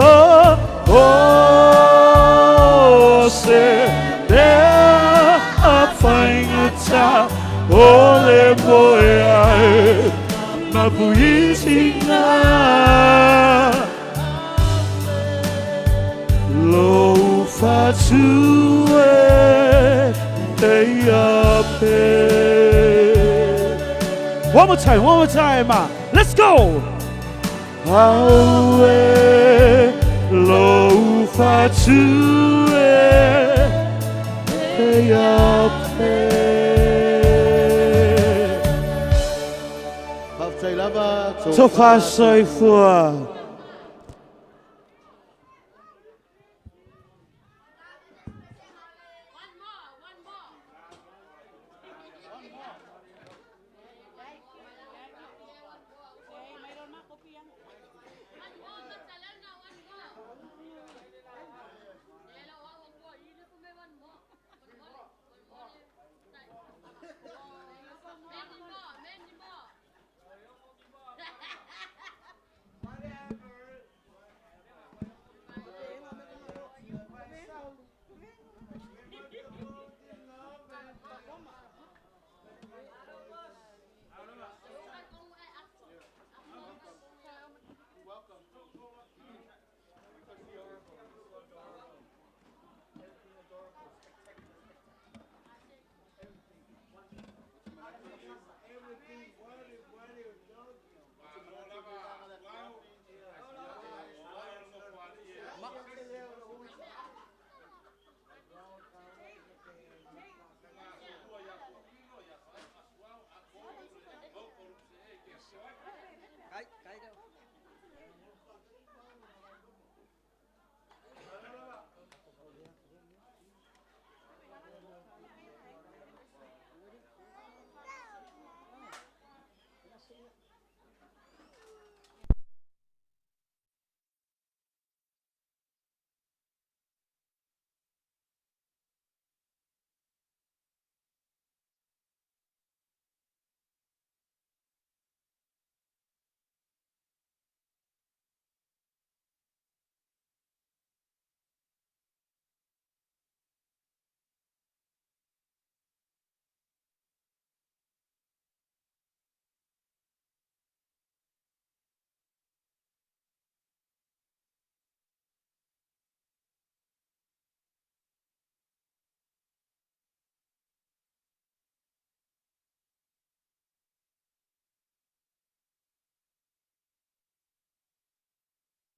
oh oh se le a faingata o le moe ai mapuisinga lo fatue te ape. One more time, one more time. Let's go. Aue lo fatue te ape. Faafetai lava Tofa soifua.